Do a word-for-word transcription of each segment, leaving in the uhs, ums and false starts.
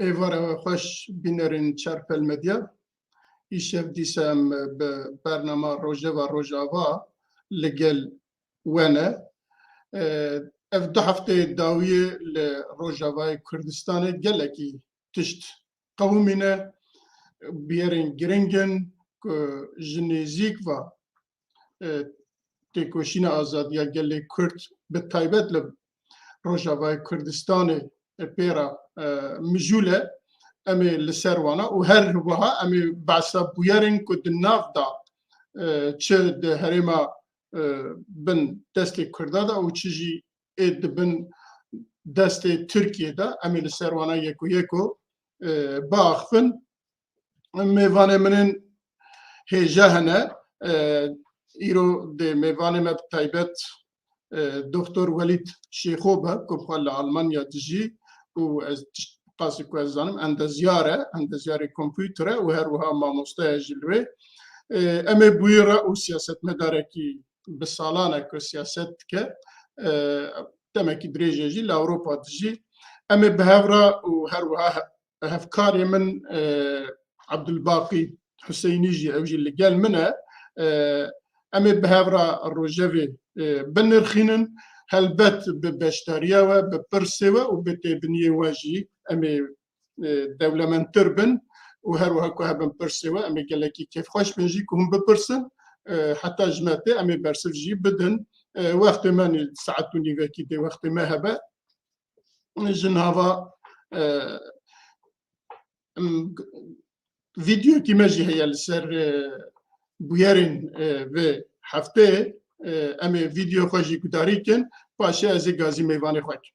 Êvara we xweş, bînerên Çarpel Medya. Îşev dîsa em bi bernama Rojeva Rojava li gel we ne. Ev du hefteyê dawiyê li Rojavayê Kurdistanê gelekî tişt qewimîne, bûyerên giring in ku ji nêzîk ve, e, têkoşîna azadiya gelê Kurd, bi taybet li Rojavayê Kurdistanê, e, pê re, e, mijûl e. Em ê li ser wana û her wiha em ê behsa bûyerên ku di nav de, e, çi di herêma, e, bin destê Kurda de û çi jî ê di bin destê Tirkiyê de, em ê li ser wana yeko yeko, e, biaxivin. Mêvanê min ên hêja hene. E, îro dê mêvanê me bi taybet, e, Doktor Welîd Şêxo be, ku bi xwe li Almanya dijî û ez tişt qasî ku ez zanim, endezyar e, endezyarê kompûter e û her wiha mamoste ye jî li wê. E, em ê bûyî re û siyasetmedarekî bi salan e ku siyaset dike, e, demekî dirêj e jî li Ewropa dijî. Em ê bi hev re û her wiha he-, hevkarê min, e, Abdulbaqî Huseynî jî, ew jî li gel min e. E, em ê bi hev re rojevê, e, binirxînin. Helbet bi beşdariya we, bi pirsê we û bi têbiniyê we jî em ê e, dewlemendtir bin û her wiha ku hebin pirsê we, em ê gelekî kêfxweş bin jî ku hûn bipirsin. E, heta ji me tê, em ê bersiv jî bidin. E, wextê me nî saet û nîvekî dê wextê me hebe. Ji nava, e, em, vîdeoyekî me jî heye li ser, e, bûyerên, e, vê hefteyê. E, em ê vîdeo xwe jî gudarî kin. Paşê ez ê gazî mêvanê xwe kim.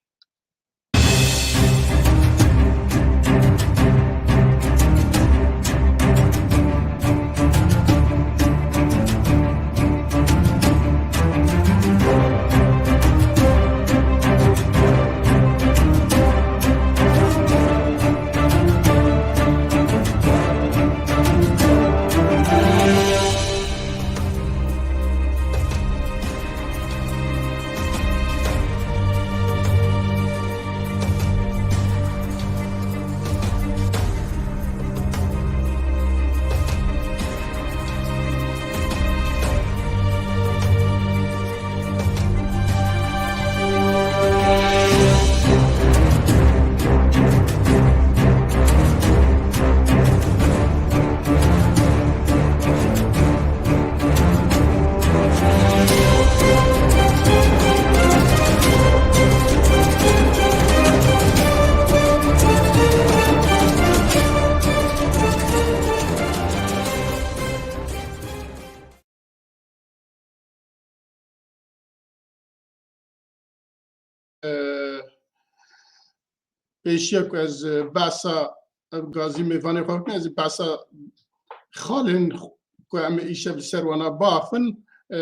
E, pêşiya ku ez, e, behsa, e, gazî mêvanê xwe bikim, ez ê behsa xalên xwe ku em ê îşev li ser wana biaxivin, e,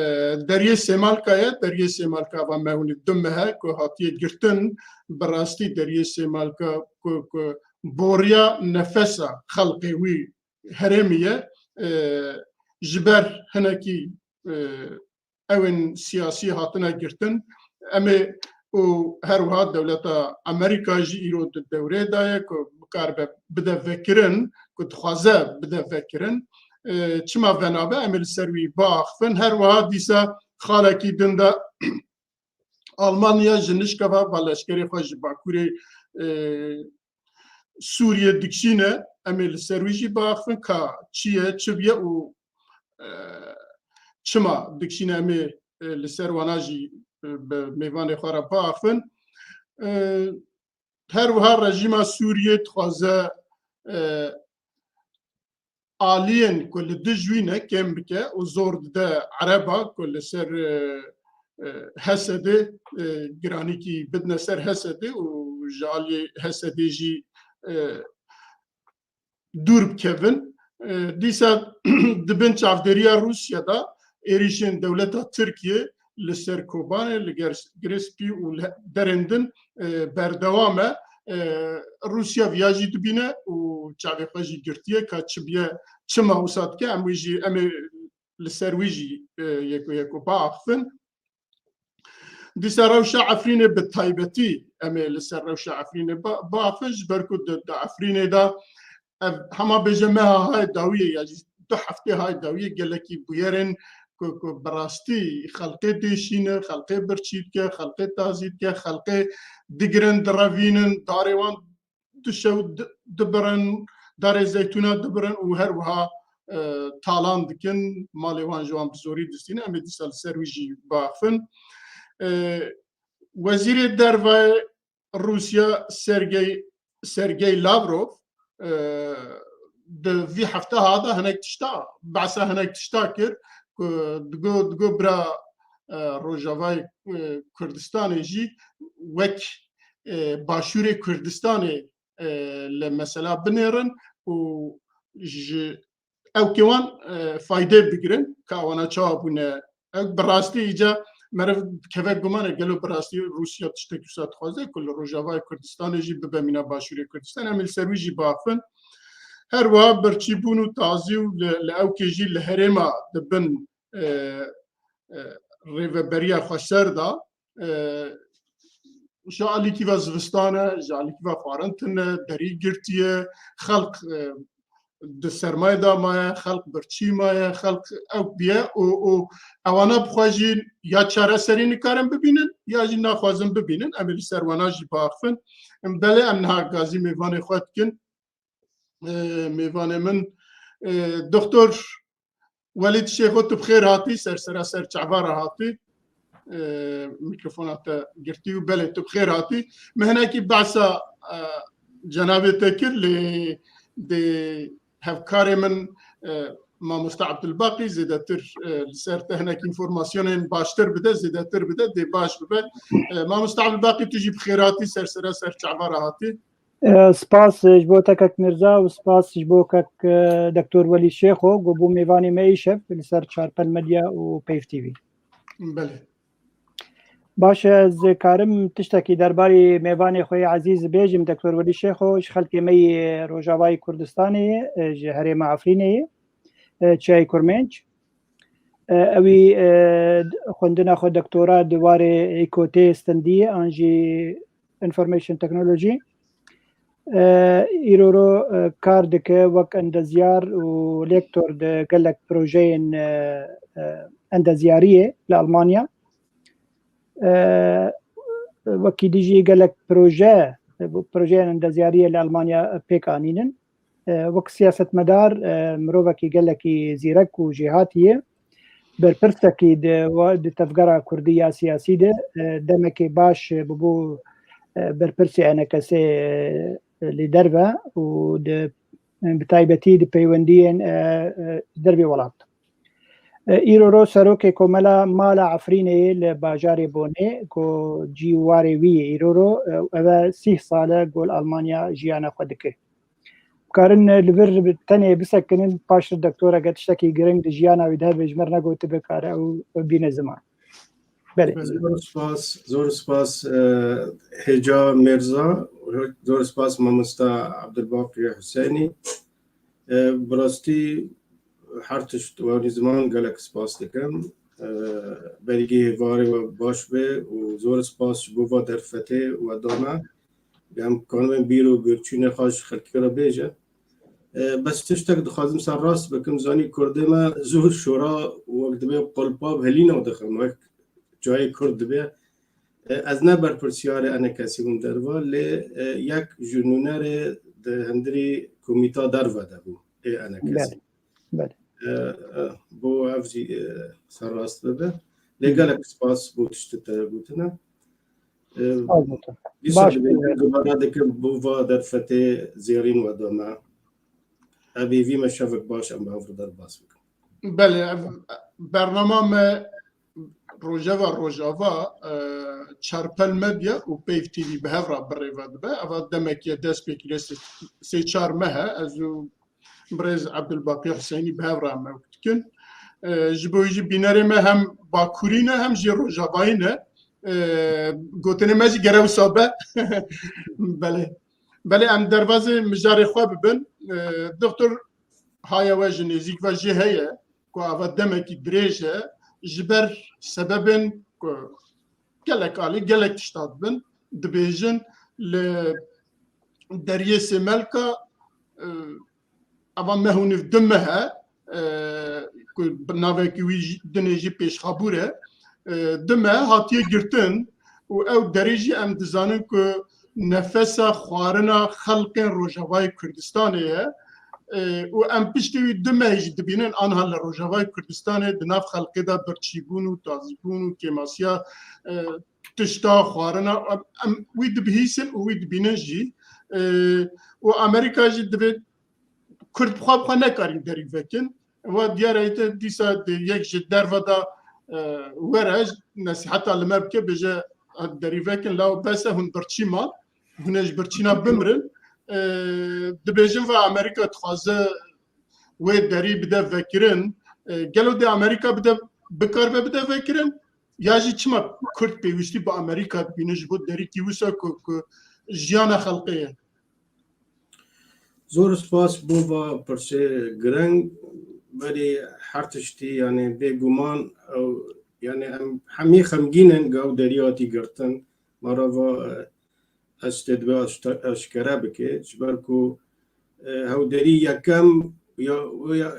Deriyê Sêmalka ye. Deriyê Sêmalka va me hûnî du meh e ku hatiye girtin. Bi rastî Deriyê Sêmalka ku, ku boriya nefesa xelkê wî herêmî ye. E, ji ber hinekî, e, ewên siyasî hatine girtin. Em ê û her wiha dewleta Amerîka jî îro di dewrê de ye ku bikaribe bide vekirin, ku dixwaze bide vekirin. E, çima venabe? Em ê li ser wî biaxivin. Her wiha dîsa xalekî din de Almanya ji nişka ve va leşkerê xwe ji bakurê, e, Sûriyê dikişîne, em ê li ser wî jî biaxivin ka çi ye, çi bûye û, e, çima dikişîne, em ê, e, li ser wana jî, e, bi mêvanê xwe re biaxivin. E, her wiha rejîma Sûriyê dixwaze, e, aliyên ku li dij wî ne kêm bike û zor dide Ereba ku li ser, e, e, Hesedê, e, giranîkî bidine ser Hesedê û ji aliyê Hesedê jî, e, dûr bikevin. E, dîsa di bin çavdêriya Rûsya de êrîşên dewleta Tirkiye li ser Kobanê, li ger-, Girê Spî û li derên din, e, berdewam e. E, Rûsya viya jî dibîne û çavê xwe jî girtiye ka çi biye, çima wisa dike, em wî jî, em ê li ser wî jî, e, yeko yeko biaxivin. Dîsa rewşa Efrînê bi taybetî em ê li ser rewşa Efrînê ba-, biaxivin, ji ber ku di, di Efrînê de ev hema bêje meha hay dawiyê ya jî du heftê hay dawiyê gelekî bûyerên ku, ku bi rastî xelkê dêşîne, xelkê birçî dike, xelkê tazî dike, xelkê digirin, direvînin, darê wan dişew di-, dibirin, darê zeytûna dibirin û her wiha, e, talan dikin, malê wan ji wan bi zorî distîne. Em ê dîsa li ser wî jî biaxivin. E, Wezîrê Derve Rûsya Sergey, Sergey Lavrov, e, di vî hefteha de hinek tişta, behsa hinek tişta kir ku digo, digo bira, e, Rojavayê, e, Kurdistanê jî wek, e, Başûrê Kurdistanê, e, li mesela binêrin û ji ewkê wan, e, faydê bigirin, ka wana çawa bûne. Ew bi rastî îca meriv dikeve gumanê, gelo bi rastî Rûsya tiştekî wisa dixwaze ku li Rojavayê Kurdistanê jî bibe mîna Başûrê Kurdistanê. Em ê li ser wî jî biaxivin. Her wiha birçîbûn û tazî û li, li ewkê jî li herêma di bin, e, e, rêveberiya xweser de, e, ji alîkî ve zivistan e, ji alîkî ve xwarin tune, derî girtiye, xelk, e, di sermayê de maye, xelk birçî maye, xelk ew biye û, û ewana bi xwe jî ya çareserî nikarin bibînin, ya jî naxwazin bibînin. Em ê li ser wana jî biaxivin. Belê em niha gazî mêvanê xwe dikin. E, mêvanê min, e, Doktor Welîd Şêxo, tu bi xêr hatî, ser sera ser çava re hatî. E, mîkrofona te girtî û belê tu bi xêr hatî. Min hinekî behsa, e, cenabê te kir, lê dê hevkarê min, e, Mamoste Abdulbaqî zêdetir, e, li ser te hinek înformasyonên baştir bide, zêdetir bide, dê baş bibe. E, Mamoste Abdulbaqî, tu jî bi xêr hatî, ser sera ser çava re hatî. E, spas ji bo te kek Mirza û spas ji bo kek, e, Doktor Welî Şêxo, ku bû mêvanê me îşev li ser Çarpel Medya û Peyv T V. Belê. Baş e, ez karim tiştekî derbarê mêvanê xwe yê ezîz bêjim, Doktor Welî Şêxo, ji xelkê me yê Rojavayê Kurdistanê ye, e, ji herêma Efrînê ye, e, Çiyayê Kurmênc. E, ewî, e, xwendina xwe doktora di warê îkotê stendiyê an jî Information Technology. E, îroro, e, kar dike wek endezyar û lektor di gelek projeyên, e, e, endezyariyê li Almanya. E, wekî dî jî gelek proje, e, projeyên endezyariyê li Almanya pêk anînin. E, wek siyasetmedar, e, mirovekî gelekî zîrek û jêhatî ye. Berpirsekî di wa-, di tevgera kurdî ya siyasî de, e, demekê baş, e, bûbû, e, berpirsê E N K S'ê, e, li derve û di, bi taybetî di peywendiyên, e, e, dervê welat. E, îro ro serokê Komela Mala Efrînê ye li bajarê Bonê, ku cî warê wî ye îro ro, e, ev e sîh sal e ku li Almanya jiyana xwe dike. Dikarin li vir tenê bisekinin, paştir doktoreke tiştekî giring di jiyana wî de hebe ji me re negotibe kare ew, ew bîne ziman. Belê. Zor spas, zor spas, e, Hêca Mêrza, zor spas mamosta Abdulbaqî Husênî. E, bi rastî her tişt wanî ziman gelek spas dikim. E, belgî hêvarê we baş be û zor spas ji bo va derfetê we dana. Em kanibin bîr û birçînê xwe ji xelkê re bêje. E, bes tiştek dixwazim ser rast bikim, zanî kurdê me zor şora wek dibe qulpa bi hilîna dixin, wek cayê kurd dibe. E, ez ne berpirsiyarê E N K S'ê bûm derva, lê, e, yek ji nûnerê di hundirî komîta derve de bû ê E N K S'ê. Belê, belê. E, e, bo ev jî, e, ser rast bibe. Lê gelek spas bo tiştê te gotine. E, Spas bo te. Dîsa Baş dibê be. Gumana dikim bo va derfetê zêrîn we da me. Ev ê vî me şevek baş em bi hev re derbas bikin. Belê, ev bernama me Rojeva Rojava, e, Çarpel Medya û Peyv T V bi hev re bi rê ve dibe. Eva demekê dest pê kiriye sê, sê çar meh e. Ez û birêz Ebdulbaqî Huseyinî bi hev re em ew dikin. E, ji bo wî jî bînerê me hem Bakurî ne, hem jî Rojavayî ne. E, gotinê me jî gere wisa be. Belê. Belê em derbazê mijarê xwe bibin. E, Doktor haya we ji nêzîk ve jê heye ku ava demekî dirêj e, ji ber sebebên ku gelek alî, gelek tişta dibin. dibêjin li Deriyê Sêmelka, e, eva meh û nîv, du meh e, e, ku navekî wî jî, dinê jî Pêşxabûr e. E, du meh hatiye girtin û ew derî jî em dizanin ku nefesa xwarina xelkên Rojavayê Kurdistanê ye. E, û em piştî wî du meh jî dibînin anha li Rojavayê Kurdistanê di nav xelkê de birçîbûn û tazîbûn û kêmasiya, e, tişta xwarina, em, em wî dibihîsin û wî dibînin jî. E, û Amerîka jî divê Kurd bi xwe, bi xwe nekarîn derî vekin. Wa diyar e, te dîsa di yek ji derve de, e, were, nesîheta li me bike, bêje, "Derî vekin, law bes e, hûn birçî man, hûn ê ji birçîna bimirin." E, dibêjin va Amerîka dixwaze wê derî bide vekirin. E, gelo dê Amerîka bide, bikaribe bide vekirin? Ya jî çima Kurd pêwîstî bi Amerîka dibîne ji bo derîkî wisa ku, ku jiyana xelkê ye? Zor spas bo va pirsê gireng. Berî her tiştî, yanî bêguman ew, yanî em hemî xemgîn in, gav derî hatî girtin. Ma re va, e, ez tê dibe aşte-, eşkere bike, ji ber ku, e, hewderî yekem ya, ya,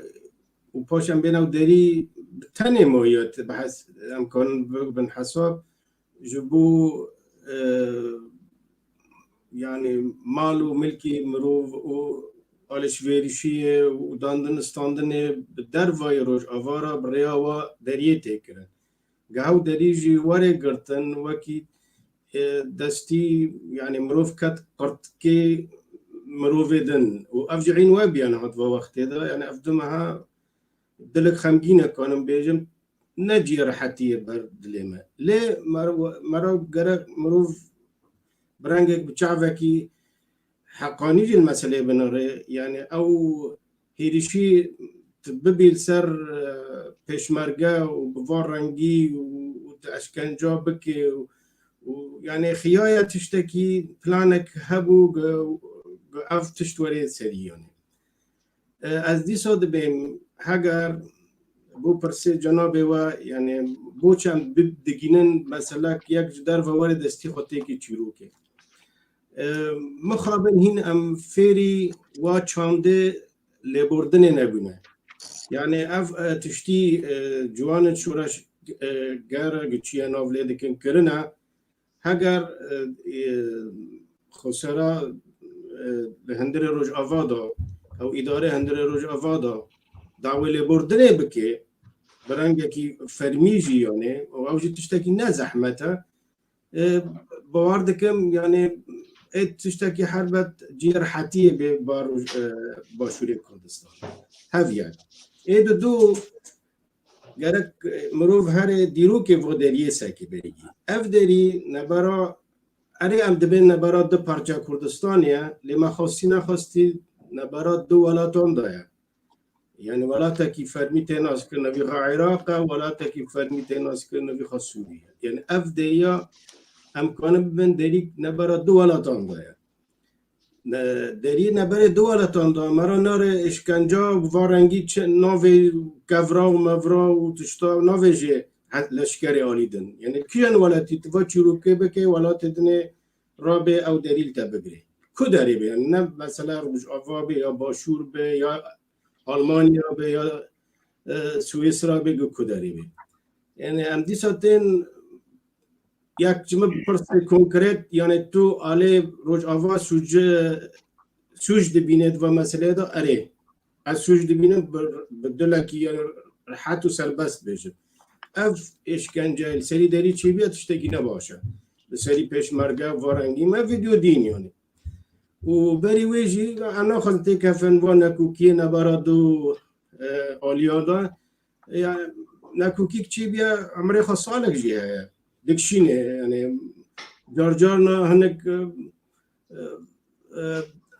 û paş em bên ew derî bi tenê maye, te bi hes-, em kanin bibin hesab, ji bo, e, yanî mal û milkê mirov û alişverişiyê û dandin standinê bi dervayê Rojava re bi rêya wa deriyê tê kirin. Geha ew derî jî were girtin, wekî, e, destî, yanî mirov ket qirtikê mirovê din û ev jî hîn we bîya niha di va wextê de, yanî ev du meha dilek xemgîn e, kanim bêjim, ne cihê rehetî ye ber dilê me. Lê mer-, mera gerek mirov bi rengek, bi çavekî heqanî jî li meseleyê binêre. Yanî ew hêrişî tu bibî li ser, e, pêşmerge û bi van rengî û, û tu eşkenca bikê û, û yanî xiya ye tiştekî, planek hebû, ge-, ge-, ev tişt werê serî yanî. E, ez dîsa dibêm, heger bo pirsê cenabê we, yanî bo çend bi-, digînin, meselek yek ji derve were destî xwe têkê çîrokê. E, mixabin hîn em fêrî wa çandê lêbordinê nebûne. Yanî ev, e, tiştî, e, ciwanên şoreş, e, ger giçiye nav lê dikin kirine. Heger, e, e, xosera, e, li hundirê Rojava de, ew îdare hundirê Rojava de dawê lêbordinê bike, bi rengekî fermî jî, yanî, û ew jî tiştekî ne zehmet e. E, bawer dikim, yanî, ê tiştekî helbet cihê rehetiyê bê ba roj-, e, Başûrê Kurdistan. Hev ye. Ê didu, gerek, e, mirov here dîrokê vo deriyê sekê berî. Ev derî nebera, erê, em dibên nebera du parça Kurdistanê ye, lê me xwestî nexwestî nebera du welatan de ye. Yanî welatekî fermî tê naskirin, evî xwe Iraq e, welatekî fermî tê naskirin, evî xwe Sûriye. Yanî ev deriya em kanin bibin derî nebera du welatan de ye. Ne, derî neberê du welatan de, me re nare işkenca û va rengî çi navê kevra û mevra û tişta navê jê he-, leşkerê alî din. Yanî kîjan welatî tu va çîrokê bike, welatê dinê rabe ew derî li te bigire. Ku derê be, yanî ne mesela Rojava be ya Başûr be ya Almanya be ya, e, Swîsra be, ku derê be. Yanî em dîsa tên yek ji min pirsê konkret, yanî tu alê Rojava sûc, sûc dibîne di va meseleyê de? Erê. Ez sûc dibînim bi, bi dilekî rehet û serbest bêjim. Ev êşkence li serî derî çêbûye tiştekî ne baş e. Li serî pêşmerge va rengî me vîdeo dîn yanî. Û berî wê jî em naxwazin têkevin va nekokiyê nebera du, e, aliya de. Ya, nekokî çêbûye, emrê xwe salek jî heye. Dikşîne, yanî car carna hinek, e, e,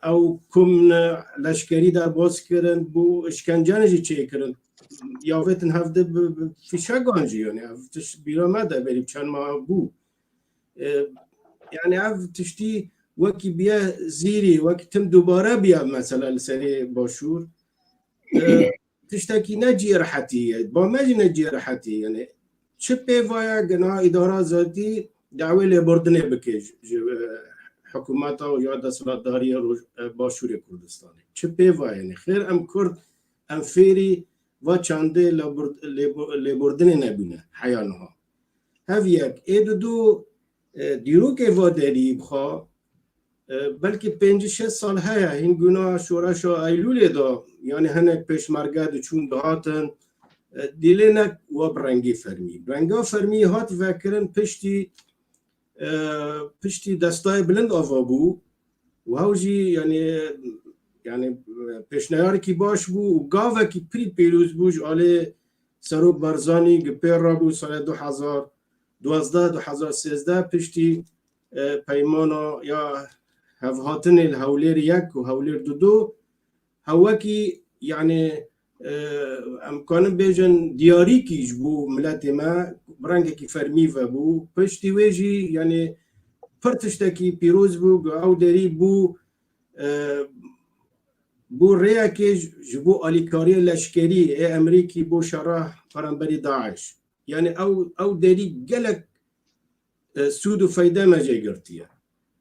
ew kom ne leşkerî derbas kirin, bû işkenceyan jî çêkirin. Yavêtin hevdî bi, bi fîşegan jî, yanî ev tişt bîra me de berî çend meha bû. E, yanî ev tiştî wekî biye zîrî, wekî tim dubare biye mesela li serê Başûr. E, tiştekî ne cihê rehetî ye. Ba me jî ne cihê rehetî ye. Yanî çi pê va ye, gina îdara zatî dawê lêbordinê bike ji, ji, e, hikûmeta û ya desthilatdariya Roj-, e, Başûrê Kurdistanê. Çi pê va, yanî xêr em Kurd, em fêrî va çandê lêbord-, lêbo-, lêbordinê nebûne heya niha. Hev yek. Ê didu, e, dîrokê va derî bixwe, e, belkî pêncî şeş sal heye, hîn guna şoreşa Eylûlê de, yanî hinek pêşmerge diçûn dihatin, e, dîlê ne wa bi rengî fermî. Renga fermî hat vekirin piştî, e, piştî destayê bilind ava bû û hew jî, yanî, yanî, e, pêşneyarekî baş bû û gavekî pirî pîroz bû ji alê Serok Barzanî gi pê rabû salê du hezar duwazdeh, du hezar sêzdeh piştî, e, peymana ya hevhatinê li Hewlêr yek û Hewlêr dudu, hewekî, yanî, e, em kanin bêjin diyarîkî ji bo miletê me bi rengekî fermî vebû. Piştî wê jî, yanî, pir tiştekî pîroz bû, ku ew derî bû, e, bû rêyekê ji, ji bo alîkariya leşkerî ê Emerîkî bo şera beramberî DAIŞ. Yanî ew, ew derî gelek, e, sûd û feyde me jê girtiye.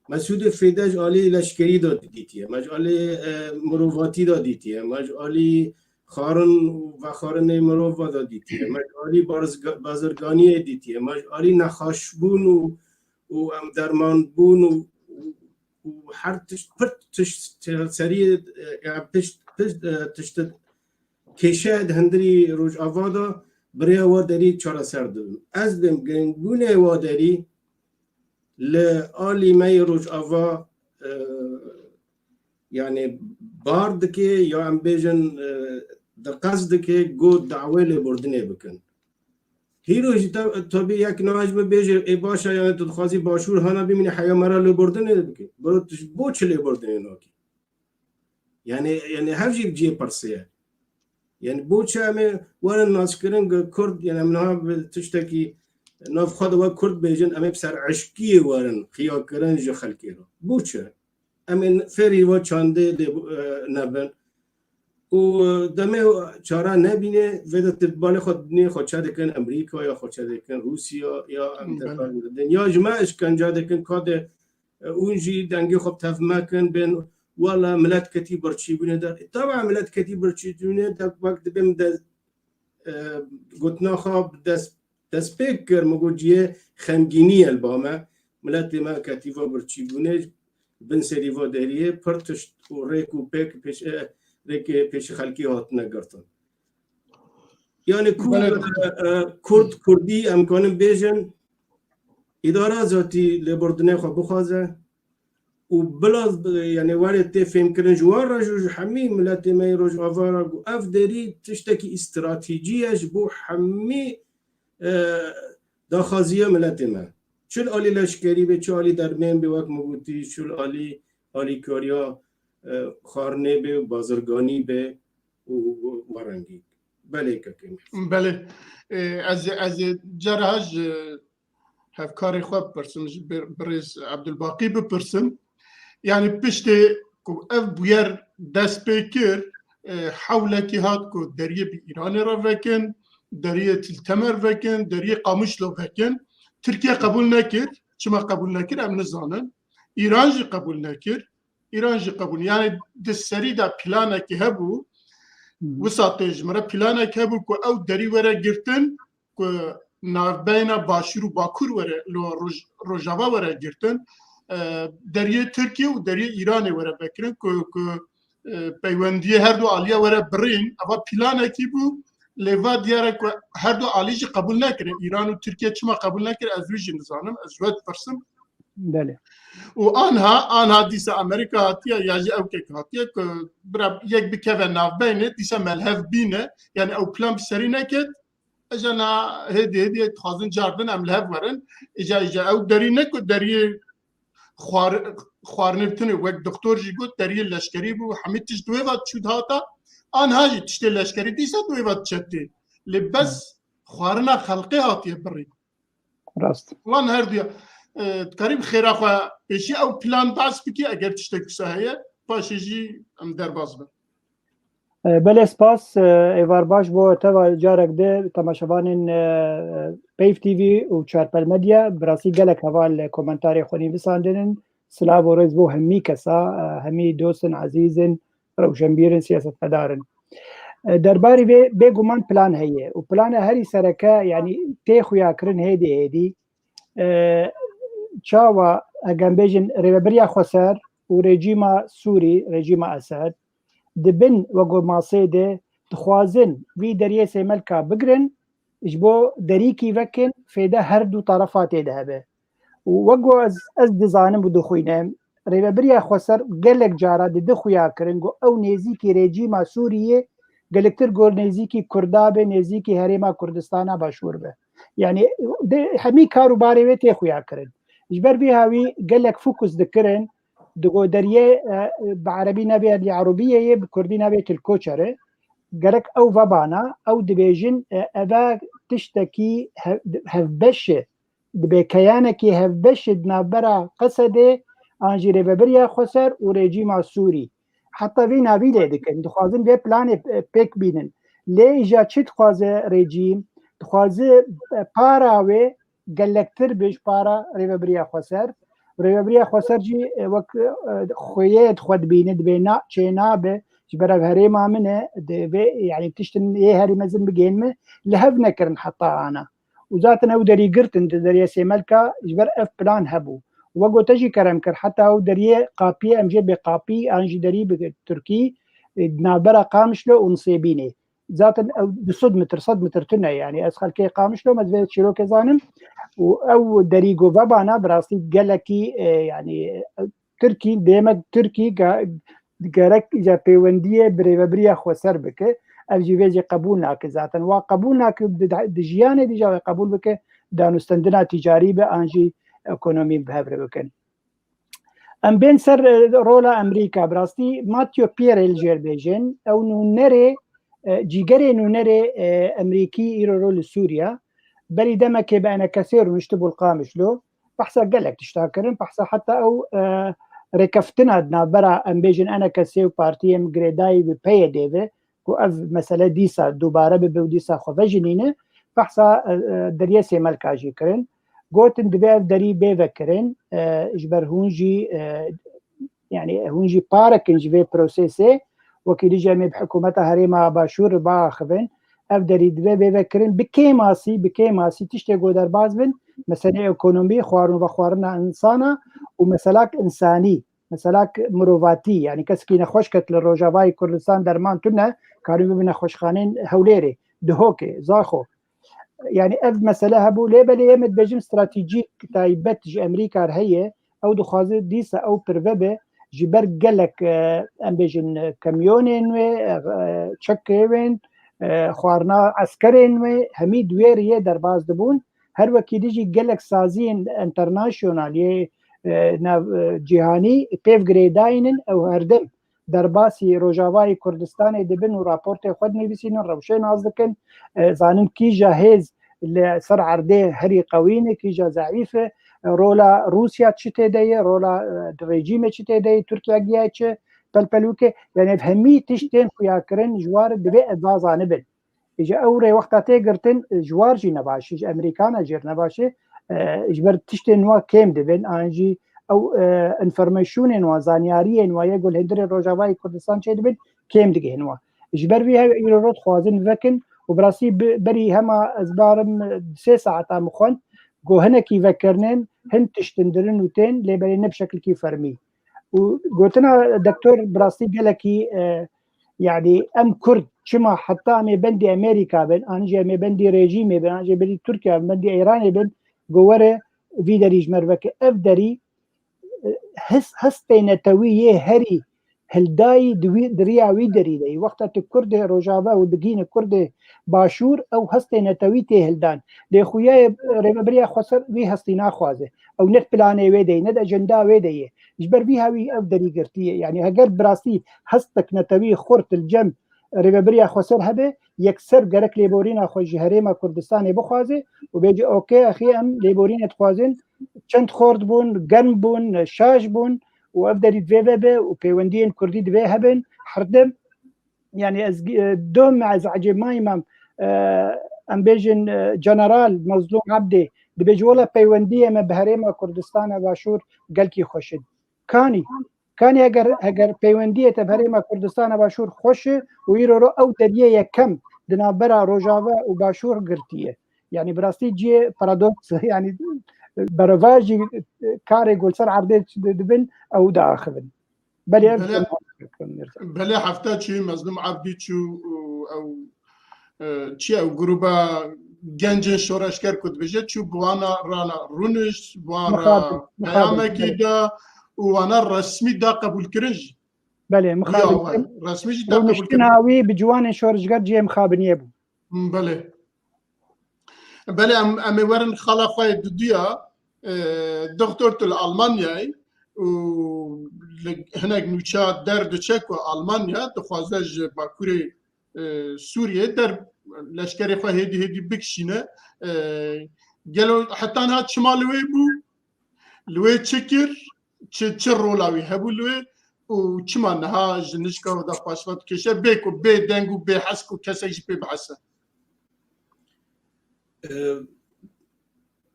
Me sûd û feyde ji alî leşkerî de dîtiye. Me ji alî, e, mirovatî de dîtiye. Me ji alî xwarin û vexwarinê mirova de dîtiye. Me ji alî barizga-, bazirganiyê dîtiye. Me ji alî nexweşbûn û, û em dermanbûn û, û, û her tişt, pir tişt serî, e, ya pişt, pişt, e, tişt kêşe di hundirî Rojava de bi rêya wa derî çareser dibin. Ez dibêm giringbûnê wa derî li alî me yê Rojava, e, yanî bar dike ya em bêjin, e, di qest dike ku dawê lêbordinê bikin. Hîro jî te-, tabî yek niha ji min bêje, ê baş e, yanî tu dixwazî Başûr hana bimîne heya me re lêbordinê bike. Biro tu ji bo çi lêbordinê nakî? Yanî, yanî hev jî cihê pirsê ye. Yanî bo çi em ê werin naskirin ku Kurd, yanî em niha bi tiştekî nav xwe de wek Kurd bêjin, em ê bi ser eşkiyê werin xiyakirin ji xelkê re. Bo çi? Em ê fêrî va çandê lê, e, nebin. Û, e, demê çare nebîne, vê de tu balê xwe dinê xwe çe dikin Amerîka ya xwe çe dikin Rûsya ya em Belê. Te din. Ya ji me işkence dikin, ka de, e, hûn jî dengê xwe bi tev mekin, bên wela milet ketî birçîbûnê de. E, taba milet ketî birçîbûnê de, wek dibêm de, e, gotina xwe bi dest, destpêk kir, min got cihê xemgînî ye li ba me. Miletê me ketî va birçîbûnê, bin serî va deriyê, pir tişt û rêk û pêk pêş, e, rêkê pêşî xelkê hatine girtin. Yanî ku, Belê. e, e, Kurd, Kurdî em kanin bêjin, îdara zatî lêbordinê xwe bixwaze û bila, yanî, were tê fêmkirin ji wan re jî, ji hemî miletê me yê Rojava re, ku ev derî tiştekî stratejî ye ji bo hemî, e, daxwaziya miletê me. Çi li alî leşkerî be, çi alî dermên be, wek min gotî, çi li alî alîkariya, e, xwarinê be, bazirganî be û, û, û werengî. Belê, kekê min. Belê. E, ez, ez ê cara ji hevkarê xwe bipirsim, ji bir-, birêz Ebdulbaqî bipirsim. Yanî piştê ku ev bûyer dest pê kir, e, hewlekî hat ku deriyê bi Îranê re vekin, deriyê Til Temer vekin, deriyê Qamişlo vekin. Tirkiye qebûl nekir. Çima qebûl nekir em nizanin. Îran jî qebûl nekir. Îran jî qebûl. Yanî di serî de planekî hebû. Hı hı. Wisa tê ji min re planek hebû ku ew derî were girtin, ku navbeyna Başûr û Bakur were, li Roj-, Rojava were girtin. E, deriyê Tirkiye û deriyê Îranê were vekirin ku, ku, e, peywendiyê her du aliye were birîn. Eva planekî bû, lê va diyar e ku her du alî jî qebûl nekirin. Îran û Tirkiye çima qebûl nekir, ez wî jî nizanim, ez ji we dipirsim. Belê. Û anha, anha dîsa Amerîka hatiye, ya jî ewkek hatiye ku bira yek bikeve navbeynê, dîsa me li hev bîne, yanî ew plan bi serî neket, Îja na hêdî hêdî dixwazin cardin em li hev werin. Îja, îja ew derî ne ku deriyê xwar-, xwarinê bi tinê, wek doktor jî got, deriyê leşkerî bû, hemî tişt di wê ve çû dihata. Anha jî tiştê leşkerî dîsa di wê ve diçe tê. Lê bes xwarina xelqê hatiye birî. Rast. Wan her duya, e, dikarî bi xêra xwe pêşî ew plan behs bikî, eger tiştek wisa heye, paşê jî em derbas bin. Belê spas, êvar baş bo te ve carek di temaşevanên Peyv T V û Çarpel Medya. Bi rastî gelek heval komentarê xwe nivîsandinin. Silav û rêz bo hemî kesa, hemî dostin, ezîzin, rewşenbîrin, siyasetmedarin. Derbarî vê bêguman plan heye û plana herî sereke, yanî tê xuyakirin hêdî hêdî. E, çawa, eger bêjin rêvebiriya xweser û rejîma Sûrî, rejîma Esed, dibin wego masê de dixwazin vî deriyê Sêmelka bigirin, ji bo derîkî vekin, fêde her du tarafa tê de hebe. Û wego ez, ez dizanim û dixwînim, rêvebiriya xweser gelek cara di di xuya kirin ku ew nêzîkî rejîma Sûriyê geliktir gor nêzîkî Kurda be, nêzîkî herêma Kurdistana Başûr be. Yanî di hemî kar û barê wê tê xuya kirin. Ji ber vî hawî gelek fokus dikirin, digo deriyê, e, bi erebî navê Elî Erûbiyê ye, bi kurdî navê Til Koçer e. Gerek ew vebana, ew dibêjin, e, eve tiştekî hev-, hevbeş e. Dibe keyanekî hevbeş e di navbera Qesedê an jî rêvebiriya xweser û rejîma Sûrî. Heta vê navî lê dikin. Dixwazin vê planê, e, pêk bînin. Lê îja çi dixwaze rejîm? Dixwaze, e, para wê gelektir be ji para rêvebiriya xweser. Rêvebiriya xweser jî, e, wek, e, xweyê xwe dibîne, dibê na, çê nabe, ji ber ev herêma min e, divê, yanî tiştin yê herî mezin bigihên me, li hev nekirin heta ana. Û zaten ew derî girtin di deriyê Sêmelka, ji ber ev plan hebû. Wek gote jî kerem kir, heta ew deriyê Qapiyê, em jê bê Qapî, an jî derî bi Tirkî, e, di navbera Qamişlo û Nisêbînê. Zaten ew du sed metr, sed metr tune, yanî ez xelkê Qamişlo me divê çîrokê zanim û ew derî ku vebana bi rastî gelekî, e, yanî, e, Tirkî, demek Tirkî ge-, gerek îca pêwendiyê bi rêvebiriya xweser bike. Ev jî vê jî qebûl nake zaten. Wa qebûl nake, di, di jiyanê dî jî wê qebûl bike, danûstendina tîcarî be an jî ekonomî bi hev re bikin. Em bên ser, e, rola Amerîka. Bi rastî Matthew Pierre li jêr bêjin, ew nûnerê, e, cîgerê nûnerê, e, Amerîkî îro ro li Sûriya. Berî demekê bi enekesê rûniştibû li Qamişlo. Behsa gelek tişta kirin. Behsa heta ew, e, rêkeftina di navbera, em bêjin, enekesê û partiyên girêdayî bi P Y D ve, ku ev mesele dîsa dubare bibe û dîsa xwe vejinîne, behsa, e, e, deriyê Sêmelka jî kirin. Gotin, divê ev derî bê vekirin, e, ji ber hûn jî, e, yanî hûn jî parek in ji vê prosesê, wekî dî jî em ê bi hikûmeta herêma Başûr re biaxivin. Ev derî divê bê vekirin, bi kêmasî, bi kêmasî tiştê ku derbas bin, meselê ekonomî, xwarin û vexwarina insana û meselak insanî. Meselak mirovatî, yanî kesekî nexweş ket li Rojavayê Kurdistan derman tune, karî bibe nexweşxaneyên Hewlêrê, Dihokê, Zaxo. Yanî ev mesele hebû, lê belê em ê dibêjin stratejîk taybet ji Amerîka re heye, ew dixwaze dîsa ew pirve be, ji ber gelek, e, em bêjin, e, kamyonên wê, e, e, çekê wên, e, xwarina eskerên wê, hemî di wê riyê derbas dibûn. Her wekî dî jî gelek saziyên enternasyonal yê, e, nav, e, cîhanî pêv girêdayîn in, ew herdim derbasî Rojavayê Kurdistanê dibin û raportê xwe dinivîsînin, rewşê nas dikin, e, zanin kîja hêz li ser erdê herî qewî ne, kîja zeîf e, rola Rûsya çi tê de ye, rola, e, rejîmê çi tê de ye, Tirkiye giya çi pelpelûke, yanî ev hemî tiştên xuyakirin ji war divê ev va zanibin. Îca ew rê wexta tê girtin, ji war jî ne baş e, ji Amerîkana jî ne baş e, e, ji ber tiştên wa kêm dibin, an jî ew, e, informasyonên wa, zanyariyên wa yê ku li hundirê Rojavayê Kurdistan çêdibin, kêm digihên wa. Ji ber vî hev îro rot dixwazin vekin û bi rastî bi, berî hema ez barim, e, sê saeta min xwend, ku hinekî vekirinin, hin tiştin dirin û tên, lê belê ne bi şekilkî fermî. Û gotina doktor bi rastî gelekî, e, yanî em Kurd çima heta em ê bendî Amerîka bin, an jî em ê bendî rejîmê bin, an jî bendî Tirkiye bin, bendî Îranê bin, ku were vî derî ji me re veke. Ev derî, e, his-, hestê netewî yê herî hildayî di wî, di riya wî derî de yî. Wexta tu Kurdê Rojava û digihîne Kurdê Başûr, ew hestê netewî tê hildan. Lê xuya ye, e, rêvebiriya xweser vî hestî naxwaze. Ew ne di planê wê de ye, ne di ajenda wê de ye. Ji ber vî hawî ev derî girtiye. Yanî heger bi rastî hestek netewî xurt li cem rêvebiriya xweser hebe, yekser gerek lêborîna xwe ji herêma Kurdistanê bixwaze û bêje, okê, axî em lêborînê dixwazin, çend xort bûn, germ bûn, şaş bûn û ev derî divê vebe û pêwendiyên Kurdî divê hebin, herdim Yani ez, e, dom ez ecêb mayî me, e, em bêjin, e, General Mezlûm Ebdî dibêje, wela peywendiyê me bi herêma Kurdistana Başûr gelkî xweş in. Kanî, kanî eger, eger peywendiyê te bi herêma Kurdistana Başûr xweş e û îro ro ew deriyê yekem di navbera Rojava û Başûr girtiye. Yani bi rastî cihê paradoks, yani berevajî karê ku li ser erdê dibin ew diaxivin. Belê, ev Belê. Belê hefte çûyî Mezlûm Ebdî çû û ew, e, çi ew gruba gencên şoreşger ku dibêje çû bi wana rana rûnişt, bi wan ra Mixabin, mixabin, peyamekî belê. Da û wana resmî da qebûlkirin jî. Belê, Ya, mixabin. Resmî jî da Rûniştina qebûlkirin. Wî bi ciwanên şoreşger cihê mixabiniyê bû. Belê. Belê, em, em ê werin xala xwe yê duduya, e, doktor tu li Almanyayê û li hinek nûça derdiçe ku Almanya dixwaze ji Bakurê, e, Sûriyê der leşkerê xwe hêdî hêdî bikişîne. E, gelo heta niha çima li wê bû? Li wê çi kir? Çi, çi rola wî hebû li wê? Û çima niha ji nişka da paşva dikêşe? Bê ku bê deng û bê hes ku kesek jî pê bihese. E,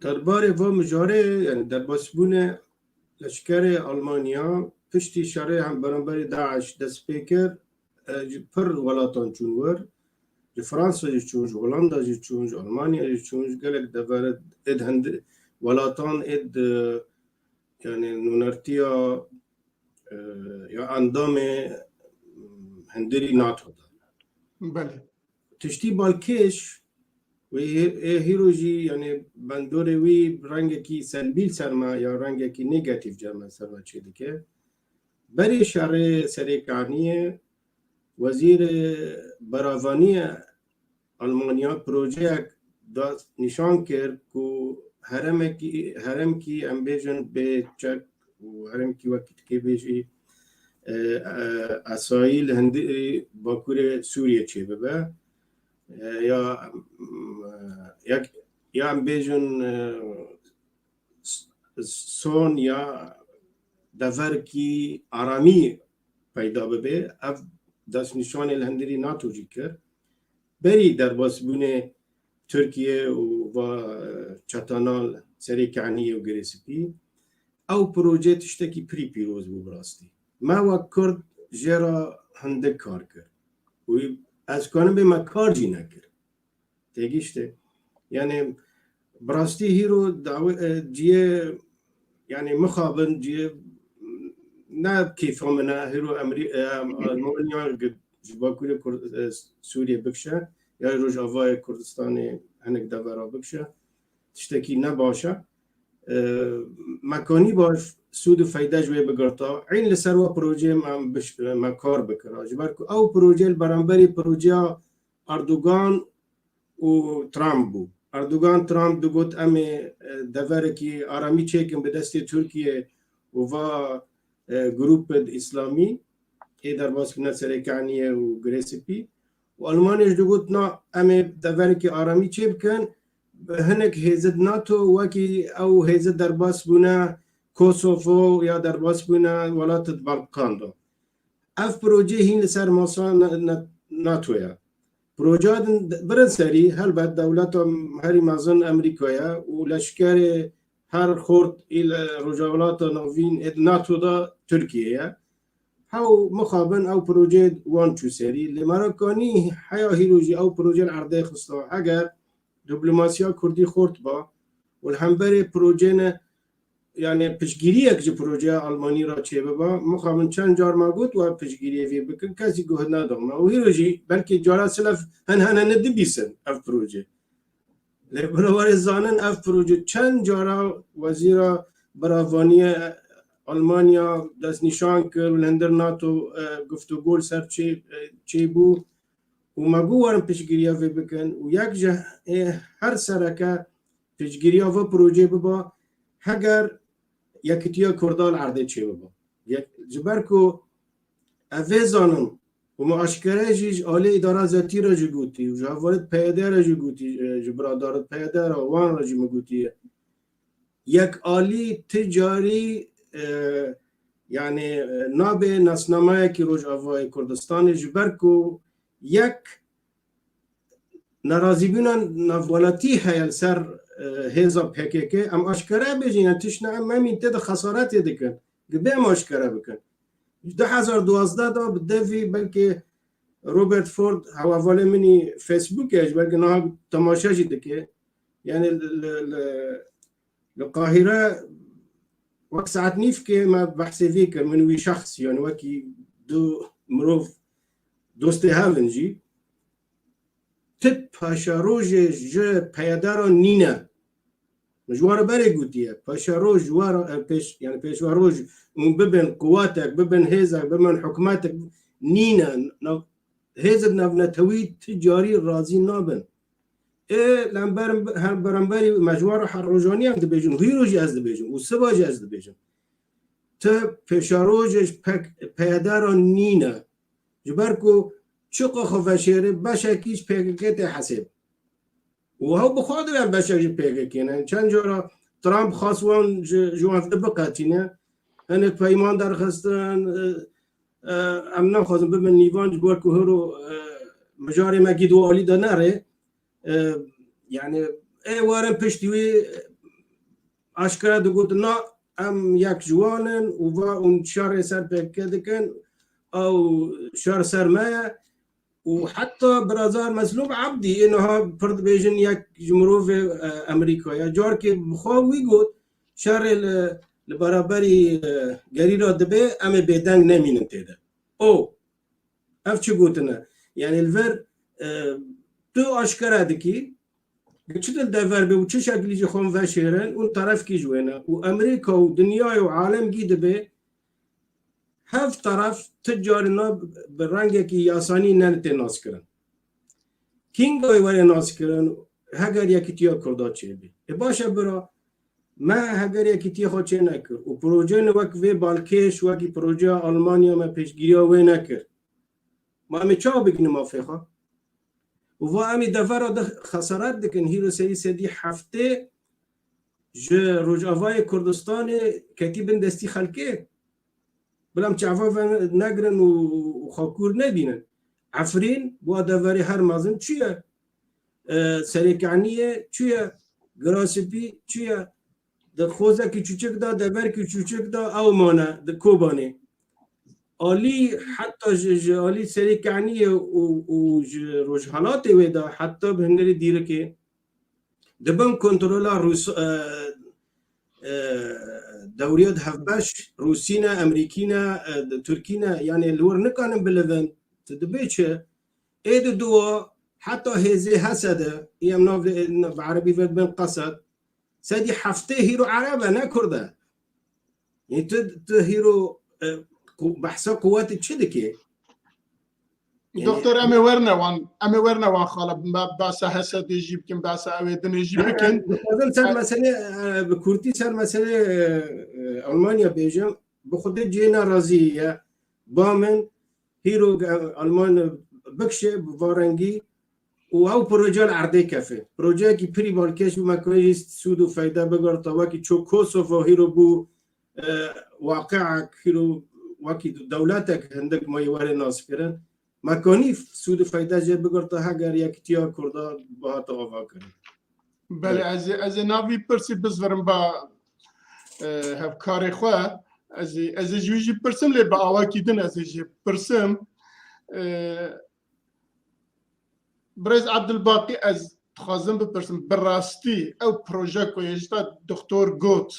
derbarê va mijarê, yani derbasbûnê leşkerê Almanya piştî şerê hem beramberî DAIŞ dest pê kir, e, ji pir welatan çûn wir. Ji Fransa jî çûn, ji Holanda jî çûn, ji Almanya jî çûn, ji gelek dever êd hindi welatan êd, e, yani nûnertiya, e, ya endamê, mm, hundirî NATO da. Belê. Tiştî balkêş wê hê-, ê hîro jî, yani bandorê wî rengekî selbî li ser me ya rengekî negatif cem me ser me çêdike. Berê şerê Serê Kaniyê Wezîrê Beravaniyê Almanya projeyek da nîşan kir ku heremekî, heremkî em bêjin bê çek û heremkî wekî dikê bêjî, e, e, esayî li hundirî Bakurê Sûriyê çêbibe. E, ya, em, e, ya, ya em bêjin, e, s-, son ya deverkî aramî peyda bibe. Ev destnîşanê li hundirî NATO jî kir. Berî derbasbûnê Tirkiye û va, e, çetana Serê Kaniyê û Girê Spî, ew proje tiştekî pirî pîroz bû bi rastî. Me wek Kurd jê re hindik kar kir. Û ez kanim bê me kar jî nekir. Têgiştê. Yani bi rastî hîro dawe-, e, ciyê, yani mixabin ciyê ne kêfa min e, hîro Emrî-, e, Almanya gi-, ji Bakurê Kur-, e, Sûriyê bikişe, ya Rojavayê Kurdistanê hinek devera bikişe, tiştekî ne baş e. E, mekanî baş sûd û feyde ji wê bigirta. Ên li ser wa projeyê em biş-, me kar bikira. Ji ber ku ew proje li beramberî projeya Erdogan û Trump bû. Erdogan, Trump digot, "Em ê, e, deverekî aramî çêkin bi destê Tirkiye û va, e, grûpê Îslamî ê derbas bine Serê Kaniyê û Girê Spî." Û Almanya jî digot, "Na, em ê deverekî aramî çêbikin." Hinek hêzid NATO wekî ew hêzid derbas bûne Kosovo ya derbas bûne welatê Balkan de. Ev proje hîn li ser masa ne-, ne-, NATO ye. Projeya din birin serî, helbet dewleta herî mezin Amerîka ye û leşkerê her xort î li Rojhilata Navîn ê di NATO de Tirkiye ye. Hew mixabin ew proje wan çû serî. Lê merakanî heya hîro jî ew proje li erdê xista. Eger diplomasiya kurdî xort ba û li hemberê projeyê ne, yani piştgiriyek ji projeya Almanî re çêbiba, mixabin çend car me got we piştgiriyê vê bikin, kesî guh neda me. Û hîro jî belkî cara silef hin hene ne dibîsin ev proje. Lê bira warê zanin ev proje çend cara wezîra biravaniyê Almanya destnîşan kir û li hundir NATO, e, guftûgo li ser çê, e, çêbû. Û me got werin piştgiriya vê bikin û yek ji, ê, her sereke piştgiriya vê projeyê biba, heger yekitiya Kurda li erdê çêbiba. Yek, ji ber ku ez vê zanim û me aşkere jî ji alî îdara zetî re jî gotî û ji hevalêt P Y D re jî gotî, e, ji biradarêt P Y D re wan re jî min gotiye. Yek alî ti carî, e, yani, e, nabe nasnameyekî Rojavayê Kurdistanê ji ber ku yek nerazîbûna navwelatî heye li ser, e, hêza P K K. Em aşkere bêjin, yani tiştine em, em tê de xesaretê dikin. Dibe em aşkere bikin. Ji du hezar duwazdeh de bi devî belkî Robert Ford, hevalê min ê Facebookê, ji belkî niha temaşe jî dike. Yani li, li, li, li Qahîre wek saet nîvkê me behsê vê kir, min wî şexs, yani wekî du mirov dostê hev in jî. Ti paşerojê ji peyedara nîne. Min ji wan re berê gotiye. Paşeroj ji wan re, e, pêş, yani pêşveroj hûn bibin quwetek, bibin hêzek, bibin hikûmetek nîne. Nav-, hêzên navnetewî ti carî razî nabin. Ê, li hember-, her beramberî me ji wan re her rojaniye em dibêjin, hîro jî ez dibêjim û siba jî ez dibêjim. Ti pêşerojê ji pek-, peyedara nîne. Ji ber ku çiqa xwe veşêre, beşekî ji P K K tê hesêb. Û hew bi xwe dibe beşek ji P K K ne. Çend cara Trump xwest wan ji, ji wan ve biqetîne. Hinek peyman derxistin, e, e, em naxwazin bibin nîvan ji ber ku hiro, e, mijarê me gî di alî de nere. E, yani, ê werin piştî wî, e, aşkere digot, na, em yek ji wan in û va hûn şerê ser P K K dikin, ew şer ser me ye. Û heta birazar Meslûm Ebdî, ê niha pir dibêjin yek ji mirovê, e, Amerîka ye. Carkê bi xwe wî got, şerê li, li beraberî, e, gerîla dibe, em ê bêdeng nemînin tê de. O, ev çi gotin e? Yani li vir, e, tu aşkere dikî, bi çi dil dever be û çi şeklî ji xwe veşêrin û terefkî ji wê ne. Û Amerîka û dinyayê û alem gî dibe, hev teref ti carî na bi rengekî yasanî nenitê naskirin. Kîngayê were naskirin, heger yekîtiya Kurda çêbî. E baş e bira, me heger yekîtiya xwe çê nekir û projeyên wek vê balkêş, wekî projeya Almanya me pêşgiriya wê nekir. Ma em ê çawa bigihînin mafê xwe? Û va em ê devera de xesaret dikin, hîro serî sedî heftê ji Rojavayê Kurdistanê ketî bin destî xelkê. Bila em çava venegirin û, û xwe kûr nebînin. Efrîn, bu deverê her mezin çi ye? E, Serêkaniyê çi ye? Girasipî çi ye? Di xozekî çûçik de, deverkî çûçik de ew mane di Kobanê. Alî, heta ji, ji alî Serêkaniyê û, û ji rojhelatê wê de, heta bi hundirê dîrikê, di bin kontrola Rûs-, e, e, dewriya di hevbeş, Rûsî ne, Emerîkî ne, e, di Tirkî ne, yani li wir nikanin bilivin, tu dibê çi? Ê di duwa, heta hêzê Hesede, ê em nav-, bi erebî ve dibin Qesed, sedî heftê hîro Ereb e, ne Kurd e. Yê tu, tu hîro, e, qu-, behsa quwetê çi dikê? Yani Doktor, em ê werne wan, em ê werne wan xala, be-, behsa Hesedê jî bikin, behsa ewê dinê jî bikin. Dixwazim ser E, meselê, e, bi kûrtî ser meselê, e, e, Almanya bêjim. Bi xwedê cihê nerazî ye. Ba min hîro, e, Alman bikişe bi va rengî û ew proje li erdê kefe. Projeyekî pirî balkêş bû, me kare jî sûd û feyde bigirta, wekî ço Kosovo hîro bû, e, waqiek, hîro wekî dewletek hindik mayî were naskirin. Me kanî sûd û feyde jê bigirta heger yekîtiya Kurda bihata avakirin. Belê, ez ê, ez ê nav vî pirsî bizvirim ba, e, hevkarê xwe. Ez ê, ez ê ji wî jî pirsim, lê bi awakî din ez ê jê pirsim. E, Birêz Abdulbaqî, ez dixwazim bipirsim, bi rastî ew proje ku hêşta doktor got,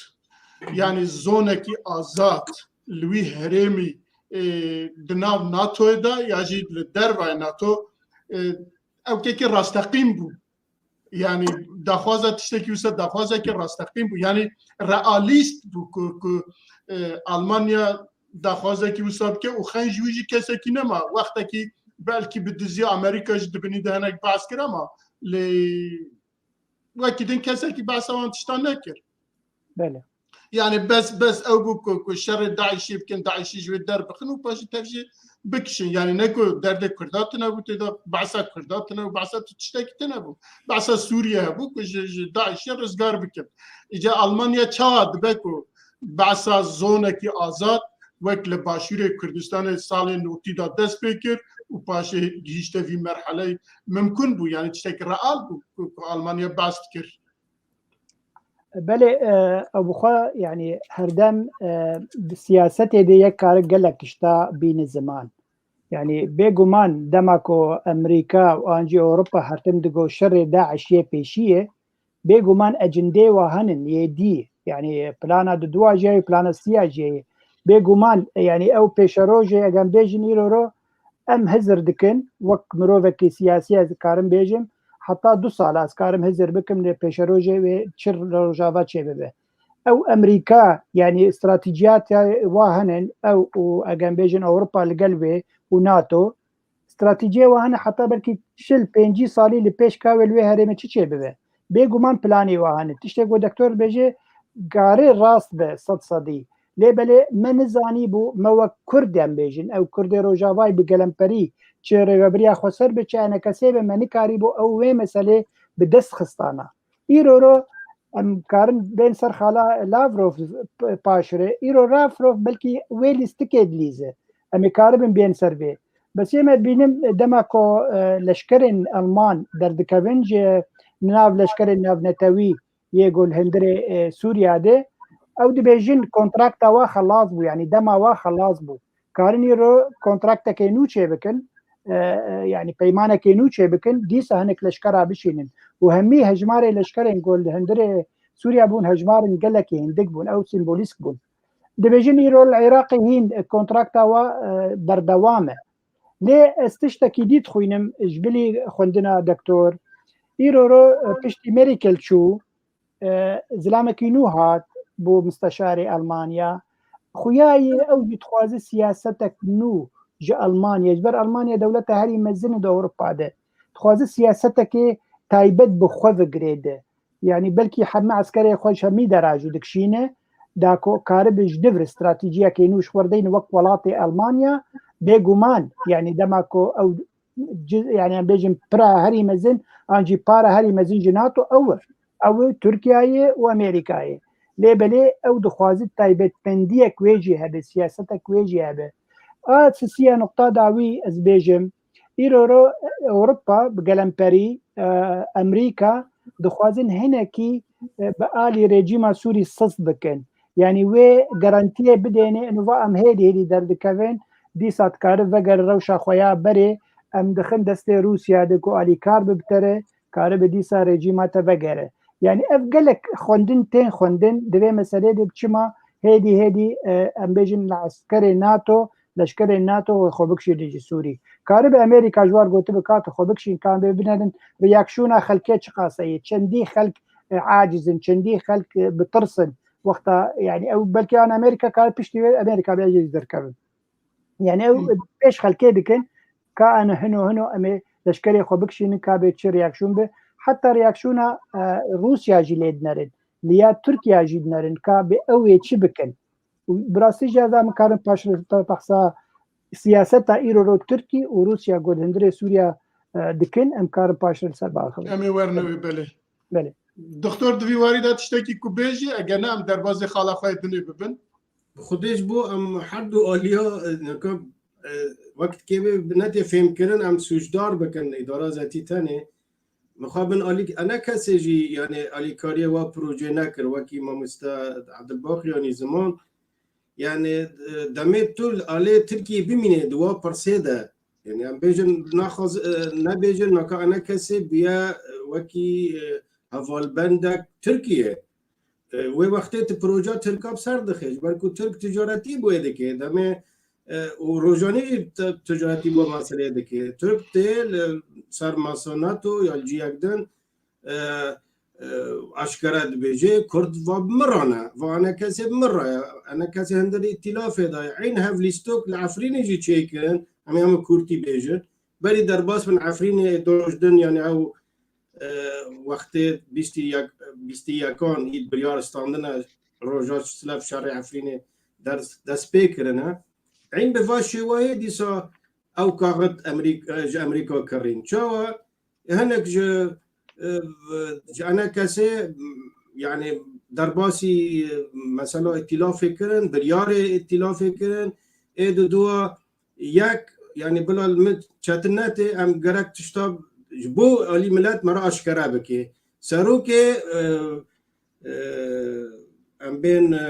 yanî zonekî azad li wî herêmî, e, di nav NATOyê de ya jî li dervayê NATO, e, ew kekî rasteqîn bû. Yanî daxwaza tiştekî wisa daxwazekî rasteqîn bû. Yanî realîst bû ku, ku, e, Almanya daxwazekî wisa bike û xeyn ji wî jî kesekî nema. Wextekî belkî bi dizî Amerîka jî di binî de hinek behs kir, ama lê wekî din kesekî behsa wan tiştan nekir. Belê. Yani bes, bes ew bû ku, ku şerê DAIŞê bikin, DAIŞê ji wê derbixin û paşî tev jê bikişin. Yani ne ku derdê Kurda tune bû, tê de behsa Kurda tune bû, behsa tu tiştekî tune bû. Behsa Sûriye hebû ku ji, ji DAIŞê rizgar bikin. Îca Almanya çawa dibe ku behsa zonekî azad wek li Başûrê Kurdistanê salên notî de dest pê kir û paşê gihîşte vî merheleyê mimkun bû, yanî tiştekî real bû ku, ku Almanya behs dikir. Belê, e, ew bi xwe, yanî herdem, e, di siyasetê de yek kare gelek tişta bîne ziman. Yanî bêguman dema ku Amerîka û an jî Ewropa her tim digo şerê DAIŞ'ê pêşiyê, bêguman ecindê wa henin yê dî, yanî plana di dua jî ye, plana siya jî ye. Bêguman, yanî ew pêşerojê, eger bêjin îro ro, em hizir dikin, wek mirovekî siyasî ez karim bêjim, heta du sala ez karim hizir bikim lê pêşerojê wê çi li Rojava çêbibe. Ew Amerîka, yanî stratejiyata wa henin, ew û eger bêjin Ewropa li gel wê û NATO, stratejiyê wa hene heta belkî çil pêncî salî li pêş ka wê li wê herêmê çi çêbibe. Bêguman planê wa hene. Tiştê ku doktor dibêje, kare rast be sed sedî. Lê belê me nizanîbû, me wek Kurd em bêjin, ew Kurdê Rojavayê bi gelemperî çi rêvebiriya xweser be, çi enekesê be, me nikarîbû ew wê meselê bi dest xistana. Îro ro em karin bên ser xala Lavrov p-, paşire. Îro Lavrov belkî wê lîstikê dilîze. Em ê karibin bên ser vê. Bes ê me dibînim dema ku, e, leşkerên Alman derdikevin ji nav leşkerên navnetewî yê ku li hundirê, e, Sûriya de, ew dibêjin kontrakta wa xelas bû, yanî dema wa xelas bû. Karin îro kontraktekê nû çêbikin, e, e, yanî peymanekê nû çêbikin, dîsa hinek leşkera bişînin. Û hemî hejmarê leşkerên ku li hundirê Sûriya bûn, hejmarên gelekî hindik bûn, ew sîmbolîsk bûn. Dibêjin îro li Iraqê hîn, e, kontrakta wa, e, berdewam e. Lê ez tiştekî dî dixwînim ji bilî xwendina doktor. Îro ro, e, piştî Merkel çû, e, zilamekî nû hat bû misteşarê Almanya. Xuya ye ew jî dixwaze siyasetek nû ji Almanya, ji ber Almanya dewleta herî mezin e di Ewropa de. Dixwaze siyasetekê taybet bi xwe vigirê de. Yanî belkî heme eskerê xwe ji hemî dera jî dikişîne, da ku karibe ji nû re stratejiyekê nû ji xwe re deyne wek welatê Almanya, bêguman, yanî dema ku ew ci-, yanî em bêjin pira herî mezin, an jî para herî mezin ji NATO ew e. Ew e Tirkiyeyê û Amerîkayê. Lê belê ew dixwaze taybetmendiyek wê jî hebe, siyasetek wê jî hebe. A sisiya nuqta dawî ez bêjim, îro ro Ewropa bi gelemperî, e, Amerîka dixwazin hinekî, e, bi alî rejîma Sûrî sist bikin. Yanî wê garantiyê bidêne, inu va em hêdî hêdî derdikevin, dîsa dikare vegere rewşa xwe ya berê, em dixin destê Rûsya de ku alîkar bi bi te re, karibe dîsa rejîma te vegere. Yanî ev gelek xwendin tên xwendin, di vê meselê de çima hêdî hêdî, e, em bêjin li eskerê NATO, leşkerên NATO xwe bikişînin ji Sûrî. Karibe Amerîka ji war gotibe, ka tu xwe bikişîn, ka em bê binerin, reaksiyona xelkê çiqas e, çendî xelk, e, aciz in, çendî xelk, e, bi tirs in. Wexta, yanî ew belkî an Amerîka kare piştî wê Amerîka bê ez ê derkevim. Yanî ew pêş xelkê dikin, ka em hino hino em ê leşkerê xwe bikişînin, ka bê çi reaksiyon be. Heta reaksiyona, e, Rûsya jî lê dinerin. Li ya Tirkiye jî dinerin, ka bê ew ê çi bikin. Û bi rastî jî ez a min karin paşre te behsa siyaseta îro ro Tirkî û Rûsya ku di hundirê Sûriya, e, dikin, em karin paşre li ser biaxivin. Em ê werine wê, belê. Belê. Doktor, di vî warî de tiştekî ku bêjî, eger ne em derbazê xala xwe yê dinê bibin. Bi Xwedê ji bo em her du aliya, e, neka, e, wek dikê wê bi netê fêmkirin, em sûcdar bikin îdara Zetî tenê. Mixabin alî, ene kesê jî, yanî alîkariyê wa projê nekir, wekî mamoste Edil Baxyanî ziman. Yanî, e, demê tu li alê Tirkiyê bimînê di wa pirsê de. Yanî em bêjin, naxwaz, e, nebêjin, naka ene kesê bûye, e, wekî, e, hevalbendek Tirkiyê. E, wê wextê tu proja Tirka bi ser dixê, ji ber ku Tirk ticaretî bi wê dike. Demê, e, û rojanî jî ti-, ticaretî bi meseleyê dike. Tirk tê li ser masa NATO ya li ciyek din, e, e, aşkere dibêje, Kurd va bi min re ne, va ene kesê bi min re ye, ene kesê hundir îtîlafê de ye. Eyn hev lîstok li Efrînê jî çêkirin, em ê hemû kurdî bêjin. Berî derbas bin Efrînê, doj din, yanî ew, e, wextê bîstî yek, bîstî yekan îd biryar standine roja silav şerê Efrînê ders, dest pê kirine. Eyn bi va şêwayê dîsa ew kaxit Emerîk-, e, ji Emerîka kirîn. Çawa? Hinek ji, e, ji ene kesê, yanî derbasî, e, mesela îtîlafê kirin, biryarê îtîlafê kirin, ê di dua yek yani bila li min çetin netê, em gerek tişta ji bo alî milet me re aşkere bike. Serokê, e, e, em bên, e,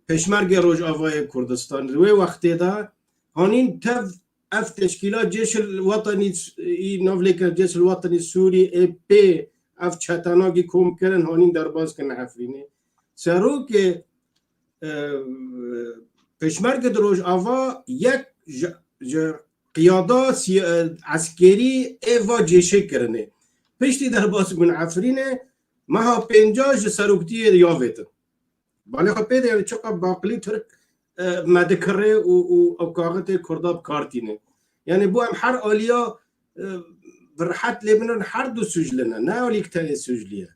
Pêşmergê Rojavayê Kurdistan, di wê wextê de hanîn tev ev teşkîla Cêşil Wetenî, î navlêke Cêşil Wetenî Sûrî ê pê ev çetenagî kom kirin, hanîn derbas kirin Efrînê. Serokê, e, Pêşmerge di Rojava yek ji, ji qiyada siya-, e, eskerî ê va cêşê kirinê. Piştî derbas bûn Efrînê, meha pênca ji seroktiyê yavêtin. Balê xwe pê de, yani, çiqa baqilî Tirk, e, me dikirê û, û ew kaxitê Kurda bi kar tîne. Yani, bo em her aliya, e, bi rehet lê binin, her du sucli ne, ne alîk tenê suclî ye.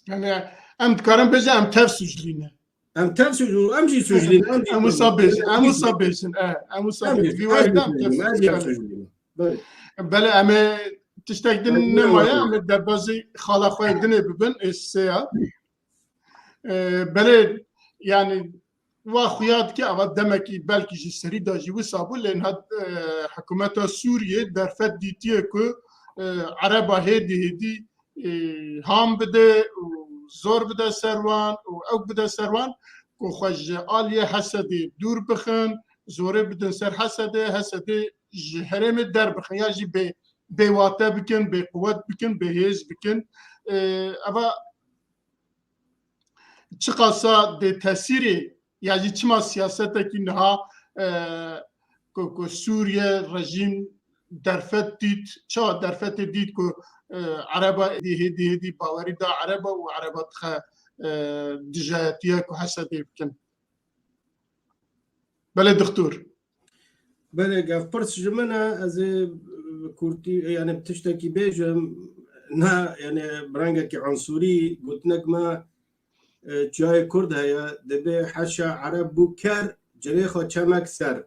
Yani, em dikarin bêjin, em tev suclî ne. Em tev suclî, em jî suclî ne, em jî Em wisa suclî ne. Bêjin, em wisa bêjin, e, em wisa Em bêjin. jî, Vî em wayî em de em tev jî suclî ne, suclî ne. Belê. Belê, em ê tiştek din Em nemaye, jî em ê derbazî xala xwe dinê bibin, ê sê ya. E, belê, yani, wa xuya dike, ava demekî belkî ji serî de jî wisa bû, lê niha, e, hikûmeta Sûriyê derfet dîtiye ku, e, Ereba hêdî hêdî, e, ham bide û zor bide ser wan û ew bide ser wan ku xwe ji aliyê Hesedê dûr bixin, zorê bidin ser Hesedê, Hesedê ji herêmê derbixin ya jî bê, bêwate bikin, bêquwet bikin, bêhêz bikin. E, eva çiqasa dê tesîrê ya jî çima siyasetekî niha, e, ku, ku Sûriye rejîm derfet dît, ça derfetê dît ku, e, Ereba êdî hêdî hêdî bawerî da Ereba û Ereba dixe, e, dijayetiye ku Hesedê bikin. Belê dixtur. Belê, gevpirs ji min e, ez ê bi kurtî, yani bi tiştekî bêjim, ne, yani bi rengekî unsurî gotinek me, e, çiyayê Kurd heye, dibê heşa Ereb bû ker, cilê xwe çemek ser.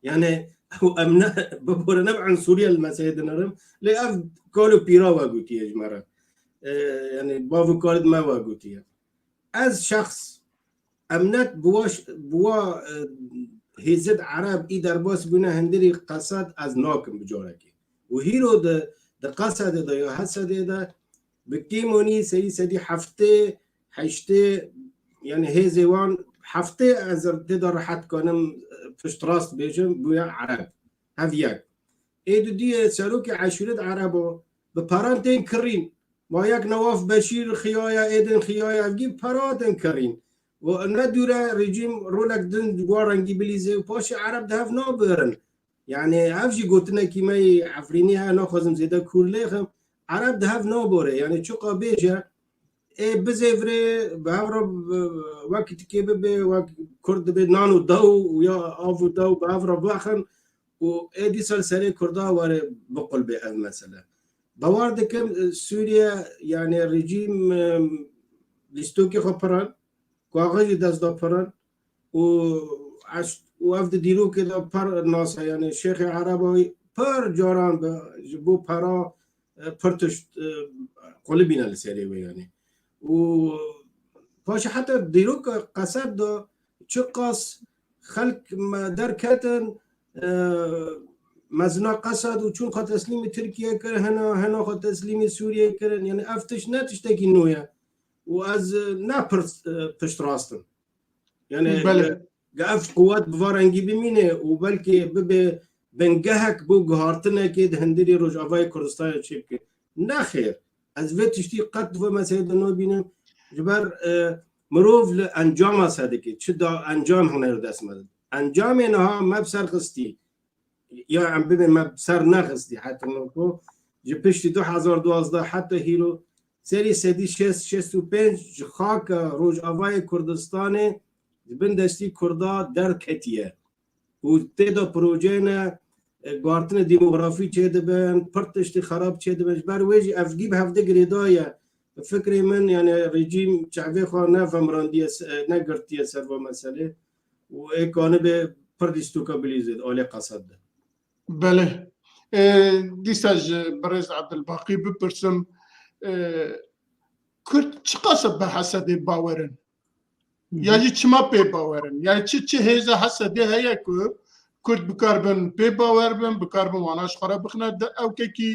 Yani, ew em ne, bibore ne bi unsuriye li meselê dinirim, lê ev kal û pîra we gotiye ji me re. E, yani, bav û kalid me we gotiye. Ez şexs, em net bi wa ş-, bi wa, e, hêzid Ereb î derbas bûne hindirî Qesed ez nakim bi carekê. Û hîro di, di Qesedê de ya Hesedê de bi kêmonî serî sedî heftê, heştê, yani hêzê wan heftê ez tê de rehet kanim, e, piştrast bêjim, bûye Ereb. Hev yek. Ê dudiyê serokê eşîret Erebo bi paran tên kirîn. Ma yek Newaf Beşîr xiyaya, êdin xiyaya, evgî para tên kirîn. Û ne dûre rejîm rolek din ji wan rengî bilîzê û paşê Ereb di hev nabirin. Yani ev jî gotinekî me yê Efrînî heye, naxwazim zêde kûr lêxim. Ereb di hev nabore. Yani çiqa bêje, ê bizêvirê, bi hev re, bi, wek tikê bibe, wek Kurd dibe nan û dew û ya av û dew bi hev re bixin û ê dîsa li serê Kurda were biqulbe ev mesele. Bawer dikim, e, Sûriye, yani rejîm, e, lîstokê xwe pirin, kaxizî dest da pirin û eş-, û ev di dîrokê de pir nas e, yani Şêxê Ereba pir caran bi, ji bo para, e, pir tişt, e, qulibîne li serê wê, yani. Û paşê heta dîroka Qesed de çiqas xelk me derketin, e, mezina Qesed û çûn xwe teslîmî Tirkiye kir, hena, hena xwe teslîmî Sûriye kirin. Yani ev tişt ne tiştekî nû ye. Û ez, e, ne pir, e, piştrast im. Yani, Belê. ge-, ge ev quwet bi va rengî bimîne û belkî bibe bingehek bo guhartinekê di hundirê Rojavayê Kurdistanê çêbike. Nexêr, ez vê tiştî qet di vê meselê de nabînim. Ji ber, e, mirov li encama ser dike. Çi da encam hûn dest me didin. Encamê niha me bi ser xistî. Ya em bibê me bi ser nexistî heta ku ji piştî du hezar duwazdeh heta hîro serî sedî şêst, şêst û pênc ji xaka Rojavayê Kurdistanê ji bin destî Kurda derketiye. Û tê de projeyê ne, e, guhartinê demografî çêdibin, pir tiştê xerab çêdibin. Ji ber wê jî evgî bi hevdê girêdaye. Bi fikrê min, yani rejîm çavê xwe ne vemirandiye se-, ne girtiye ser va meselê. Û ê kanibe pir dîstoka bilîzê di alê Qesed de. Belê. E, dîsa ji birêz Abdulbaqî bipirsim, e, Kurd çiqas bi Hesedê bawer in? Ya jî çima pê bawer in? Yani çi, çi hêza Hesedê heye ku Kurd bikaribin pê bawer bin, bikaribin wana ji xwe re bixine de ewkekî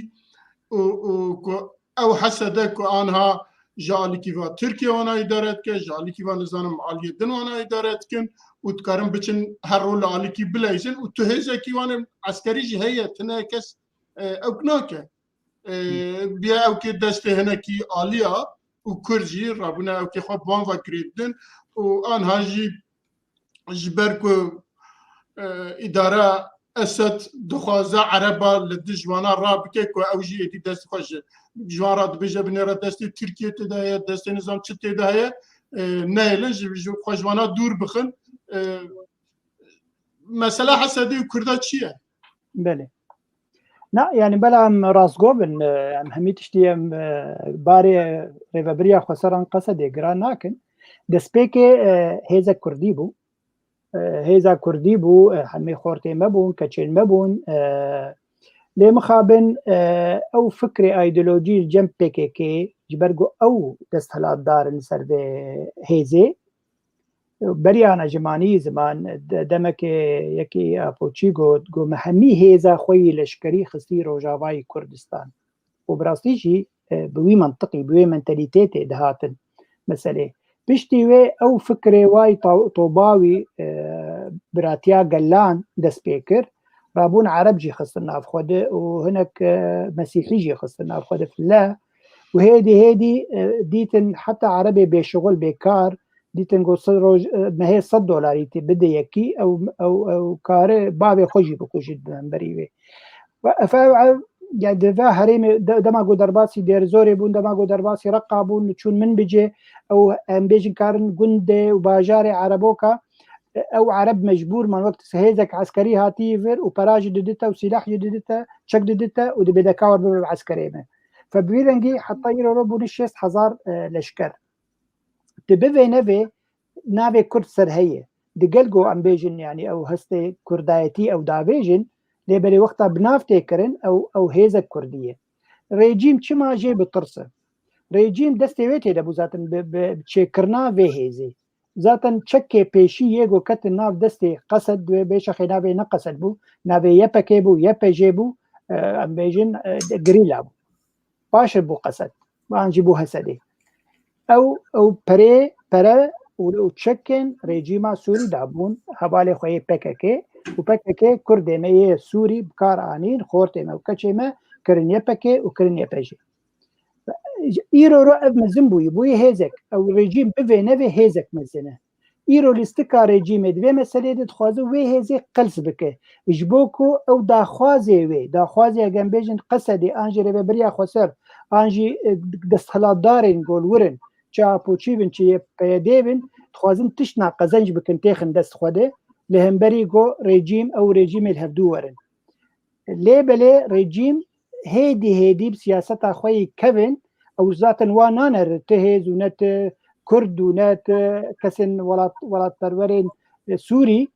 û, û ku ew hesede ku anha ji alîkî va Tirkiye wana îdare dike, ji alîkî va nizanim aliyê din wana îdare dikin û dikarin biçin her rol li alîkî bileyzin û tu hêzekî wan eskerî jî heye, tine kes, e, ewk nake. E, biya ewkê destê hinekî aliya û Kurd jî rabûne ewkê xwe bi wan ve girêdin û anha jî ji ber ku, e, îdara Esed dixwaze Ereba li dij wana rabike ku ew jî êdî dest xwe ji, ji wan re dibêje binêre destê Tirkiye tê de heye, destê nizam çi tê de heye, e, neyêlin ji, ji xwe ji wana dûr bixin. E, mesela Hesedê û Kurda çi ye? Belê. Na, yani belam rastgo bin, e, em hemî tiştî em, e, barê rêvebiriya xweseran Qesedê gira nakin. Destpêkê, e, hêzek Kurdî bû. E, hêza Kurdî bû, e, hemî xortê me bûn, keçên me bûn. E, lê mixabin, e, ew fikrê, ideolojî li cem P K K, ji ber ku ew desthilatdar in li ser vê hêzê. Beriya ana ji manî ziman, de-, demekê yekî Apoçî got, got, me hemî hêza xwe yî leşkerî xistî Rojavayî Kurdistan. Û bi rastî jî, e, bi wî mantiqî, bi wê mentalîtetê dihatin meselê. Piştî wê ew fikrê wa yî ta-, toba wî, e, biratiya gelan dest pê kir. Rabûn Ereb jî xistin nav xwe de û hinek, e, Mesîhî jî xistin nav xwe de file. Û hêdî hêdî, e, dîtin heta Erebê bêşixul, bêkar, dîtin ku sed roj, e, mehê sed dolarî tê bide yekî, ew, ew, ew kare bavê xwe jî bikujît bi hemberî wê. Ve ev, ev, ev, yani di va herêmê, de-, dema ku derbasî Dêrzorê bûn, dema ku derbasî Reqa bûn, çûn min bicê, ew em bêjin karin gundê û bajarê Ereboka, e, ew Ereb mecbûr man wek hêzek eskerî hatî vir û pera jî didite û sîlah jî didite, çek didite û dibê de ka wer bibe bi eskerê me. Fe bi vî rengî heta îro ro bûne şêst hezar, e, leşker. Di bivê nevê navê Kurd ser heye. Digel ku em bêjin, yani ew hestê Kurdayetî ew davêjin, lê belê wexta bi nav tê kirin, ew, ew hêzek Kurdî ye. Rejîm çima jê bi tirs e? Rejîm destê wê tê de bû zaten bi, bi çêkirina vê hêzê. Zaten çekê pêşî yê ku ketin nav destê Qesed, wê bêşexê navê ne Qesed bû, navê Y P G bû, Y P G bû, e, em bêjin, e, gerîla bû. Paşê bû Qesed, an jî bû Hesedê. Ew, ew perê, pere û, û çekên rejîma Sûrî dabûn hevalê xwe yê P K K û P K K Kurdê me yê Sûrî bi kar anîn, xortê me û keçê me kirin Y P G û kirin Y P G. Îro ro ev mezin bûyî, bûyî hêzek. Ew rejîm bivê nevê hêzek mezin e. Îro lîstika rejîmê di vê meseleyê de dixwaze wê hêzê qels bike. Ji bo ku ew daxwazê wê, daxwazê, eger em bêjin Qesedê, an jî rêvebiriya xweser, an jî, e, desthilatdarên ku li wir in, çi Apoçî bin, çi yê P Y D bin, dixwazin tiştna qezenc bikin, têxin dest xwe de, li hemberî ku rejîm, ew rejîmê li hevdû werin. Lê belê rejîm hêdî hêdî bi siyaseta xwe yî kevin, ew zaten wa nane re, ti hêz û ne ti Kurd û ne ti kesên welat-, welatperwerên, e, Sûrî,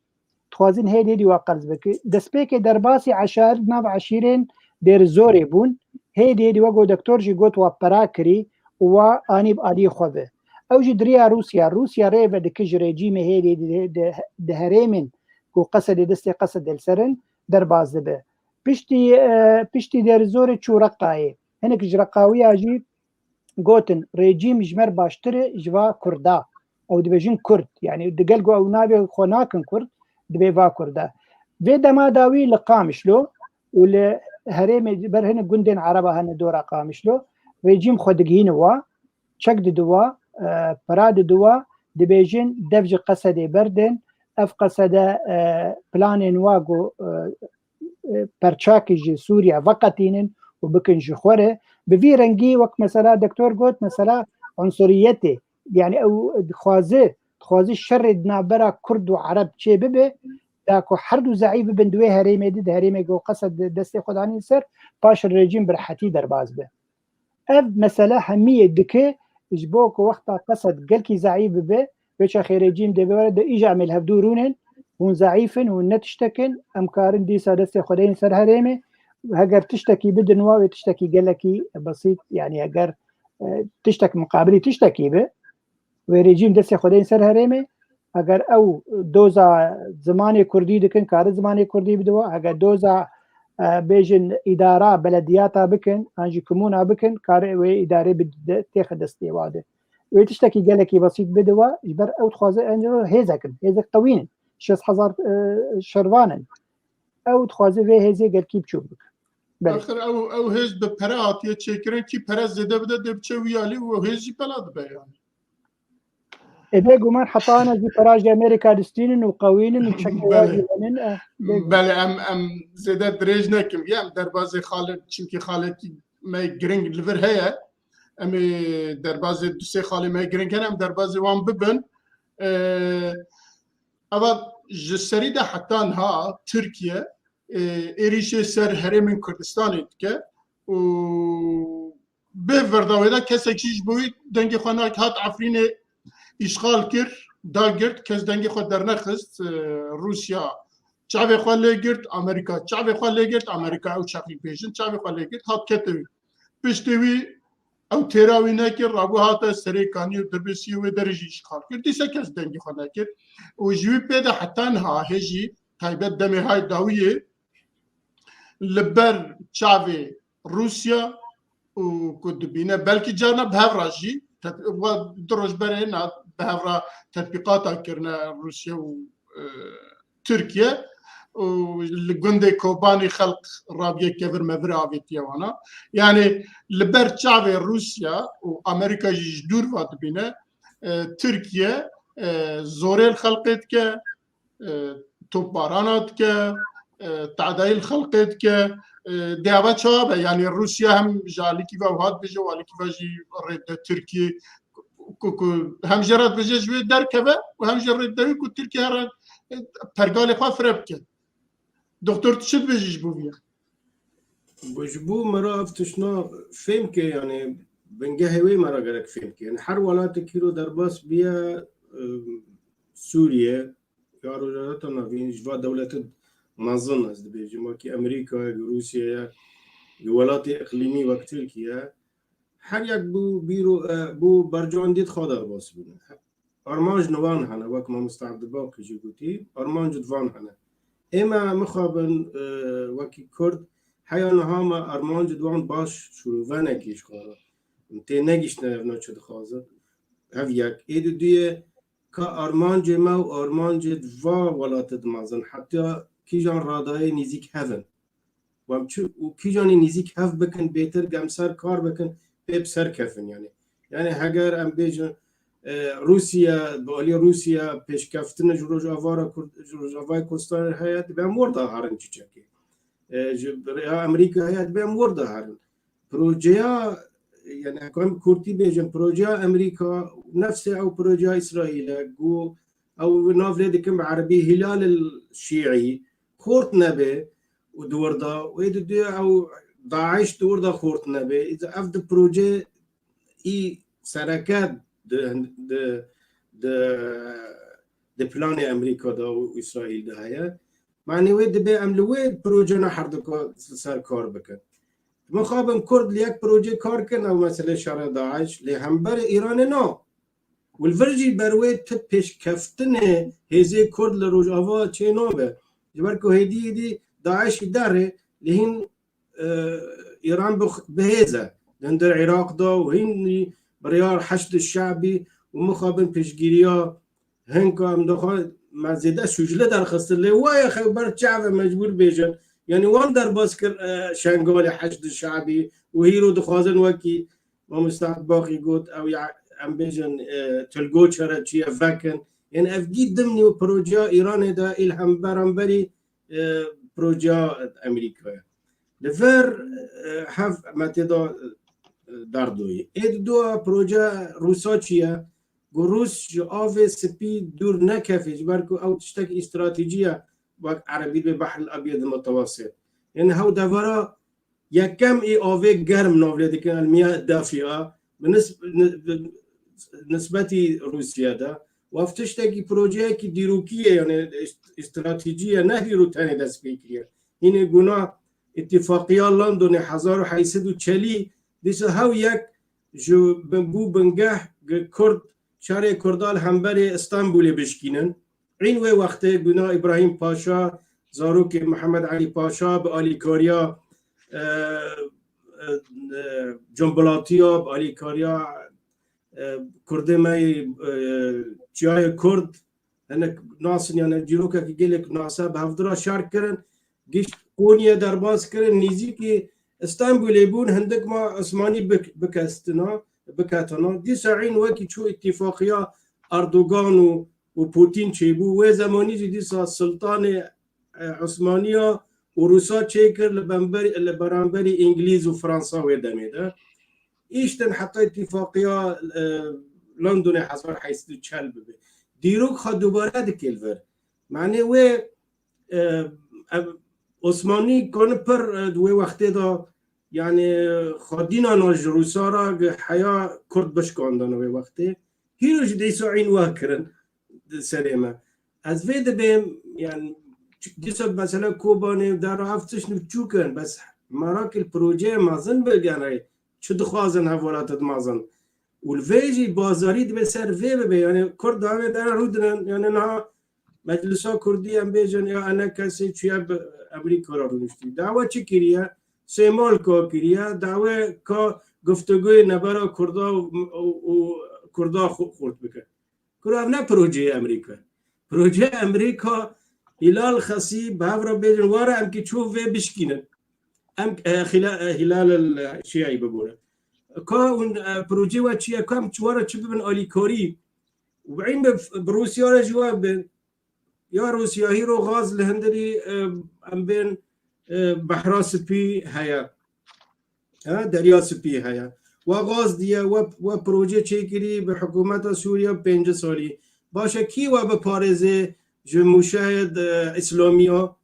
dixwazin hêdî hêdî wa qels bike. Destpêkê derbasî eşar-, nav eşîrên Dêrizorê bûn, hêdî hêdî wek ku doktor jî got wa pera kirî û wa anî bi aliyê xwe ve. Ew jî di riya Rûsya, Rûsya rê vedike ji rejîmê hêdî di, di, di herêmên ku Qesedê, destê Qesedê li ser in, derbas dibe. Piştî, e, piştî Dêrizorê çû Reqayê. Hinek ji Reqawiya jî gotin, rejîm ji me re baştir e ji va Kurda. Ew dibêjin Kurd. Yani digel ku ew navê xwe nakin Kurd, dibê va Kurda. Vê dema dawî li Qamişlo û li herêmê ber hinek gundên Ereba hene dora Qamişlo, rejîm xwe digihîne wa, çek dide wa, e, pera dide wa, dibêjin dev ji Qesedê berdin, ev Qesede, e, planên wa ku, e, e, perçakî ji Sûriye veqetînin û bikin ji xwe re. Bi vî rengî wek mesela doktor got, mesela unsuriyetê, yani ew dixwaze, dixwaze şerê di navbera Kurd û Ereb çê bibe, da ku her du zeîf bibin di wê herêmê de, di herêmê ku Qesed destê xwe danîn ser, paş rejîm bi rehetî derbas be. Ev mesele hemiyê dike ji bo ku wexta Qesed gelkî zeîf bibe, wê çaxê rejîm dê bibere de îja em ê li hevdû rûnin, hûn zeîf in, hûn ne tiştek in, em karin dîsa destê xwe deyên ser herêmê, heger tiştekî bidin wa, wê tiştekî gelekî besît, yani heger, e, tiştek miqabilî tiştekî be, wê rejîm destê xwe deyên ser herêmê, Eger ew doza zimanê kurdî dikin, kare zimanê kurdî bidiwe. Eger doza, e, bêjin îdara, belediyata bikin, an jî komûna bikin, kare wê îdarê bi de-, têxe destê wa de. Wê tiştekî gelekî besît bidiwe, ji ber ew dixwaze en hêzek in, hêzek qewîn in. Şêst hezar, e, şervan in. Ew dixwaze vê hêzê gelkî biçûk bike. Belê. Axir ew, ew hêz bi pere hatiye çêkirin, kî pere zêde bide dê biçe wî alî û hêz jî bela dibe yani. E, bêguman heta ana jî pera ji Amerîka distînin û qewînin û çekê wa Belê. jî henin, e, bêguman. Belê, em, em zêde dirêj nekim. Ya em derbazê xalê, çimkî xalekî me giring li vir heye. Em ê derbazê du sê xalê me giring hene, em derbazê wan bibin. E, eva ji serî de heta niha Tirkiye, e, êrîşê ser herêmên Kurdistanê dike û bê verda wê de kesek jî ji bo wî dengê xwe nak hat Efrînê îşxal kir, dagirt, kes dengê xwe dernexist, e, Rûsya çavê xwe lê girt, Amerîka çavê xwe lê girt, Amerîka ew çaxî bêjin, çavê xwe lê girt, hat kete wî. Piştî wî ew têra wî nekir, rabû hate Serêkanî û Dirbêsiyê wê derê jî îşxal kir. Dîse kes dengê xwe nekir. Û ji wî pê de heta niha hê jî taybet demê hay dawiyê li ber çavê Rûsya û ku dibîne, belkî carna bi hev re jî, tet-, wa du roj berê na bi hev re tetbîqata kirine Rûsya û, e, Tirkiye û li gundê Kobanî xelk rabiye kevir mevir avêtiye wana. Yani li ber çavê Rûsya û Amerîka jî ji dûr va dibîne, e, Tirkiye, e, zorê li xelkê dike, e, topbarana dike, e, tadayî li xelkê dike, e, dê ava çawa be? Yani Rûsya hem ji alîkî ve wiha dibêje û alîkî ve jî rê dide Tirkiyê ku, ku hem jê re dibêje ji wê derkeve û hem jî rê dide wî ku Tirkiye here, e, pergalê xwe fire bike. Doktor, tu çi dibêjî ji bo vî ya? Ji bo me re ev tiştna fêm ke, yani bingehê wê me re gerek fêm ke. Yani her welatekî ro derbas biye, e, Sûriye, ya Rojhilata Navîn, ji va dewlete mezin ez dibêjim, wekî Amerîka ye, Rûsya ye, welatê iqlîmî wek Tirkiye, her yek bû bîro, e, bû bercandî xwe derbas bûne. Armanc nivan hene, wek mamoste Ebdulbaqî jî gotî, armanc divan hene. Ê me mixabin, e, wekî Kurd, heya niha me armanc divan baş şûrove nekir ji xwe re. Tê negiştine ev na çi dixwazin. Ev yek. Ê di duyê ka armancê me û armancê va welatê dimezin, hetiya kîjan radayê nêzîk hev in. Wan çi û kîjanî nêzîk hev bikin, bêtir gemser kar bikin, pê bi ser kefin yani. Yani heger em bêjin, e, Rûsya, bi alî Rûsya pêşkeftin ji Rojava re Kurd-, ji Rojavayê Kurdistanê heye, dibe em wir de herin çiçekê. E, ji rêya Amerîka heye, dibe em wir de herin. Projeya, yani, em kurtî bêjin, projeya Amerîka, nefsê ew projeya Îsraîl e, ku ew nav lê dikin bi erebî Hilal el Şîî, kurt nebe û di wir de, wê di duyê ew DAIŞ di wir de kurt nebe. Îca ev di proje î sereke di, di, di, di planê Amerîka de û Îsraîl de heye. Manî wê dibe em li wê projena herdika ser kar bikin. Mixabin Kurd li yek projê kar kin, ew mesele şerê DAIŞ, lê hemberê Îranê na. Û li vir jî ber wê ti pêşkeftinê hêzê Kurd li Rojava çê nabe. Ji ber ku hêdî hêdî DAIŞ derê, lê hîn, e, Îran bi, bi hêz e. Li hundir Iraq de û hîn biryar Heşd Şebî û mixabin piştgiriya hinka em dixwe me zêde sûcli derxistin. Lê waye xew ber çavê mecbûr bêjin. Yani wan derbas kir, e, Şengalê Heşd Şebî û hîro dixwazin wekî mamoste Ebdulbaqî got, ew ya em bêjin, e, Tilgo çere çiye vekin. Yani ev gî dimnî û projeya Îranê de îlham beramberî, e, projeya Amerîka ye. Li vir, e, hev me tê de, e, derdoyê. Ê di dua proje Rûsa çi ye? Ku Rûs ji avê spî dûr nekeve, ji ber ku ew tiştek îstratejî ye, wek erebî dibê Behr el Ebyed Mutewasit. Yani hew devera yekem ê avê germ navlê dikin, el miyah dafia, bi nis-, ni-, bi nisbetî Rûsya de. Û ev tiştekî projeyekî dîrokî ye, yani îst-, îstratejî ye, ne hîro tenê dest pê kiriye. Hînê guna Îtîfaqiya Londonê hezar û heyt sed û çelî, dîsa hew yek ji bin-, bû bingeh gi-, Kurd şerê Kurda li hemberê Stenbolê bişkînin. În wê wextê guna Îbrahîm Paşa, zarokê Mihemed Elî Paşa bi alîkariya, e, e, e, cumbilatiya, bi alîkariya, e, Kurdê me yê, e, çiyayê Kurd, hinek nasin, yani, çîrokekî gelek nase bi hevdira şer kirin, gişt Koniyê derbas kirin, nîzîkî Stenbolê bûn, hindik ma Osmanî bik-, bikestina, biketina. Dîsa în wekî çû îtîfaqiya Erdogan û, û Putin çêbû. Wê zemanî jî dîsa Sultanê, e, Osmaniya û Rûsa çêkir li bember-, li beramberî Îngilîz û Fransa wê demê de. Îştin heta îtîfaqiya, e, Londonê hezar heşt sed û çel bibe. Dîrok xwe dubare dike li vir. Manê wê, e, ev, Osmanî kanî pir, e, di wê wextê de, yani, xwedînana ji Rûsa re gi heya Kurd bişkandana wê wextê. Hîro jî dîsa în wa kirin di serê me. Ez vê dibêm, yani, çi-, dîsa mesela Kobanê, dera ev tişt nû çûk in, bes merakil projeyê mezin bi, yani, çi dixwazin hev welatê mezin. Û li vê jî bazarî dibe ser vê bibe. Yani, Kurd dawê dera rûdinin, yani, niha Meclisa Kurdî, em bêjin, ya enekesê çûye bi Amerîka re rûniştî. Dawa çi kiriye? Sêmalka kiriye, dawa ka guftegoyê nebera Kurda û, û, û Kurda xu-, xurt bike. Kuro ev ne projeyê Amerîka. Projeyê Amerîka, Hilal Xesî, bi hev re bêjin, were em ki çû vê bişkînin. Em, e, Hila-, e, Hilal el Şiayî bibûre. Ka hûn, e, projeyê we çi ye? Ka em çi were çi bibin alîkarî? Û bi, bi Rûsya re jî we bin. Ya Rûsya hîro gaz li hundirî, e, em bên, e, Behra Spî heye. Ha, Derya Spî heye. We gaz diye, we, we proje çêkirî bi hikûmeta Sûriye pêncî salî. Baş e, kî we biparêzê ji mûşeyê de, Îslamiya,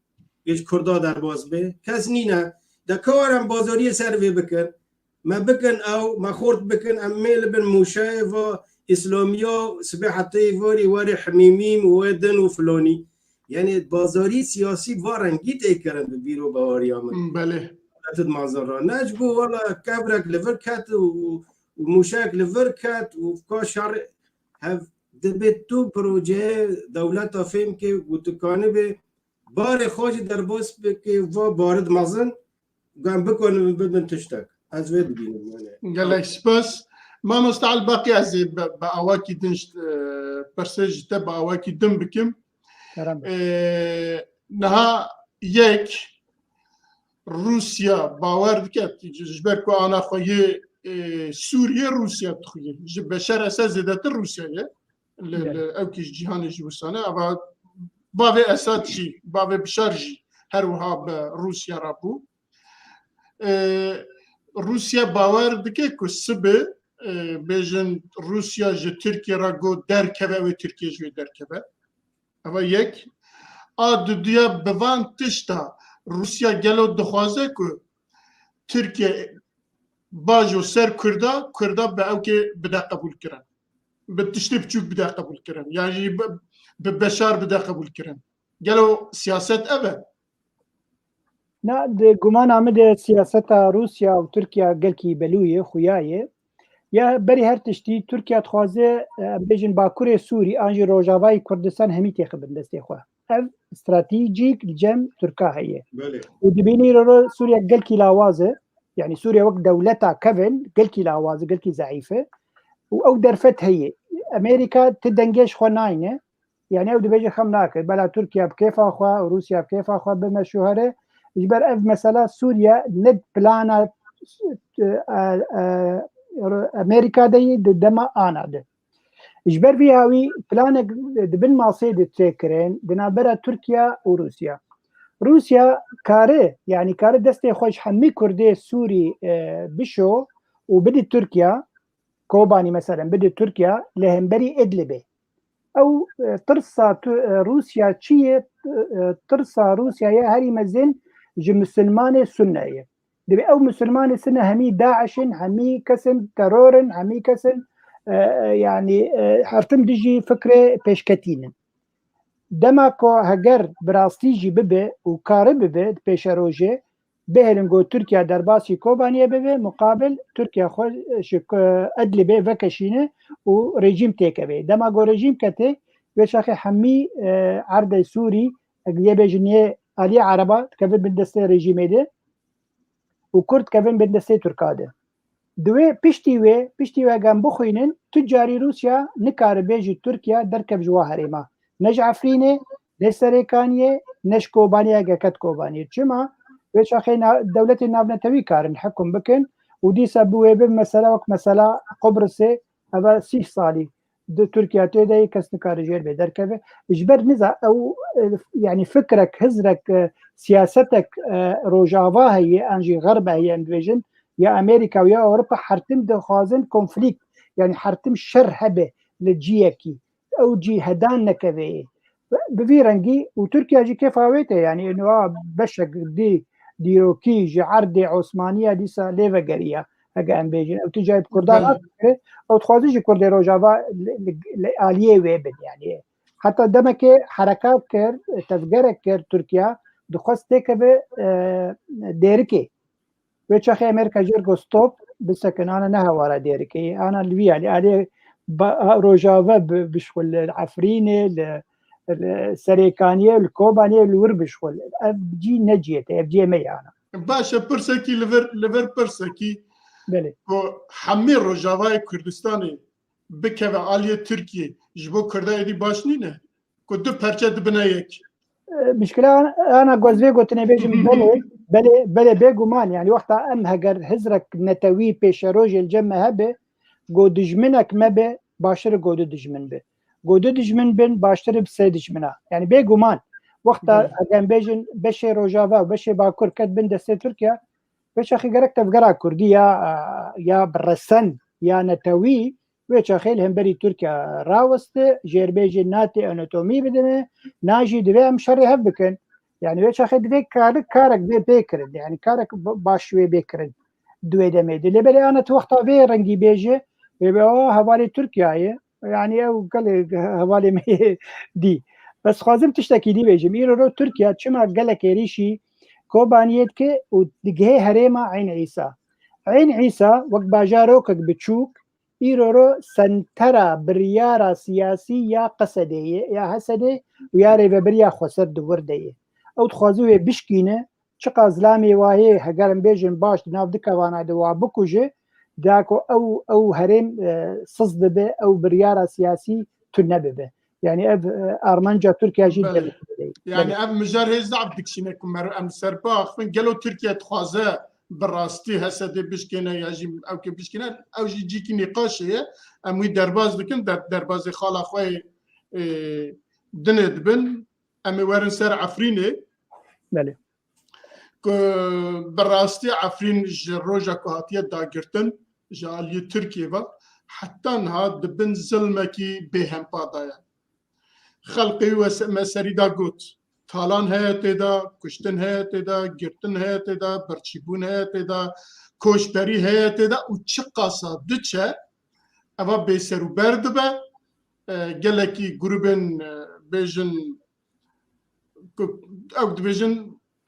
yê ji Kurda derbas be? Kes nîne. De ka were em bazariyê ser vê bikin. Me bikin ew, me xort bikin, em mê li bin mûşeyê va Îslamiya sibê hetê êvarî werê hemîmîm û wê din û filanî. Yani bazarî siyasî va rengî tê kirin bi bîr û baweriya min. Belê. Qet di manzara. Ne ji bo wela kevrek li vir ket û, û mûşek li vir ket û ka şer hev dibe tu projeyê dewleta fêm ke û tu kanibê barê xwe jî derbas bike va barid mezin, em bikarin bibin tiştek. Ez vê dibînim, yani. Gelek spas. Mamoste Elbaqî, ez ê bi, bi awakî din ji, e, pirsê ji te bi awakî din bikim. Kerem. E, niha yek Rûsya bawer dike, ji ber ku ana xwe yê, e, Sûriyê Rûsya dixuye. Ji Beşar Esed zêdetir Rûsya ye. Li, li ewkî ji cîhanê jî wisa ne. Eva bavê Esad jî, bavê Bişar jî her wiha bi Rûsya re bû. E, Rûsya bawer dike ku sibê, e, bêjin Rûsya ji Tirkiye re got derkeve, wê Tirkiye ji wê derkeve. Eva yek. A duduya bi van tişta Rûsya gelo dixwaze ku Tirkiye bajo ser Kurda, Kurda bi ewkê bide qebûl kirin. Bi tiştê biçûk bide qebûl kirin. Yan jî bi, bi Beşar bide qebûl kirin. Gelo siyaset ev e? Na, di gumana min de siyaseta Rûsya û Tirkiye gelkî belû ye, xuya ye. Ya berî her tiştî Tirkiye dixwaze, e, em bêjin Bakurê Sûrî an jî Rojavayê Kurdistan hemî têxibin destê xwe. Ev stratejîk li cem Tirka heye. Belê. Û dibînî îro Sûriye gelkî lawaz e. Yani Sûriye wek dewleta kevin gelkî lawaz e, gelkî zeîf e. Û ew derfet heye. Amerîka ti dengê ji xwe nayne. Yani ew dibêje xem nake. Bela Tirkiye bi kêfa xwe, Rûsya bi kêfa xwe bimeşûhere. Ji ber ev mesela Sûriye ne plana, e, e, e, Amerîka de ye, di dema ana de. Ji ber vî hawî planek di bin masê de tê kirin, di navbera Tirkiye û Rûsya. Rûsya kare, yani kare destê xwe ji hemî Kurdê Sûrî, e, bişo û bidî Tirkiye, Kobanî meselen bidî Tirkiye, li hemberî Idlibê. Ew, e, tirsa tu, e, Rûsya çi ye? E, tirsa Rûsyayê herî mezin ji misilmanê Sunne ye. Dibê ew misilmanê Sunne hemî DAIŞ in, hemî kesin teror in, hemî kesin, e, e, yani, e, her tim dijî fikrê pêşketîn in. Dema ku heger bi rastî jî bibe û kare bibe di pêşerojê, bihêlin ku Tirkiye derbasî Kobaniyê bibe, muqabil Tirkiye xwe ji Idlibê vekeşîne û rejîm têkeve. Dema ku rejîm kete, wê çaxê hemî, e, erdê Sûrî, yê bêjin yê aliyê Ereba dikevin bin destê rejîmê de û Kurd dikevin bin destê Tirka de. Di wê piştî wê, piştî wê gem bixwînin, tu carî Rûsya nikare bêjî Tirkiye derkev ji wa herêma. Ne ji Efrînê, ne Serêkaniyê, ne ji Kobaniyê, heke ket Kobaniyê. Çima? Wê çaxê na-, dewletên navnetewî karin hekum bikin û dîsa bi wê bi mesela wek mesela Qubrisê, eva sîh salî di Tirkiye tê de yê kes nikare jêr bê derkeve. Ji ber niza ew, e, yani fikrek, hizrek, e, siyasetek, e, Rojava heye, an jî Xerb heye, em dibêjin, ya Amerîka û ya Ewropa her tim dixwazin konflîkt, yani her tim şer hebe li ciyekî. Ew cî hedan nekeve yê. Bi vî rengî û Tirkiye jî kêfa wê tê, yani êno a beşek dî dîrokî ji erdê Osmaniya dîsa lê vegeriya, heke em bêjin. Ew tu cayê bi Kurdan Belê. Nafikire, ew dixwaze jî Kurdê Rojava li, li, li aliyê wê bin, yani. Heta demekê herekat kir, tevgerek kir Tirkiye, dixwest têkeve, e, Dêrikê. Wê çaxê Amerîka jêr got stop, bisekin, ana ne hewara Dêrikê, ana li vî alî, alî ba-, Rojava bi-, bişxul, li Efrînê, li, li Serêkaniyê, li Kobaniyê, li wir bişxul. Ev cî ne ciyê te, ev ciyê me ye ana. Baş e, pirsekî li vir, li vir pirsekî. Belê. Ku hemî Rojavayê Kurdistanê bikeve aliyê Tirkiyê, ji bo Kurda êdî baş nîne? Ku du perçe dibine yek. E, mişkila an-, ana ku ez vê gotinê bêjim, belê, belê, belê, bêguman, yani wexta em heger hizrek netewî pêşerojê li cem me hebe, ku dijminek me be, baştir e ku du dijmin be. Ku du dijmin bin, baştir e bi sê dijmina. Yani bêguman, wexta Belê. Heger em bêjin beşê Rojava û beşê Bakur ket bin destê Tirkiye, wê çaxê gerek tevgera Kurdî ya, ya bi resen, ya netewî, wê çaxê li hemberî Tirkiye raweste, jêrbêjê NATO otonomî bidine, na jî divê em şerê hev bikin. Yani wê çaxê divê kar-, karek bê bê kirin. Yani karek ba-, baş wê bê kirin di wê demê de. Lê belê ana tu wexta vê rengî bêje, ê be, o hevalê Tirkiye ye. Yani ew gelê hevalê me yê dî. Bes xwazim tiştekî dî bêjim. Îro ro Tirkiye çima gelek êrîşî Kobaniyê dike û digihê herêma Eyn Îsa. Eyn Îsa wek bajarokek biçûk, îro ro sentera biryara siyasî ya Qesedê ye, ya Hesedê û ya rêvebiriya xweser di wir de ye. Ew dixwaze wê bişkîne, çiqas zilamê wayê, heger em bêjin baş di nav du kevana de wa bikuje, da ku ew, ew herêm, e, siz dibe, ew biryara siyasî tune bibe. Yani ev, e, armanca Tirkiye jî Belê. Derdibe. Yani Belê. Ev mijar hê zaf dikişîne ku mer-, em ser biaxivin. Gelo Tirkiye dixwaze bi rastî Hesedê bişkêne ya jî ewkê bişkêne? Ew jî cîkî nîqaşê ye. Em wî derbaz dikin, der-, derbazê xala xwe yê, e, dinê dibin. Em ê werin ser Efrînê. Belê. Ku bi rastî Efrîn ji roja ku hatiye dagirtin, ji aliyê Tirkiyê ve, heta niha di bin zilmekî bêhempa de ye. Xelqê wî wes-, me serî de got, talan heye tê de, kuştin heye tê de, girtin heye tê de, birçîbûn heye tê de, koçberî heye tê de û çiqasa diçe, eva bêserûber dibe. E, gelekî grûbên, e, bêjin, ku ew dibêjin,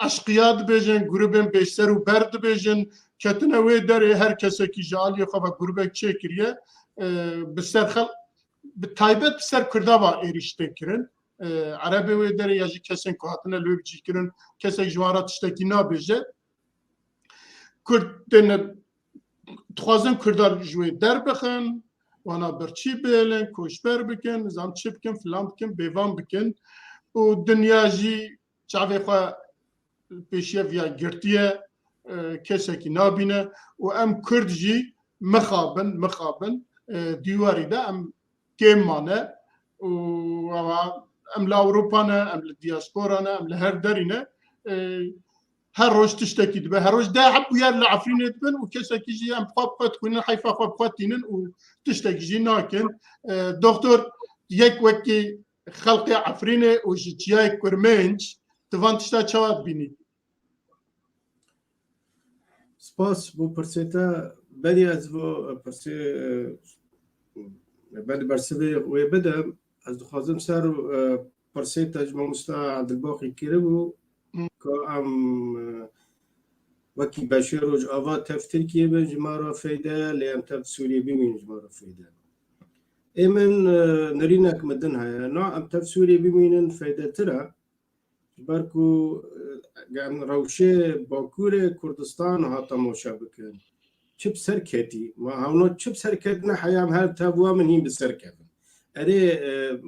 eşqiya dibêjin, grûbên bêserûber dibêjin, ketine wê derê, her kesekî ji aliyê xwe ve grûbek çêkiriye, e, bi ser xel-, bi taybet bi ser Kurda ve êrîş tê kirin. E, Erebê wê derê ya jî kesên ku hatine li wê bicî kirin, kesek ji wan re tiştekî nabêje. Kurd têne, dixwazin Kurda ji wê derbixin, wana birçî bihêlin, koçber bikin, nizam çi bikin, filan bikin, bêvan bikin. Û dinya jî çavê xwe pêşiya viya girtiye, e, kesekî nabîne. Û em Kurd jî mixabin, mixabin, e, dîwarî de em kêm mane û ava em li Ewropa ne, em li diaspora ne, em li her derî ne. E, her roj tiştekî dibe. Her roj deh heb bûyer li Efrînê dibin û kesekî jî em xwe bi xwe dixwînin, heyfa xwe bi xwe tînin û tiştekî jî nakin. E, doktor, yek wekî xelqê Efrînê û ji çiyayê Kurmênc, tu van tişta çawa dibînî? Spas bo pirsê te. Berî ez bo pirsê, e, berî bersivê wê bidim, ez dixwazim ser, e, pirsê te ji mamosta Edilbaxî kiribû, Hı. Ka em, e, Wekî beşê Rojava tev Tirkiyê bin ji me re feyde ye, lê em tev Sûriyê bimînin ji me re feyde ye. Ê min, e, nirînek min din heye. Na em tev Sûriyê bimînin feydetir e. Ji ber ku, e, em rewşê Bakurê Kurdistan ha temaşe bikin. Çi bi ser ketî? Ma hewna çi bi ser ketine heya em her tev wa min hîn bi ser kevin. Erê, e,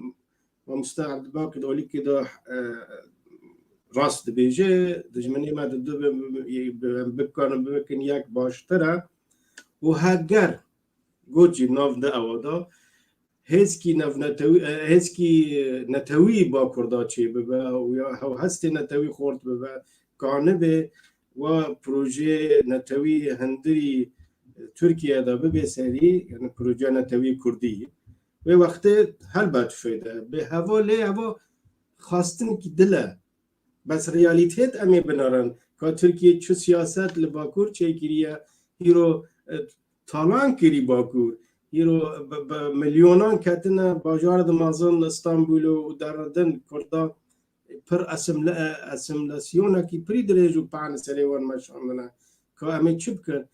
Mamoste Abdulbaqî di olîkê de, e, rast dibêje, dijminê me di du bi, bi, bi, bikarin bikin yek baştir e. Û heger got jî nav de ewa de, hêzkî navnetewî, e, hêzkî netewî Bakur de çêbibe û ya hew hestê netewî xort bibe, kanibe wa projeyê netewî hundirî Tirkiye de bibe serî, yani proje netewî Kurdî. Wê wextê helbet feyde. Bi heva lê heva xwestinekî dil e. Bes realîtet em ê binerin. Ka Tirkiye çi siyaset li Bakur çêkiriye, hîro, e, talan kirî Bakur. Hîro bi, bi milyonan ketine bajarê di mezin Îstanbûl û deredin Kurda pir asimle-, e, asimilasyonekî pirî dirêj û pan serê wan meşandine. Ka em ê çi bikin?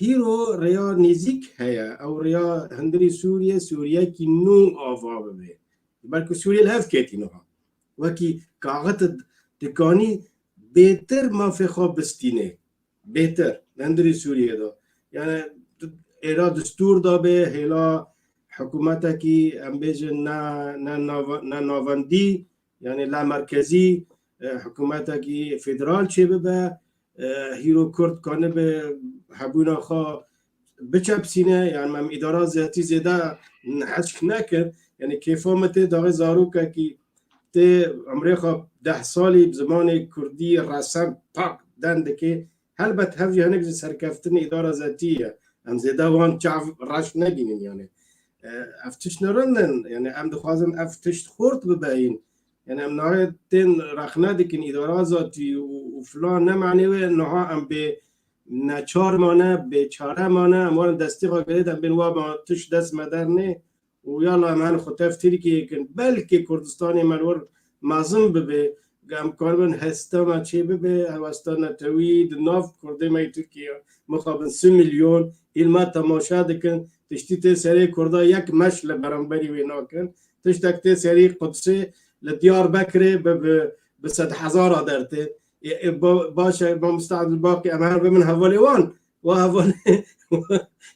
Hîro rêya nêzîk heye. Ew rêya hundirî Sûriye, Sûriyekî nû ava bibe. Belkî Sûriye li hev ketî niha. Wekî kaxit dikanî bêtir mafê xwe bistînê. Bêtir. Li hundirî Sûriye de. Yani êra distûr de be, hêla hikûmetekî, em bêjin ne, ne nava-, ne navendî, yani la merkezî, e, hikûmetekî federal çêbibe, e, hîro Kurd kanibe hebûna xwe biçepsîne, yani em îdara zetî zêde hişk nekin, yani kêfa min tê daxê zarokekî tê emrê xwe deh salî bi zimanê Kurdî resen pak den dike, helbet hev jî hinek ji serkeftinê îdara zetî ye. Em zêde wan çav reş nebînin yani. E, ev tişt ne rind in, yani em dixwazin ev tişt xort bibeyîn. Yani em nahê tên rexne dikin îdara zatî û, û filan ne manê wê niha em bê neçar mane, bê çare mane, em warin destê xwe girêt, em bên wa ma tişt dest me der nê û yala em hen xwe tev Tirkiyê kin. Belkî Kurdistanê me li wir mezin bibe, em karibin hesta me çê bibe, ew hesta netewî di nav Kurdê me yê Tirkiye mixabin sî milyon, îl me temaşe dikin, tiştî tê serê Kurda yek meş li beramberî wê nakin. Tiştek tê serî Qudsê li Diyarbekirê bi, bi, bi sedhezara dertê. Ê, ê, ba-, baş e, mamoste Abdulbaqî, em her bibin hevalê wan. Wa hevalê,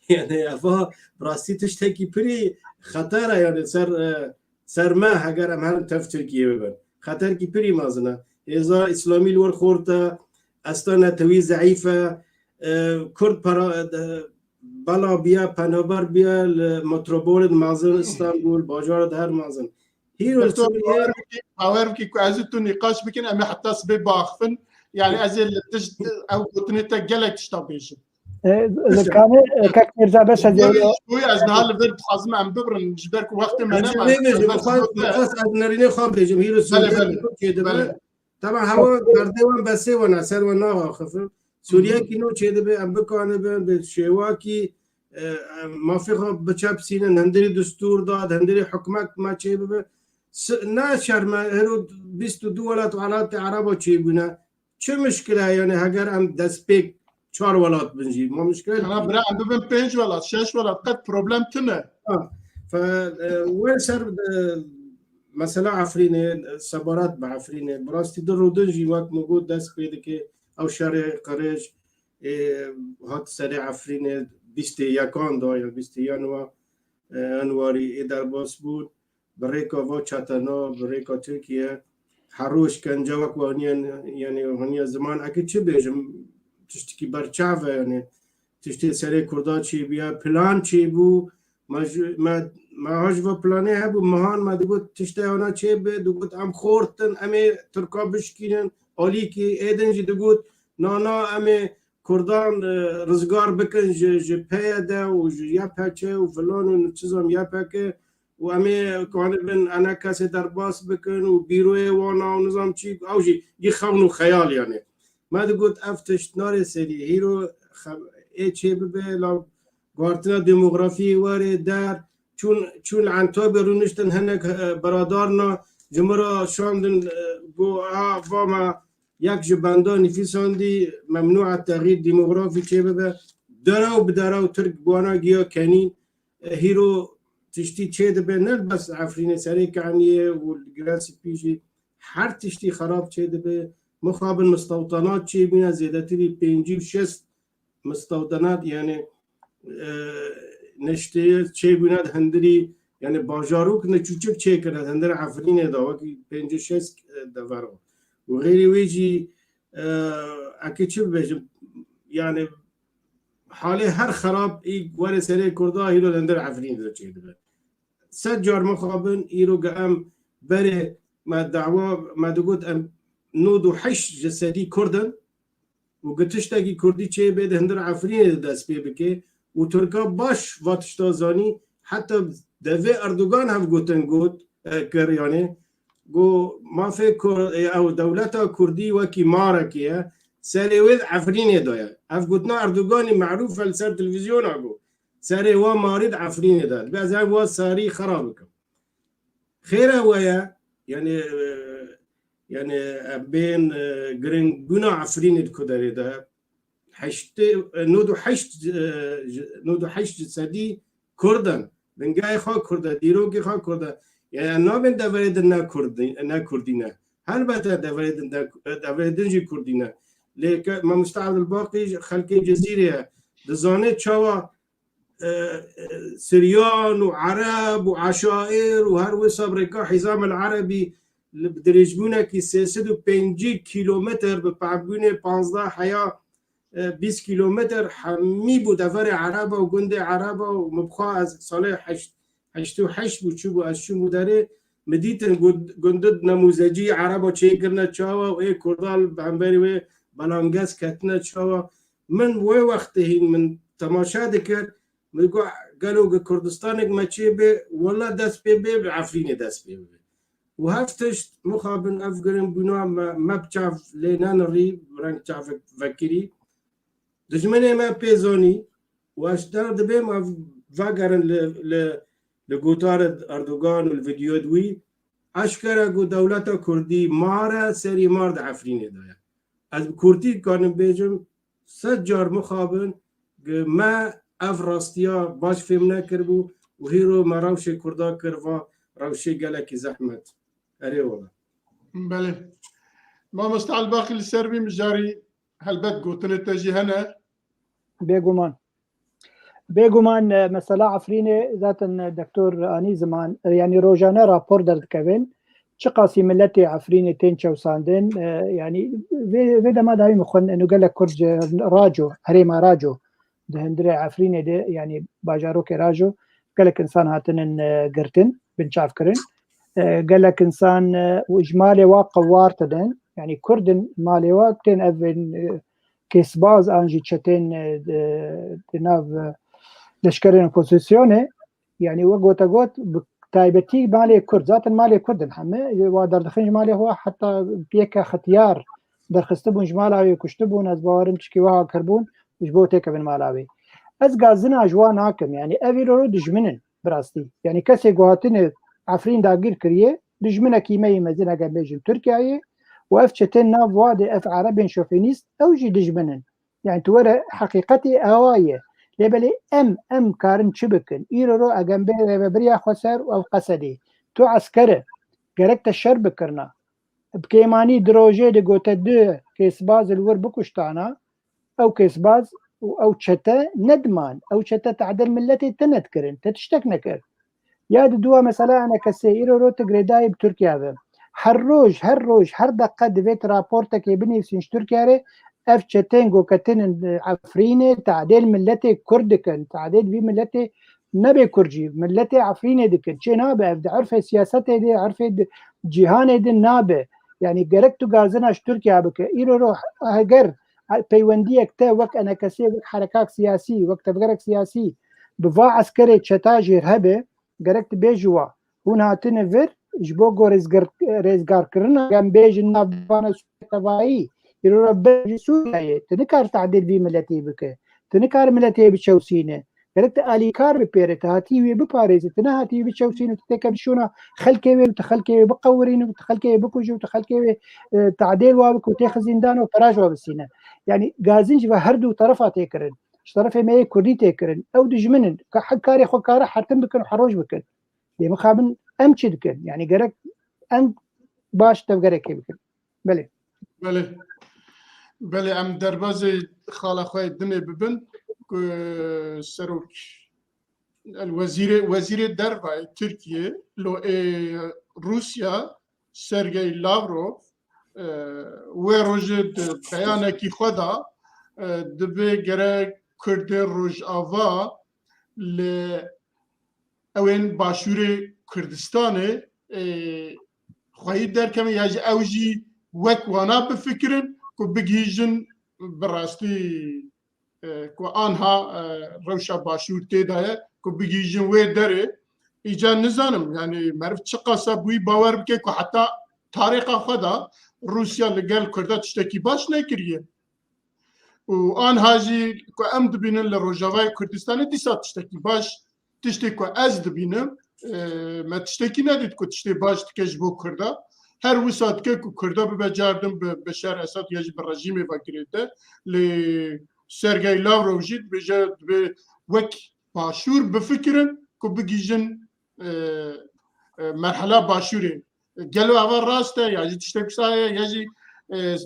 yani eva bi rastî tiştekî pirî xeter e, yani ser, e, ser me heger em herin tev Tirkiyê bibin. Xeterkî pirî mezin e. Hêza Îslamî li wir xort e, asta netewî zeîf e, e, Kurd para, e, bela biya, penaber biya li metropolên mezin, Îstanbul, bajarê di her mezin. Hîro Doktor, Sûriye bawer bikî, bawer bikî ku ez û tu nîqaş bikin, em ê heta sibê biaxifin. Yani ez ê li tişt ew gotinê te gelek tişta bêjim. E, li kanê, e, kek Mirza Beş ez ê Ji bo ez niha li vir dixwazim em bibirin, ji ber ku wextê me nema. Bêjim, bêjim, xwe, xwe ez nerînê xwe bêjim. Hîro Belê, Sûriye belê. Çêdibe. Belê. Teba hewa derdê wan besê wan, ser wan naxifin. Sûriyekî nû çêdibe, em bikanibin bi şêwakî, e, em mafê xwe biçepsînin, hundirî distûr da, hundirî hikûmet me çêbibe. Si-, ne şerm e, hero bîst û du welat, welatê Ereba çêbûne. Çi mişkil e, yani heger em destpêk çar welat bin jî, ma mişkil e? Ana bira, em bibin pênc welat, şeş welat, qet problem tune. Ha, fe, e, wê ser, e, mesela Efrînê, e, sebarat bi Efrînê, bi rastî di rûdin jî wek min got dest pê dike, ew şerê qirêj, e, hat serê Efrînê bîstê yekan da ya bîstê yanwa-, e, yanwarî ê derbas bûn. Bi rêka va çetena, bi rêka Tirkiye, her roj kence wek waniye, yani waniye ziman, eke çi bêjim, tiştekî berçav e, yani tiştê serê Kurda çêbûye, plan çêbû, me ji, me, me ha ji va planê hebû, mehan me digot tiştê wana çêbe, digot em xortin, em ê Tirka bişkînin, alîkî êdin jî digot, na, na, em ê Kurdan, e, rizgar bikin ji, ji P Y D û ji Y P G û filan û çizam Y P G û em ê kanibin enekesê derbas bikin û bîroyê wana û nizam çî, ew jî, jî xewn û xeyal yani. Me digot ev tişt narê serî, hîro xe-, ê çê bibe, la guhartina demografiyê were der, çûn, çûn li Entabê rûniştin hinek, e, biradarna ji min re şandin, e, got, ha, va me, Yek ji benda nivîsandî memnû e texîr demografî çêbibe. Derew bi derew Tirk bi wana giya kenîn. E, hîro tiştî çêdibe, ne bes Efrînê, Serê Keniyê û Giresipî jî her tiştî xerab çêdibe. Mixabin mistewtanat çêbûne, zêdetirî pêncî û şêst mistewtanat, yani, e, neştê çêbûne di hundirî, yani bajarok ne çûçik çêkirine di hundir Efrînê de, wekî pêncî şêst, e, dever o. Û xeyrî wê jî, e, eke çi bibêjim, yani halê her xerab î werê serê Kurda hîro di hundir Efrînê de çêdibe. Sed car mixabin, îro ge em berê me dawa, me digot em nod û heşt ji sedî Kurd in û ge tiştekî Kurdî çê bê di hundir Efrînê de dest pê bike û Tirka baş va tişta zanî, heta devê Erdogan hevgotin got, e, kir, yani, got, mafê Kur-, e, ew dewleta Kurdî wekî marekê ye, serê wê di Efrînê de ye. Ev gotina Erdoganî merûf e, li ser televîzyona got, serê wa marî di Efrînê de. Dibe ez ev wa sarî xera bikim. Xêr e we ye, yani, e, yani, em bên, e, giringbûna Efrînê di ku derê de, heştê, e, nod û heşt, e, ji, nod û heşt ji sedî Kurd in. Bingehê xwe Kurd e, dîrokê xwe Kurd e. Yani em nabên deverê din ne Kurdî, ne Kurdî ne. Helbete deverê din de, deverê din jî Kurdî ne. Lê ke-, Mamoste Evdilbaqî ji xelkê Cezîrê ye. Dizanê çawa, e, e, Siryan û Ereb û Eşair û her wisa bi rêka Hîzam el Erebî li, bi dirêjbûnekî sê sed û pêncî kîlometr, bi pevbûnê panzdeh heya, e, bîst kîlometr hemî bû deverê Ereba û gundê Ereba û min bixwe ez salê heşt, heştê û heşt bû çûbû, ez çûbû derê, min dîtin gund-, gundid nemûzecî Ereba çêkirine çawa û ê Kurda li hemberî wê belangez ketine çawa. Min wê wextê hîn min temaşe dikir, min got, gelo gi Kurdistanek me çê bê, wela dest pê bê, bi Efrînê dest pê bibe. Û hev tişt mixabin ev girin bûna me, me bi çav lê nenirî, reng çavek vekirî. Dijminê me pê zanî û ez der dibêm ev vegerin li, li, li gotarê Erdogan û li vîdyoyê wî. Eşkere ku dewleta Kurdî mar e, serî mar di Efrînê de ye. Ez bi kurdî dikarim bêjim, sed car mixabin, gi me ev rastiya baş fêm nekiribû û hîro me rewşê Kurda kir va rewşê gelekî zehmet. Erê wala. Belê. Mamoste Elbaqî, li ser vî mijarî helbet gotinê te jî hene. Bêguman. Bêguman, e, mesela Efrînê zaten, e, Doktor anî ziman, e, yanî rojane rapor derdikevin. Çiqasî miletê Efrînê tên çewsandin, e, yanî vê, vê dema dawî min xwend, eno gelek Kurd ji Raco, herêma Raco, di hundirê Efrînê de, yanî bajarokê Raco, gelek insan hatinin, e, girtin, binçav kirin. E, gelek insan, e, û ji malê wa qewar tinin, yanî Kurd in malê wa tên ev in, e, kêsbaz an jî çetên, e, di, di nav, e, leşkerên opozisyonê, yanî we gote got, bi taybetî malê Kurd, zaten malê Kurd in heme, wa derdixin ji malê xwe, heta yeke xetiyar derxistibûn ji mala wê, kuştibûn, ez bawerim tişkî wiha kirbûn, ji bo têkevin mala wê. Ez gazina ji wan nakim, yanî ev îro dijmin in, bi rastî. Yanî kesê ku hatine Efrîn dagîr kiriye, dijminekî me yê mezin, eger bêjin Tirkiyeyê, û ev çetên nav wa de, ev Erebên şofînîst, ew jî dijmin in. Yani tu were heqîqetê ewa ye. Lê belê em, em karin çi bikin? Îro ro egem bê rêvebiriya xweser û ev qesedê. Tu esker e. Gerek te şer bikirina. Bi kêmanî di rojê de gote du kêsbaz li wir bikuştana, ew kêsbaz û ew çete nediman. Ew çete tehdê miletê te nedikirin. Te tiştek nekir. Ya di dua mesela enekesê îro ro tu girêdayî bi Tirkiye ve. Her roj, her roj, her deqe divê tu raportekê binivîsîn ji Tirkiye re, ev çetên ku ketinin, e, Efrînê, tehdê miletê Kurd dikin, tehdê vî miletê nebê Kurd jî, miletê Efrînê dikin. Çê nabe ev di erfê siyasetê de, erfê di cîhanê de nabe. Yani gerek tu gazina ji Tirkiye bike. Îro ro heger peywendiyek te wek enekesê, wek herekak siyasî, wek tevgerek siyasî, bi va eskerê çeta jêr hebe, gerek tu bêjî wa, hûn hatine vir ji bo ku rêzgir-, rêzgarkirina, em bêjin navbana Sûriye tevayî, îro re ber ji Sûriyeyê, tu nikar tehdê vî miletê bike, tu nikar miletê biçewsîne. Gerek te alîkar bipêre, te hatî wê biparêze, te nehatî wê biçewsîne, tu têke şûna xelkê wê, tu xelkê wê biqewirîne, tu xelkê wê bikuje, tu xelkê wê, e, tadêl wa bike, têxe zîndan û peraj wa bisîne. Yani gazîn ji ve her du terefa tê kirin. Ji terefê me yê kurdî tê kirin. Ew dijmin in. Ka hek karê xwe kare hertin bikin û heroj bikin. Lê mixabin em çi dikin? Yani gerek em baş tevgerekê bikin. Belê. Belê. Belê, em derbazê xala xwe yê dinê bibin ku serok, el wezîrê, wezîrê derva yê Tirkiye, lo ê Rûsya, Sergey Lavrov, e, wê rojê di beyanekî xwe de, e, dibê gerek Kurdê Rojava li ewên Başûrê Kurdistanê, e, xweyî derkevin ya jî ew jî wek wana bifikirin ku bigihîjin bi rastî, e, ku anha, e, rewşa Başûr tê de ye, ku bigihîjin wê derê. Îca nizanim, yani meriv çiqasa bi wî bawer bike ku heta tarîxa xwe de Rûsya li gel Kurda tiştekî baş nekiriye. Û anha jî ku em dibînin li Rojavayê Kurdistanê dîsa tiştekî baş, tiştê ku ez dibînim, e, me tiştekî nedît ku tiştê baş dike ji bo Kurda. Her wisa dike ku Kurda bibe cardin bi Beşar Esad ya jî bi rejîmê ve girêde. Lê Sergey Lavrov jî dibêje, dibê wek Başûr bifikirin ku bigihîjin, e, e, merhela Başûrê. Gelo eva rast e, ya jî tiştek wisa ye, ya jî, e,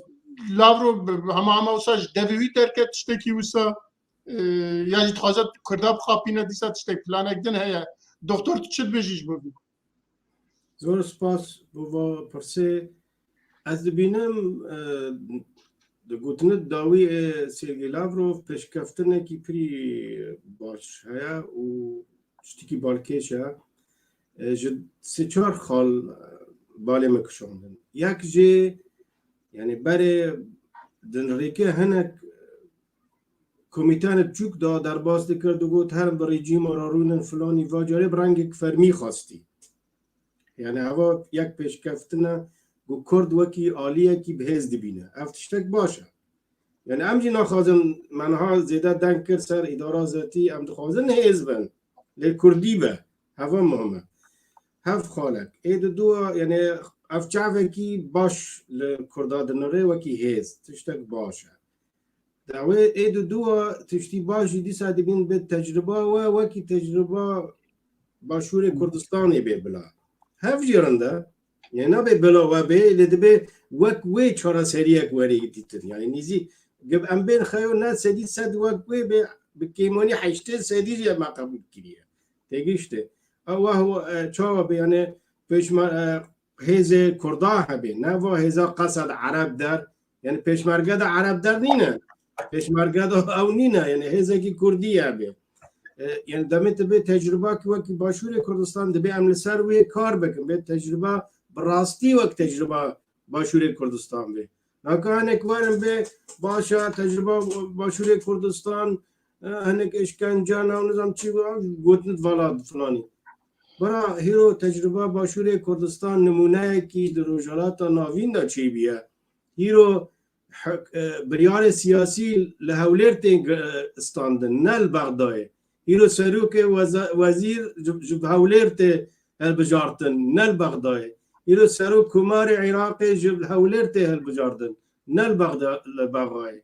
Lavrov bi, bi hema hema wisa ji devê wî derket tiştekî wisa, e, ya jî dixwaze Kurda bixapîne, dîsa tiştek planek din heye. Doktor, tu çi dibêjî ji bo vî? Zor spas bo va pirsê. Ez dibînim, e, di gotinê dawî ê Sergey Lavrov pêşkeftinekî pirî baş heye û tiştekî balkêş e. E, ji sê çar xal, e, balê me kişandin. Yek jê, yani berê di rêkê hinek komîteyane biçûk da derbas dikir, digot herin bi rejîma re rûnin filanî, va carê bi rengek fermî xwestî. Yani eva yek pêşkeftin e ku Kurd wekî aliyekî bi hêz dibîne. Ev tiştek baş e. Yani em jî naxwazin, me niha zêde deng kir ser îdara zetî, em dixwazin hêz bin. Lê Kurdî be. Heva muhim e. Hev xalek. Ê di dua, yani ev çavekî baş li Kurda dinire wekî hêz. Tiştek baş e. Dawê ê di dua tiştî baş jî dîsa dibîn bê tecrüba we wekî tecrüba Başûrê Kurdistanê bê bila. Hev jî rind e. Yani nabe bila we bê, lê dibe wek wê çareseriyek were dîtin. Yani nîzî gib em bên xeyo ne sedî sed wek wê bê, bi kêmanî heştê sedî jî me qebûl kiriye. Têgiştê. Ew wah, e, çawa bê, yani pêşma, e, hêzê Kurda hebe, ne va hêza qesed Ereb der, yani pêşmerge de Ereb der nîne. Pêşmerge de ew nîne, yani hêzekî Kurdî hebe. E, yani demê tu bê tecrüba ki wekî Başûrê Kurdistan dibe em li ser wê kar bikin, bê tecrüba bi rastî wek tecrüba Başûrê Kurdistan bê. Naka hinek werin bê, baş e, tecrüba Başûrê Kurdistan, e, hinek işkence ne, nizam çi, gotin vala filanî. Bira hîro tecrüba Başûrê Kurdistan nimûneyekî di Rojhilata Navîn de çêbûye. Hîro hek-, e, biryarê siyasî li Hewlêr tên, e, standin, ne li Bexdayê. Hîro serokê weza-, wezîr ji, ji Hewlêr tê hilbijartin, ne li Bexdayê. Hîro serok komarê Iraqê ji Hewlêr tê hilbijartin, ne li Bexda-, li Bexdayê.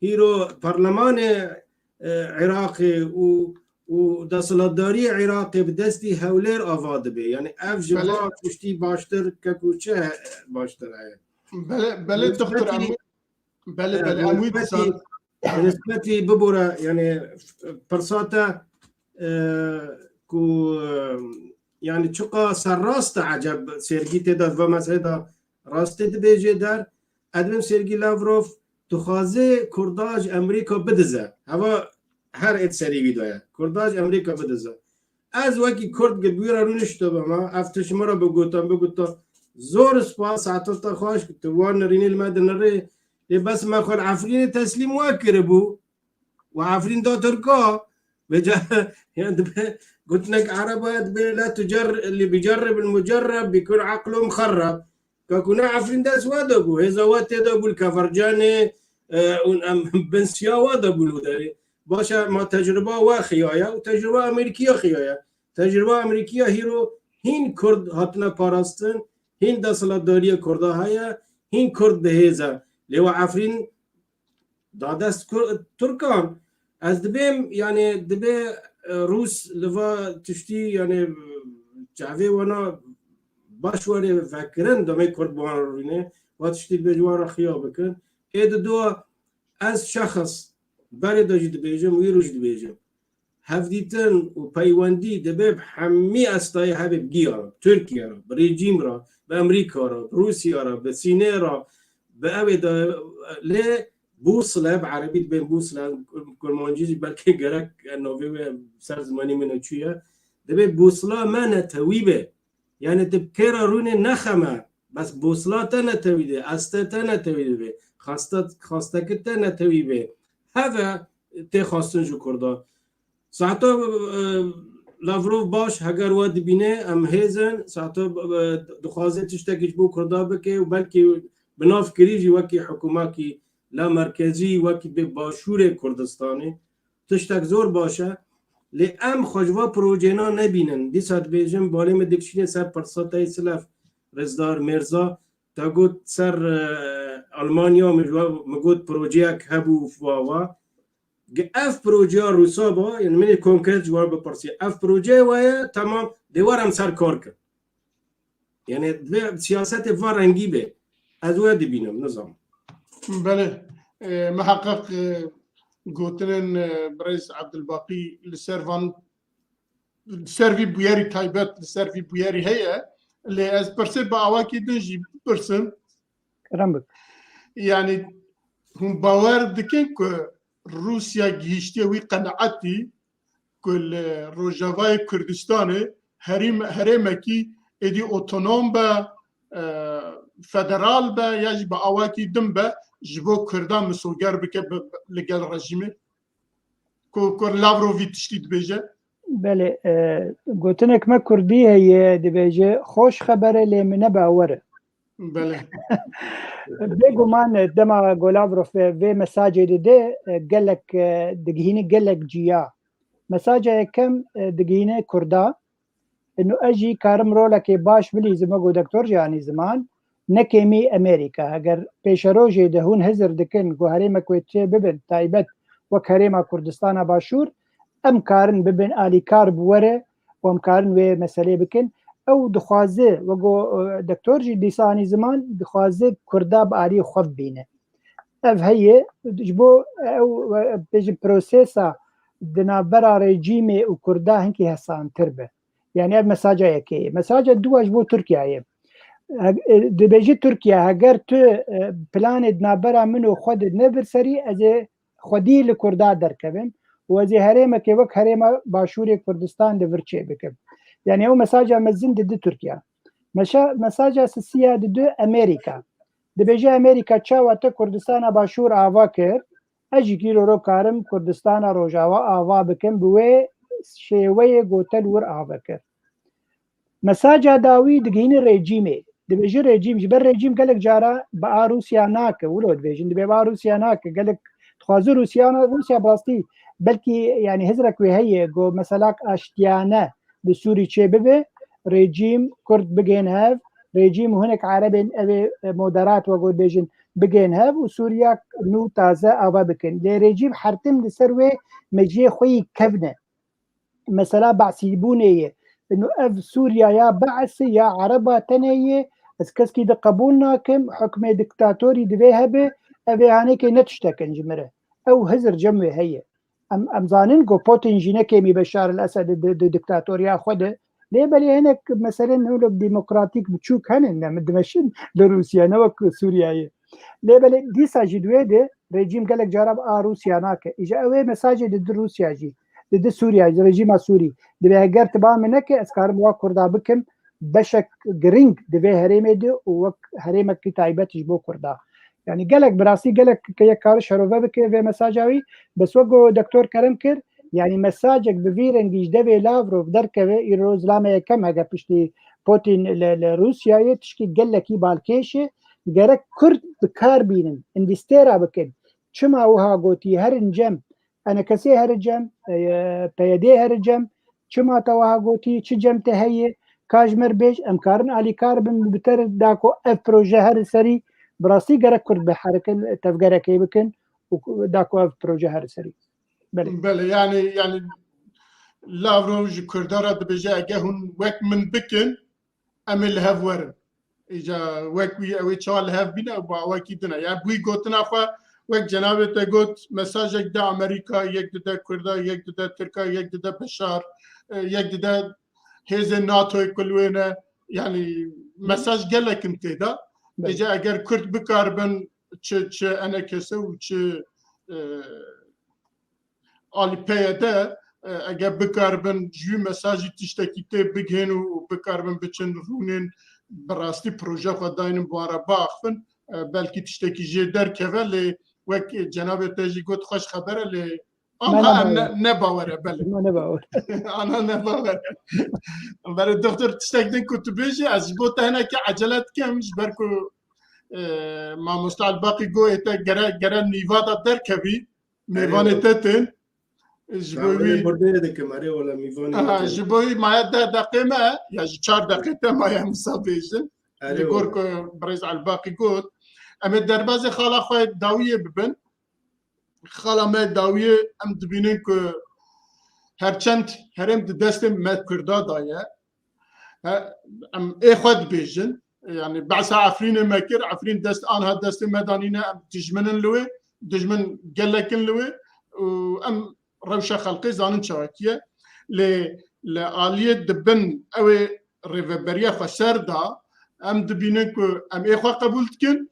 Hîro perlemanê, e, Iraqê û, û desthilatdariyê Iraqê bi destî Hewlêr ava dibe. Yani ev ji Belê. va tiştî baştir kek û çi he-, baştir heye? Belê, belê, Doktor, Nisbetî em Belê, E, belê, em wî nisbetî, dizanin. Nisbetî bibore, yani pirsa te, e, ku, e, yani çiqa serrast e eceb Sergî tê de va meselê de rastê dibêje der. Edibim Sergî Lavrov dixwaze Kurda ji Amerîka bidize. Heva her êd serî wî de ye. Kurda ji Amerîka bidize. Ez wekî Kurd gi bi wî re rûniştibim, ha, ev tişt min re bigota, bigota, zor spas, saeta te xweş, tu wan nirînî li me dinirê, lê bes me xwe li Efrînê teslîm we kiribû. We Efrîn da Tirka. Vêca, yani dibe, gotinek Ereba ye, dibe, "La tucer-, li bicerrib il mucerreb bikun aqlu muxerreb." Ka ku ne Efrîn dest we de bû, hêza we tê de bû li Kefercanê, e, û em bin siya we de bûn û derê. Baş e, ma tecrûba we xiya ye û tecrûba Amerîkiya xiya ye. Tecrûba Amerîkiya hîro hîn Kurd hatine parastin, hîn desthilatdariya Kurda heye, hîn Kurd bi hêz e. Lê we Efrîn da dest Kur-, Tirkan. Ez dibêm, yani, dibê, e, Rûs li va tiştî, yani, çavê wana baş were vekirin, demê Kurd bi wan re rûnê, va tiştî dibê ji wan re xiya bikin. Ê di dua ez şexs berê de jî dibêjim, wî roj dibêjim. Hevdîtin û peywendî dibê bi hemî estayê hebe, bi giya re, bi Tirkiye re, bi rejîm re, bi Amerîka re, bi Rûsya re, bi Sînê re, bi ewê de lê bûsle, bi erebî dibên bûsle, kurmancî jî belkî gerek navê wê ser zimanî min çûye. Dibê bûsla me netewî be. Yani tu bi kê re rûnê nexeme. Bes bosla te netewî de, este te netewî de be, xasta, xasteki te netewî be. Heve tê xwestin ji Kurda. Saeto, e, Lavrov baş, heger we dibîne, em hêzin, saeto, e, dixwaze tiştekî ji bo Kurda bike û belkî bi nav kirî jî wekî hikûmakî la merkezî, wekî bi başûrê Kurdistanê. Tiştek zor baş e. Lê em xwe ji va projêna nebînin. Dîsa dibêjim, balê min dikişîne ser pirsa te yê Silef, Rêzdar Mêrza, te got ser, e, Almanya, min ji we, min got projeyek hebû û va wa. Gi-, ev projeya Rûsa ba, yani min ê konkret ji wan bipirsî. Ev projeyê we ye, temam, dê werin ser kar kin. Yani divê siyasetê va rengî be. Ez we dibînim, nizam. Belê. E, miheqeq, e, gotinên, e, birêz Ebdulbaqî li ser van, li ser vî bûyerî taybet, li ser vî bûyerî heye. Lê ez pirsê bi awakî din jî bipirsim. Kerem bik. Yani hûn bawer dikin ku Rûsya gihîştiye wî qenaetî ku li Rojavayê Kurdistanê herîm-, herêmekî êdî otonom be, e, federal be ya jî bi awakî din be, ji bo Kurdan misoger bike bi, bi, li gel rejîmê? Ku, ku Lavrov vî tiştî dibêje? Belê, e, gotinek me kurdî heye, dibêje, xweş xeber e, lê min ne bawer e. Belê. Bêguman, e, dema ku Lavrov vê, vê mesajê dide, e, gelek, e, digihîne gelek ciya. Mesaja yekem, e, digihîne Kurda. Ino ez jî karim rolekê baş bilîzim, wek doktor jî anî ziman, ne kêmî Amerîka. Heger pêşerojê de hûn hizir dikin ku herêmek wê çê bibin, taybet wek herêma Kurdistana Başûr, em karin bibin alîkar bi we re û em karin wê meselê bikin. Ew dixwaze, wek ku, e, doktor jî dîsa anî ziman, dixwaze Kurda bi alî xwe bibîne. Ev heye, ji bo ew, e, bêjin prosesa di navbera rejîmê û Kurda hinkî hesantir be. Yani ev mesaja yekê ye. Mesaja dû ji bo Tirkiyeyê. He-, e, dibêjî Tirkiye, heger tu, e, planê di navbera min û xwe de nebir serî, ez ê xwedî li Kurda derkevim û ez ê herêmekê wek herêma Başûrê Kurdistan di vir çê bikim. Yani ew mesaja mezin didi Tirkiye. Meşa-, mesaja sisiya didi Amerîka. Dibêje Amerîka çawa te Kurdistana Başûr ava kir, ez jî îro karim Kurdistana Rojava ava bikim, bi wê şêweyê ku te li wir ava kir. Mesaja dawî digihîne rejîmê. Dibêje rejîm, ji ber rejîm gelek cara bi a Rûsya nake, wilo dibêjin, dibê bi a Rûsya nake, gelek dixwaze Rûsya, Rûsya bi rastî, belkî, yani hizrek wê heye, ku meselak aştiyane li Sûrî çê bibe, rejîm Kurd bigên hev, rejîm û hinek Erebên evê, e, moderat, wek ku dibêjin, bigên hev û Sûriya nû taze ava bikin. Lê rejîm her tim li ser wê meciyê xwe yî kevn e. Mesela Be'sîbûnê ye. Ino ev Sûriya ya Be'sê ya Ereba tenê ye, ez keskî de qebûl nakim, hukmê diktatorî divê hebe, ev ê hanekê ne tiştek in ji min re. Ew hizir cem wê heye. Em, em zanin ku Putin jî ne kêmî Beşar el Esed di, di diktatoriya xwe de. Lê belê hinek meselên hinek demokratîk biçûk hene, ne, dimeşin li Rûsya, ne wek Sûriyeyê. Lê belê dîsa jî di wê de rejîm gelek cara bi a Rûsya nake. Îja ew ê mesajê didi Rûsya jî, didi Sûriya, rejîma Sûrî. Divê heger tu ba min neke, ez karim wa Kurda bikim, beşek giring di vê herêmê de û wek herêmekî taybet ji bo Kurda. Yani gelek bi rastî gelek ke yek kare şerove bike vê mesaja wî, bes wek ku Doktor Kerem kir, yani mesajek bi vî rengî ji devê Lavrov derkeve, îro zilamê yekem hege piştî Putin li, li Rûsyayê tişkî gelekî balkêş e, gerek Kurd bi kar bînin, învestîra bikin. Çima wiha gotî, herin cem, Enekesê here cem, e, P Y D here cem, çima te wiha gotî, çi cem te heye, ka ji me re bêj, em karin alîkar bin, bi te re da ku ev proje here serî, bi rastî gerek Kurd bi hereke tevgerekê bikin û ku, da ku ev proje here serî. Belê. Belê, yani, yani Lavrov ji Kurda re dibêje, ege hûn wek min bikin, em ê li hev werin. Îca wek wî ew ê çawa li hev bîne, ew bi awekî din e. Yani bi wî gotina xwe, wek cenabê te got, mesajek de Amerîka, yek dide Kurda, yek dide Tirka, yek dide Beşar, e, yek dide hêzên NATOyê ku li wê ne. Yani mesaj gelek in tê de. Belê. Îca eger Kurd bikaribin çi, çi enekese û çi, e, alî P Y D, e, eger bikaribin ji wî mesajî tiştekî tê bigihên û, û bikaribin biçin rûnên bi rastî proje xwe daynin bi wan re biaxivin, e, belkî tiştekî jê derkeve, lê wek cenabê te jî got, xweş xeber e, lê anha em ne, ne bawer e, belê. Me ne bawer. Ana ne bawer e. Belê, doktor, tiştek din ku tu bêjî, ez ji bo te hinekî ecele dikim, ji ber ku, e, mamoste Elbaqî got, ê te gere, gere nîva de derkevî. Mêvanê te tên. Ji bo wî burdeyê dikim, erê wala mîvanê Aha, te. Ji bo wî maye deh deqê me, ya ji çar deqê te maye, em wisa bêjin. Erê wala. Li gor ku birêz Elbaqî got, em ê derbazê xala xwe dawiyê bibin. Xala me dawiyê, em dibînin ku her çend herêm di destê me Kurda de ye. He, em ê xwe dibêjin. Yani behsa Efrînê me kir, Efrîn dest anha destê me danîne, em dijmin in li wê, dijmin gelek in li wê û em rewşa xelkê zanin çawekî ye. Lê li aliyê di bin ew ê rêveberiya xweser de em dibînin ku em ê xwe qebûl dikin,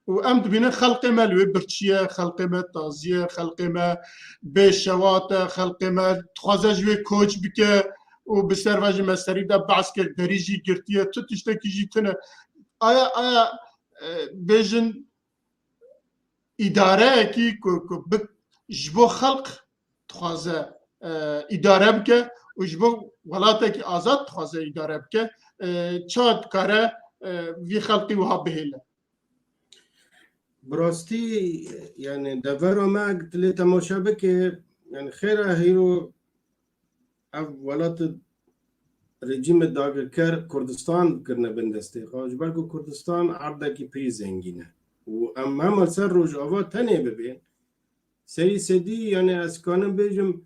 û em dibînin xelkê me li wê birçî ye, xelkê me tazî ye, xelkê me bêşewat e, xelkê me dixwaze ji wê koç bike û bi ser ve jî me serî de behs kir, derî jî girtiye, tu tiştekî jî tune. Aya, aya, e, bêjin îdareyekî ku, ku bi, ji bo xelk dixwaze, e, îdare bike û ji bo welatekî azad dixwaze îdare bike, e, çawa dikare, e, vî xelkî wiha bihêle? Bi rastî, yani devera me, tu lê temaşe bike, yani xêr e, hîro ev welat rejîmê dagirker Kurdistan kirine bin destê xwe. Ji ber ku Kurdistan erdekî pir zengîn e. Û em hema li ser Rojava tenê bibên, serî sedî, yani ez kanim bêjim,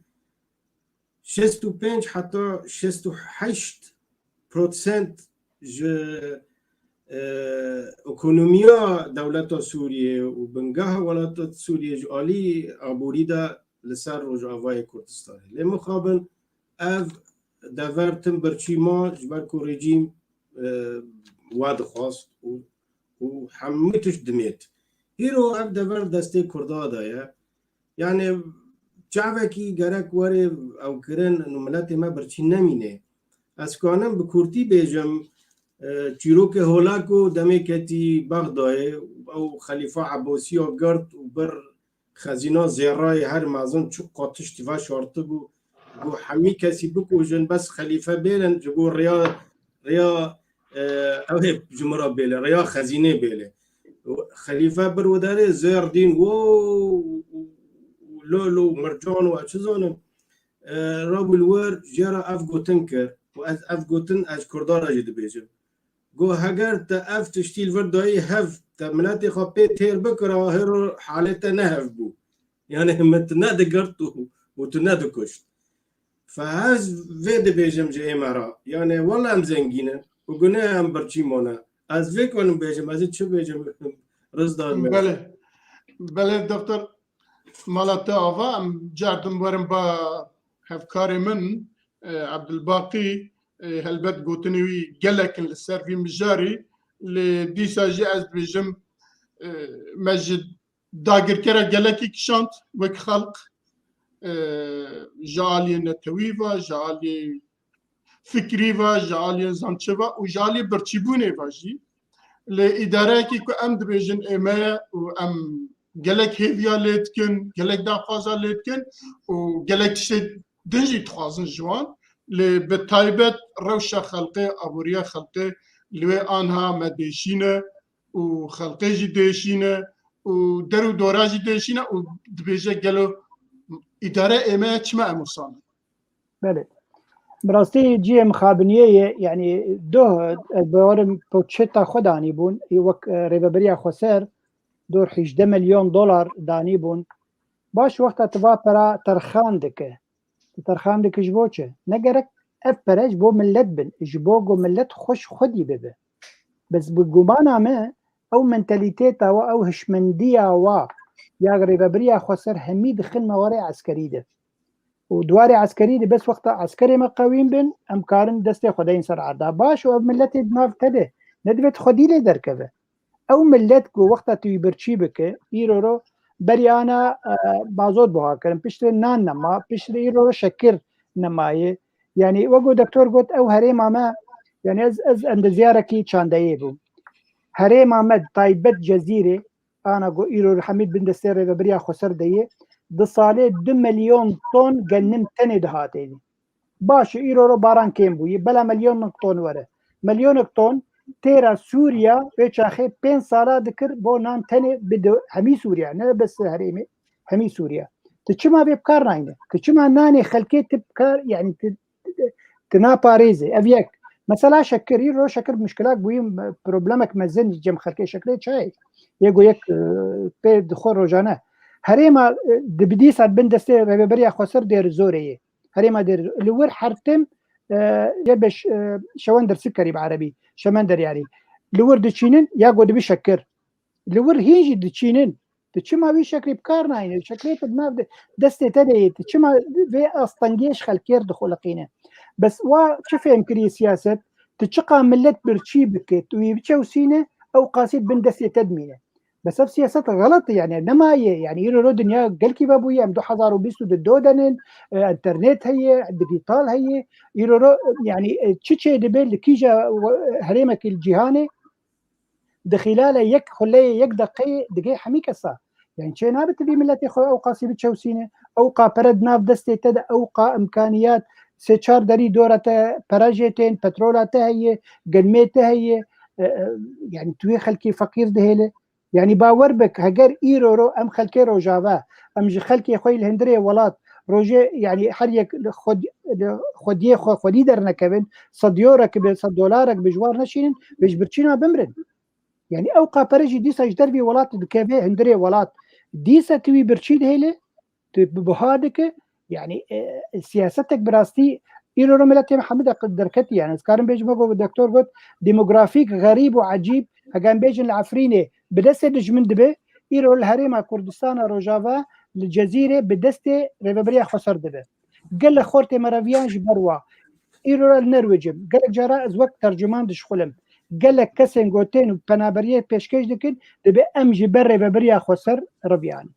şêst û pênc heta şêst û heşt prosent ji, e, ekonomiya dewleta Sûriyê û bingeha welata Sûriyê ji alî aborî de li ser Rojavayê Kurdistanê. Lê mixabin ev dever tim birçî ma, ji ber ku rejîm, e, we dixwast û, û hemû tişt dimêt. Îro ev dever destê Kurda de ye. Yani çavekî gerek were ew kirin û miletê me birçî nemîne. Ez kanim bi kurtî bêjim, e, çîrokê holako demê ketî Bexdayê, ew Xelîfa Ebosiya girt û bir xezîna zêrayê her mezin çi qat tiştî veşartibû. Got, hemî kesî bikujin, bes xelîfe bêlin, ji bo rêya, rêya, e, ew ê ji min re bêle, rêya xezînê bêle. Xelîfe bir û derê zêr dîn, wo, lo, lo, mircan û ez çi zanim, e, rabû li wir, jê re ev gotin kir û ez ev gotin ez Kurda re jî dibêjim. Got, heger te ev tiştî li vir dayî hev, te miletê xwe pê têr bikira, hêro halê te ne hev bû. Yani min tu nedigirt û, û tu nedikuşt. Fe ez vê dibêjim ji ê me re. Yani wele em zengîn in û gune em birçî mane. Ez vê kanim bêjim, ez ê çi bêjim? Rizdar me. Belê. Belê, doktor, mala te ava, em cardim werin ba hevkarê min, e, Ebdulbaqî, e, helbet gotinê wî gelek in li ser vî mijarî, lê dîsa jî ez dibêjim, e, me ji dagirkera gelekî kişand wek xelk, e, ji aliyê netewî ve, ji aliyê fikrî ve, ji aliyê zançe ve û ji aliyê birçîbûnê ve jî. Lê îdareyekî ku em dibêjin ê me ye û em gelek hêviya lê dikin, gelek daxwaza lê dikin û gelek tiştê din jî dixwazin ji wan. Lê bi taybet rewşa xelkê, aboriya xelkê li wê anha me dêşîne û xelkê jî dêşîne û der û dora jî dêşîne û dibêje gelo îdare ê me çima em wisa ne? Belê. Bi rastî cihê mixabiniyê ye, yanî doh, ez bawerim poçeta xwe danî bûn, wek, e, rêveberiya xweser, dor hejdeh milyon dolar danî bûn. Baş, wexta tu va pera terxan dike. Tu terxan dike ji bo çi? Ne gerek ev pere ji bo millet bin, ji bo ku millet xweş xwedî bibe. Bes bi gumana me, ew mentalîteta wa, ew hişmendiya wa, ya rêveberiya xweser hemî dixin mewarê eskerî de. Û di warê eskerî de bes wexta eskerê me qewîn bin, em karin destê xwe deyin ser erda. Baş, û ev milletê di nav te de, ne divê tu xwedî lê derkeve. Ew millet ku wexta tu wî birçî bike, îro ro berî ana, e, mazot buha kirin, piştre nan nema, piştre îro ro şekir nemaye. Yanî wek ku doktor got, ew herêma me, yanî ez, ez endezyarekî çandeyê bûm. Herêma me taybet Cezîrê, ana ku îro hemî bin destê rêveberiya xweser de ye, di salê du milyon ton genim tenê dihatê. Baş e, îro ro baran kêm bûyî, bela milyonek ton were. Milyonek ton têra Sûriya vê çaxê pênc sala dikir bo nan tenê bide hemî Sûriya, ne bes herêmê, hemî Sûriya. Tu çima vê bi kar nayne? Tu çima nanê xelkê tu bi kar, yanî tu, tu, tu naparêzê? Ev yek. Mesela şekir, îro şekir muşkilak bûyî, problemek mezin cem xelkê şekirê çayê. Yê go yek, e, pê dixwe rojane. Herêma, e, di bidîsa bin destê rêveberiya xweser dêr zorê ye. Herêma dêr li wir her tim, e, ye beş, e, şewender sikerî bi erebî, şemender yarî. Li wir diçînin ya go dibi şekir. Li wir hîn jî diçînin. Tu çima wî şekrî bi kar nayîne? Şekrê tu di nav de, destê te de yê. Tu çima vê astengiyê ji xelkê re dixuliqîne? Bes wa çi fêm kiriye siyaset? Tu çiqa millet birçî bike, tu wî biçewsîne, ew qasî bin destê te dimîne. Bes ev siyaset xelet e, yani nemaye, yani îro ro dinya gelkî vebûye, em du hezar û bîst û du de denin, e, internet heye, digital heye, îro ro, yani, e, çi çê dibe li kîja we-, herêmekî li cîhanê, di xîlale yek xuleyê yek deqeyê digê hemî kesa. Yani çê nabe tu vî miletê xwe ew qasî biçewsîne, ew qa pere di nav destê te de, ew qa imkaniyat, sê çar derî dora te pere jê tên, petrola te heye, genmê te heye, e, e, yani tu wê xelkê feqîr dihêle. Yani bawer bik, heger îro ro em xelkê Rojava, em ji xelkê xwe li hundirê welat, rojê, yani her yek li xwed-, li xwediyê xwe xwedî dernekevin, sed euro ki bi, sed dolarek bi ji war neşînin, vê ji birçîna bimrin. Yani ew qapere jî dîsa ji dervî welat dikeve hundirê welat. Dîsa tu wî birçî dihêle, tu bi buha dike, yani, e, siyasetek bi rastî îro ro miletê me hemû de derketî, yani ez karim bêjim, wek doktor got, demografîk xerîb û ecîb, hege em bêjin li Efrînê bi destê dijmin dibe, îro li herêma Kurdistana Rojava, li Cezîrê bi destê rêveberiya xweser dibe. Gelek xortê me reviyan ji ber wa. Îro re li Nerwêcê, gelek cara ez wek tercuman dişxulim. Gelek kesên gotên û penaberiyê pêşkêş dikin, dibe em ji ber rêveberiya xweser reviyan.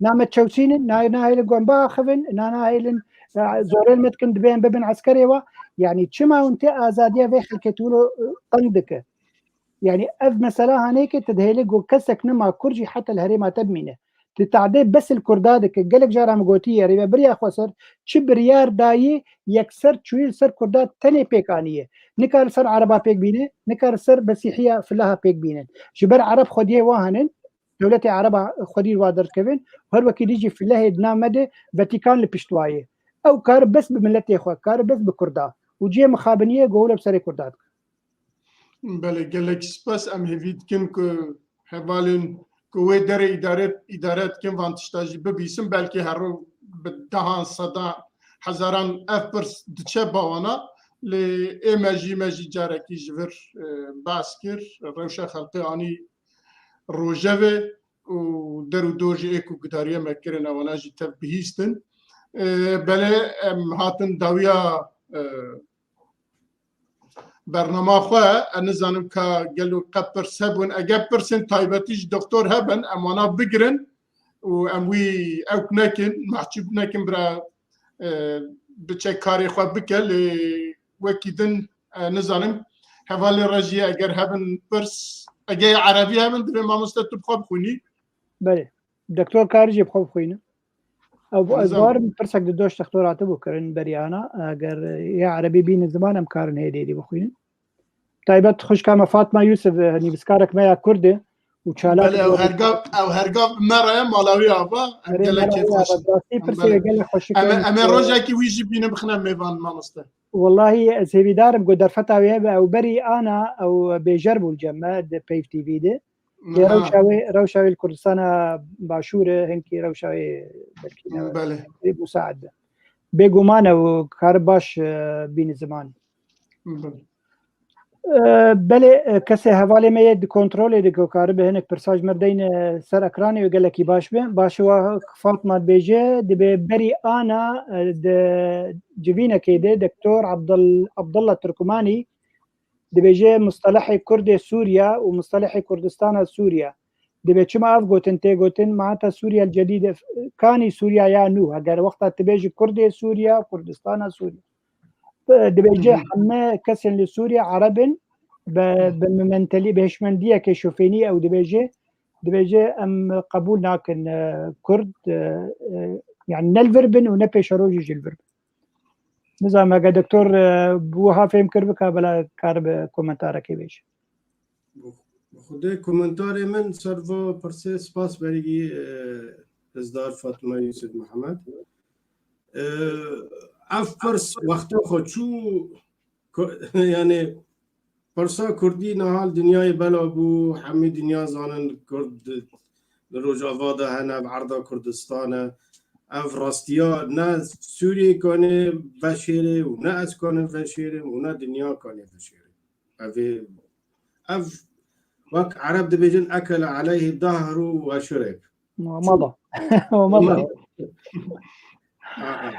Na me çewsînin, na, nahêlin ku em biaxivin, na nahêlin, e, zorê li me dikin, dibê em bibin eskerê we. Yani çima hûn tê azadiya vê xelkê tu wilo, e, teng dike? Yani ev mesela hanê ke tu dihêlî ku kesek nema Kurd jî heta li herêma te bimîne. Tu tehdê bes li Kurda dike. Gelek cara min gotiye, rêveberiya xweser çi biryar dayî, yekser çûyî li ser Kurda tenê pêk aniye. Nikare li ser Ereba pêk bîne, nikare li ser Mesîhiya filaha pêk bînin. Ji ber Ereb xwediyê wa henin, dewletê Ereba xwedî wa derdikevin, her wekî dî jî filehê di nav me de Vatikan li pişt wa ye. Ew kar bes bi miletê xwe, kar bes bi Kurda. Û cihê mixabiniyê go wilo bi serê Kurda dike. Belê, gelek spas. Em hêvî dikin ku hevalên ku wê derê îdare, îdare dikin van tişta jî bibîsin. Belkî her bi dehan, sedan, hezaran ev pirs diçe bawana. Lê ê me jî, me jî carekî ji vir, e, behs kir. Rewşa xelkê anî rojevê û der û dor jî ê ku gudariyê me kirin, ewana jî tev bihîstin. E, belê em hatin dawiya, e, bernama xwe, ez nizanim ka gelo qe pirs hebûn. Eger pirsên taybetî ji doktor hebin, em wana bigirin û em wî ewk nekin, mehcûb nekin, bira, e, biçe karê xwe bike, lê wekî din, e, nizanim, hevalê re jî eger hebin pirs, eger yê erebî hebin, divê mamoste tu bi xwe bixwînî. Belê. Doktor karî jî bi xwe bixwîne. Ew, ez bawerim pirsek di doş doktor hatibû kirin beriyana. Eger ya erebî bînin ziman, em karin hê dêdî bixwînin. Taybet xwişka me Fatma Yusuf, e, nivîskarek me ya Kurd e. û çalak Belê, ew hergav, ew hergav me re ye, mala wî ava, em Erê, gelekî mala wî xweş ava, in. Rastî Em pirsê belê. Gelek xweşik Em ê, in. Em ê rojekî wî jî bînin bixine mêvan mamoste. Wellahî ez hêvîdar im ku derfeta wê hebe, ew berî ana ew bêjer bû li cem me di Peyv T V de. Lê Aha. rewşa wê, rewşa wê li Kurdistana Başûr e, hinkî rewşa wê belkî ne, Belê. Musaid be. Bêguman ew kar baş, e, bîne ziman. Belê. E, belê, e, kesê hevalê me yê di kontrolê de ku karibe hinek pirsa ji me deyne ser ekranê û gelekî baş be. Baş e, wa Fatma dibêje, dibê berî ana, e, di civînekê de Doktor Abdul-, Abdullah Turkmanî dibêje mustelehê Kurdê Sûriya û mustelehê Kurdistana Sûriya. Dibê çima ev gotin tê gotin, ma heta Sûriya Cedîde, kanî Sûriya ya nû, heger wexta tu bêjî Kurdê Sûriya, Kurdistana Sûriya. Dibêje Hı hı. heme kesên li Sûriye Ereb in, bi, Hı. bi mentelî, bi hişmendiyeke şofênî ew dibêje, dibêje em qebûl nakin, e, Kurd, e, e, yani ne li vir bin û ne pêşerojî jî li vir bin. Nizanim heke doktor, e, bi wiha fêm kir bika, bela karibe komentarekê bêje. Bi xwedê komentarê min ser va pirsê spas berî, e, Hêzdar Fatma Yusuf Mihemed. E, ev pirs wexta xwe çû, ko-, yani pirsa Kurdî niha li dinyayê bela bû, hemî dinya zanin Kurd di, di Rojava de hene, ev erda Kurdistan e. Ev rastiya ne Sûriyê kanê veşêrê û ne ez kanim veşêrim û ne dinya kanê veşêrê. Ev ê, ev wek Ereb dibêjin, ekele aleyhî dahru ve şureb. Mada. Mada. Aa.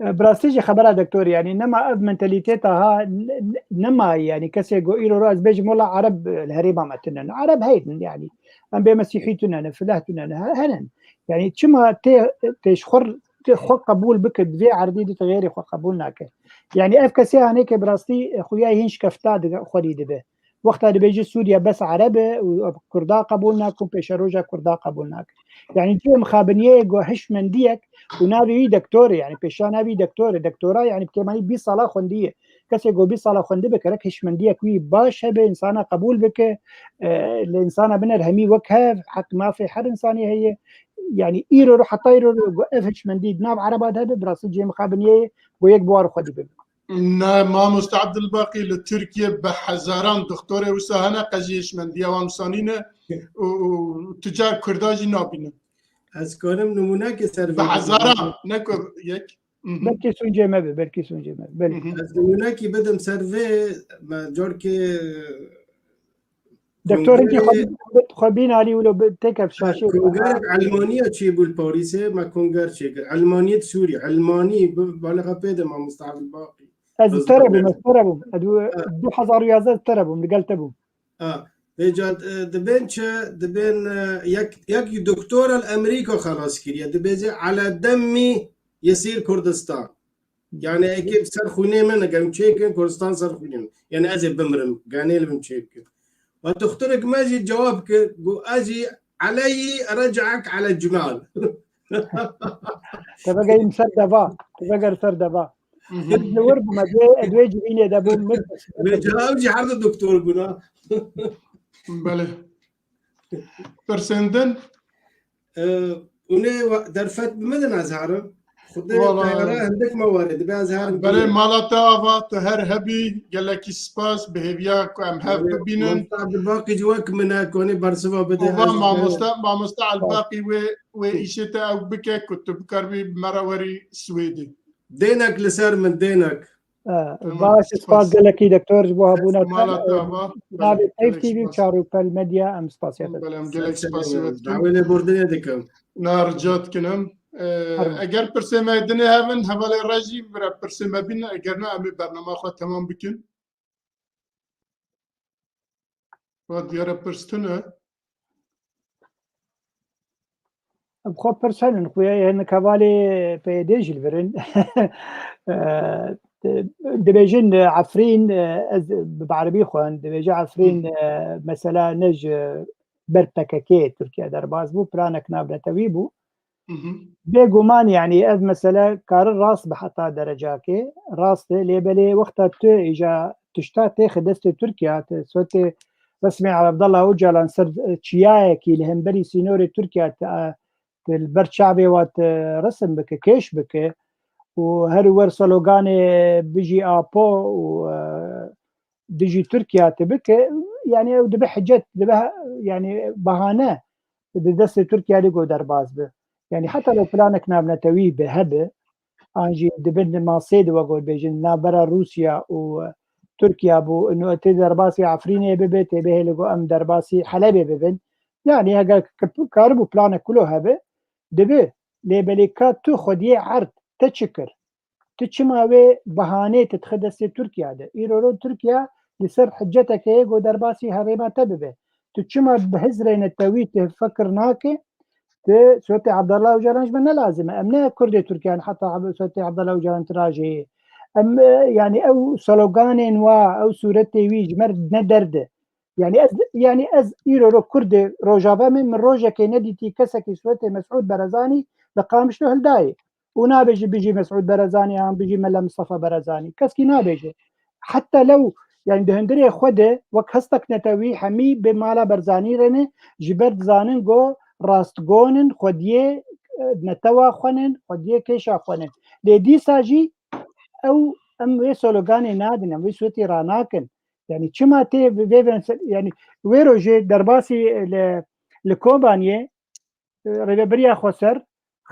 E, bi rastî jî xebera doktor, yani nema ev mentalîteta ha, ne-, ne-, nema, yani kesê go îro ro ez bêjim wela Ereb li herêma me tune ne. Ereb heynin yani. Em bê Mesîhî tune ne, fileh tune ne, he-, henin. Yani çima tê, tê ji xwe, tê xwe qebûl bike, di vê erdî de tê xêrê xwe qebûl nake. Yani ev kesê hanê ke bi rastî, e, xuya hîn şikefta dibe, xwedî dibe. Wexta dibêje Sûriye bes Ereb e û Kurda qebûl nakin, pêşeroja Kurda qebûl nakin. Yani cihê mixabiniyê go hişmendiyek û navê wî doktor e, yani pêşa navê wî doktor e. Doktora yani bi kêmanî bîst sala xwendiye. Kesê go bîst sala xwendi bike, gerek hişmendiyek wî baş hebe, insana qebûl bike, e, li insana biner hemî wek hev, heq mafê her insanî heye. Yani îro ro, heta îro ro go ev hişmendî di nav Ereba de hebe, bi rastî cihê mixabiniyê go yek bi war xwedî bibe. Ne, mamoste Abdulbaqî, li Tirkiye bi hezaran doktorê wisa hene, qe jî hişmendiya wan wisa nîne û, û tu car Kurda jî nabînin. Ez karim nimûnekê ser Bi vê hezaran, ne ku yek. Mhm. Belkî sûncê me be, belkî sûncê me be. Belkî. Mhm. Ez nimûnekî bidim ser vê, me carkê Doktor, hinkî Kongrê xwe, xwe bîn alî wilo bi-, têke bi şaşê. Kongrek Elmaniya çêbû li Parîsê, me konger çêkir. Elmaniyê di Sûrî, Elmanî, bi-, balixa pê de mamoste Abdulbaqî. Ez Rızvan tere bûm, Bey. Ez tere bûm. Ez du-, Ha. du hezar û yazdeh tere bûm, li gel te bûm. Ha. Vêca, e, dibên çi, dibên, e, yek, yek doktora li Amerîka xelas kiriye. Dibêje, "Ala demmî yesîr Kurdistan." Yani eke ser xwînê min, eger em çêkin, Kurdistan ser xwînê min. Yani ez ê bimirim, ganê li min çêkin. Ve doktorek me jî cewab kir, got, "Ez jî aleyî rec'ek ale cimal." Te vegerîm ser deva, te veger ser deva. Mhm. Min li wir bûm, ez wê, ez wê civînê de bûm, min Vêca ew jî her du doktor bûn ha. Belê. Pirsên din? Ee, hûn ê wa-, derfet bi min din ez herim. Xwedê Wala. Teyara hindik me were, dibe ez herim Belê, bînim. Mala te ava, tu her hebî, gelekî spas, bi hêviya ku em hev Belê, bibînin. Mamoste Abdulbaqî jî wek min e, konê bersiva bide, Ova ez mamoste, mamoste Elbaqî wê, wê Hı. îşê te ew bike ku tu bikaribî bi me re werî Swêdê. Dênek li ser min, dênek. E, Tamam, baş, spas. Spas gelekî doktor ji bo hebûna te. Mala te ava. Navê Belê, Peyv gelek T V û spas. Çarûpel Medya, em spasiya te. Belê, em gelek Ser spasî çevrê we dikin. Dawê lêbordinê dikim. Na, rica dikinim. E, Her eger pirsê me dinê hevin, hevalê re jî vira pirsê me bîn, eger ne, em ê bernama xwe temam bikin. Va diyare pirs tune. Bi xwe pirs henin, xuya hinek hevalê P Y D jî li vir in. Eh, dibêjin, eh, Efrîn, eh, ez bi erebî xwend, dibêje Efrîn, Hı. eh, mesela ne ji ber P K K Tirkiye derbas bû, planek navnetewî bû. Hı hı. Bêguman, yani ev mesele kare rast bi heta derecakê, rast e, lê belê wexta tu îja tişta têxe destê Tirkiye, tu sotê resmê Abdullah Ocalan ser çiyayekî li hemberî sînorê Tirkiye te, te li ber çavê we te resim bike, kêş bike û her wer sloganê "Bijî Apo" û, e, "Dijî Tirkiye" te bike, yani ew dibe hicet, dibe, yani bahane di destê Tirkiye de ku derbas be. Yani heta lo planek navnetewî be hebe, an jî di bin masê de, wek bêjin, navbera Rûsya û Tirkiye bû, ino tê derbasî Efrînê bibe, tê bihê li go em derbasî Helebê bibin. Yani heger k-, karibû planek kulo hebe, dibe. Lê belê ka tu xwediyê erd te çi kir? Tu çima wê bahanê tu dixe destê Tirkiye de? Îro ro Tirkiye li ser hiceteke ye go derbasî herêma te bibe. Tu çima bi hizrê netewî tu fikir nake? Tu Sûretê Abdullah Ocalan ji me ne lazim e. Em ne Kurdê Tirkiye ne heta Ab-, Sûretê Abdullah Ocalan tirajê ye. Em, e, yani ew sloganên wa, ew sûretê wî ji me ne derde. Yani ez, yani ez îro ro Kurdê Rojava me, min rojekê nedîtî kesekî sûretê Mesûd Berezanî li Qamişlo hildayê. Û nabêje "Bijî Mesûd Berezanî" an "Bijî Mela Mistefa Berezanî". Keskî nabêje. Heta lew, yani di hundirê xwe de wek hestek netewî hemî bi mala Berzanî re ne, ji ber dizanin go rastgon in, xwediyê, e, netewa xwe nin, xwediyê kêşa xwe nin. Lê dîsa jî ew, em wê sloganê nadin, em wê sûretî ranakin. Yani çima tê vê, vê, vê, yani wê rojê derbasî li, li Kobaniyê, e, rêvebiriya xweser,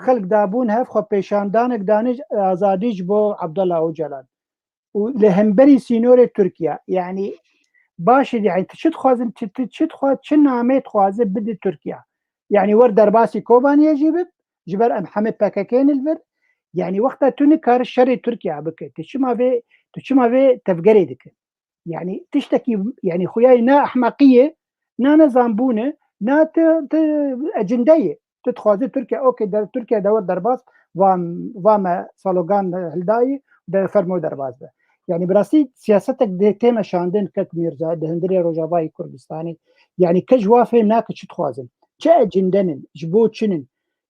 xelk dabûn hev xwe pêşandanek dane azadî ji bo Abdullah Ocalan. Û li hemberî sînorê Tirkiye, yani baş e, yani tu çi dixwazin, çi, tu çi dixwa-, çi namê dixwaze bide Tirkiye? Yani wer derbasî Kobaniyê jî bib, ji ber em hemê P K K ne li vir. Yani wexta tu nikare şerê Tirkiye bike, tu çima vê, tu çima vê tevgerê dike? Yani tiştekî, yani xuyayê na ehmeqî ye, na nezanbûn e, na ti, ti ecinde ye. Tu dixwazî Tirkiye, okey, der, Tirkiye de wir derbas, va, va me slogan hildayî, de fermo derbas be. Yani bi rastî siyasetek dê tê meşandin kek Mîrza di hundirê Rojavayê Kurdistanê. Yani kes ji wa fêm nake çi dixwazin. Çi ecinde nin, ji bo çi nin?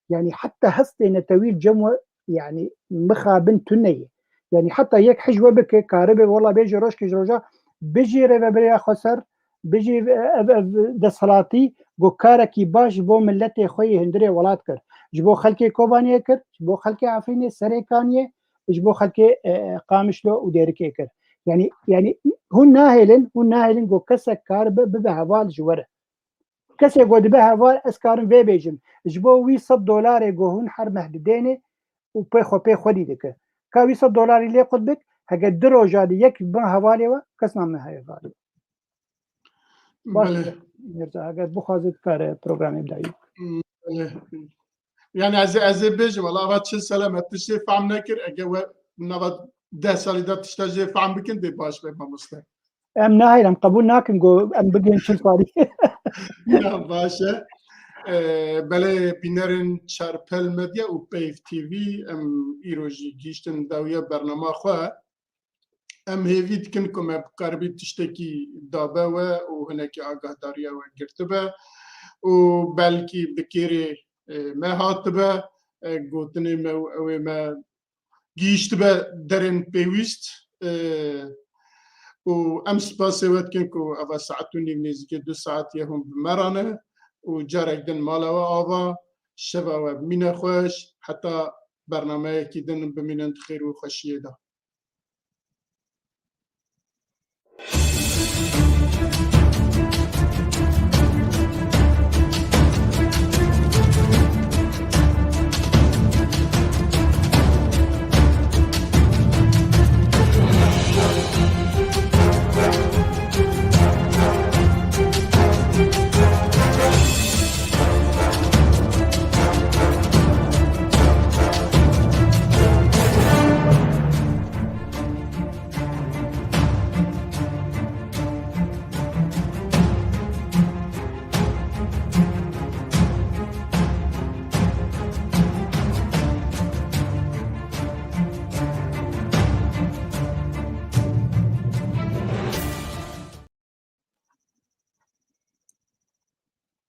Yani heta hestê netewî li cem we, yani mixabin tune ye. Yani heta yek hij we bike, karibe wela bêje rojkê ji roja, "Bijî rêvebiriya xweser, bijî ev, ev desthilatî, go karekî baş ji bo miletê xwe yê hundirê welat kir. Ji bo xelkê Kobaniyê kir, ji bo xelkê Efrînê, Serêkaniyê, ji bo xelkê, e, e, Qamişlo û Dêrikê kir." Yani, yani hûn nahêlin, hûn nahêlin go kesek karibe bibe heval ji we re. Kesê ku dibe heval, ez karim vê bêjim, ji bo wî sed dolarê ku hûn her meh didêne û pê xwe pê xwedî dike. Ka wî sed dolarî lê qut bik, heke du roja di yek bin hevalê we, kes name hevalê we. Baş Belê. e, Mirza, eger bixwaze dikare programê bidayî. Belê. Yani ez, ez ê bêjim, wala ava çil sele me tiştê fehm nekir, ege we nava deh salî de tişta jê fehm bikin, dê baş be mamoste. Em nahêl, em qebûl nakin ku em bigihên çil salî. Ya, baş e. Ee, belê bînerên Çarpel Medya û Peyv T V, em îro jî gihîştin dawiya bernama xwe. Em hêvî dikin ku me bikaribî tiştekî dabe we û hinekî agahdariya we girtibe û belkî bi kêrê, e, me hatibe, e, gotinê me û ew ê me gihîştibe derên pêwîst, e, û em spasê we dikin ku eva saet û nîv, nêzîkê du saet ye hûn bi me re ne û carek din mala we ava, şeva we bimîne xweş, heta bernameyekî din bimînin di xêr û xweşiyê de.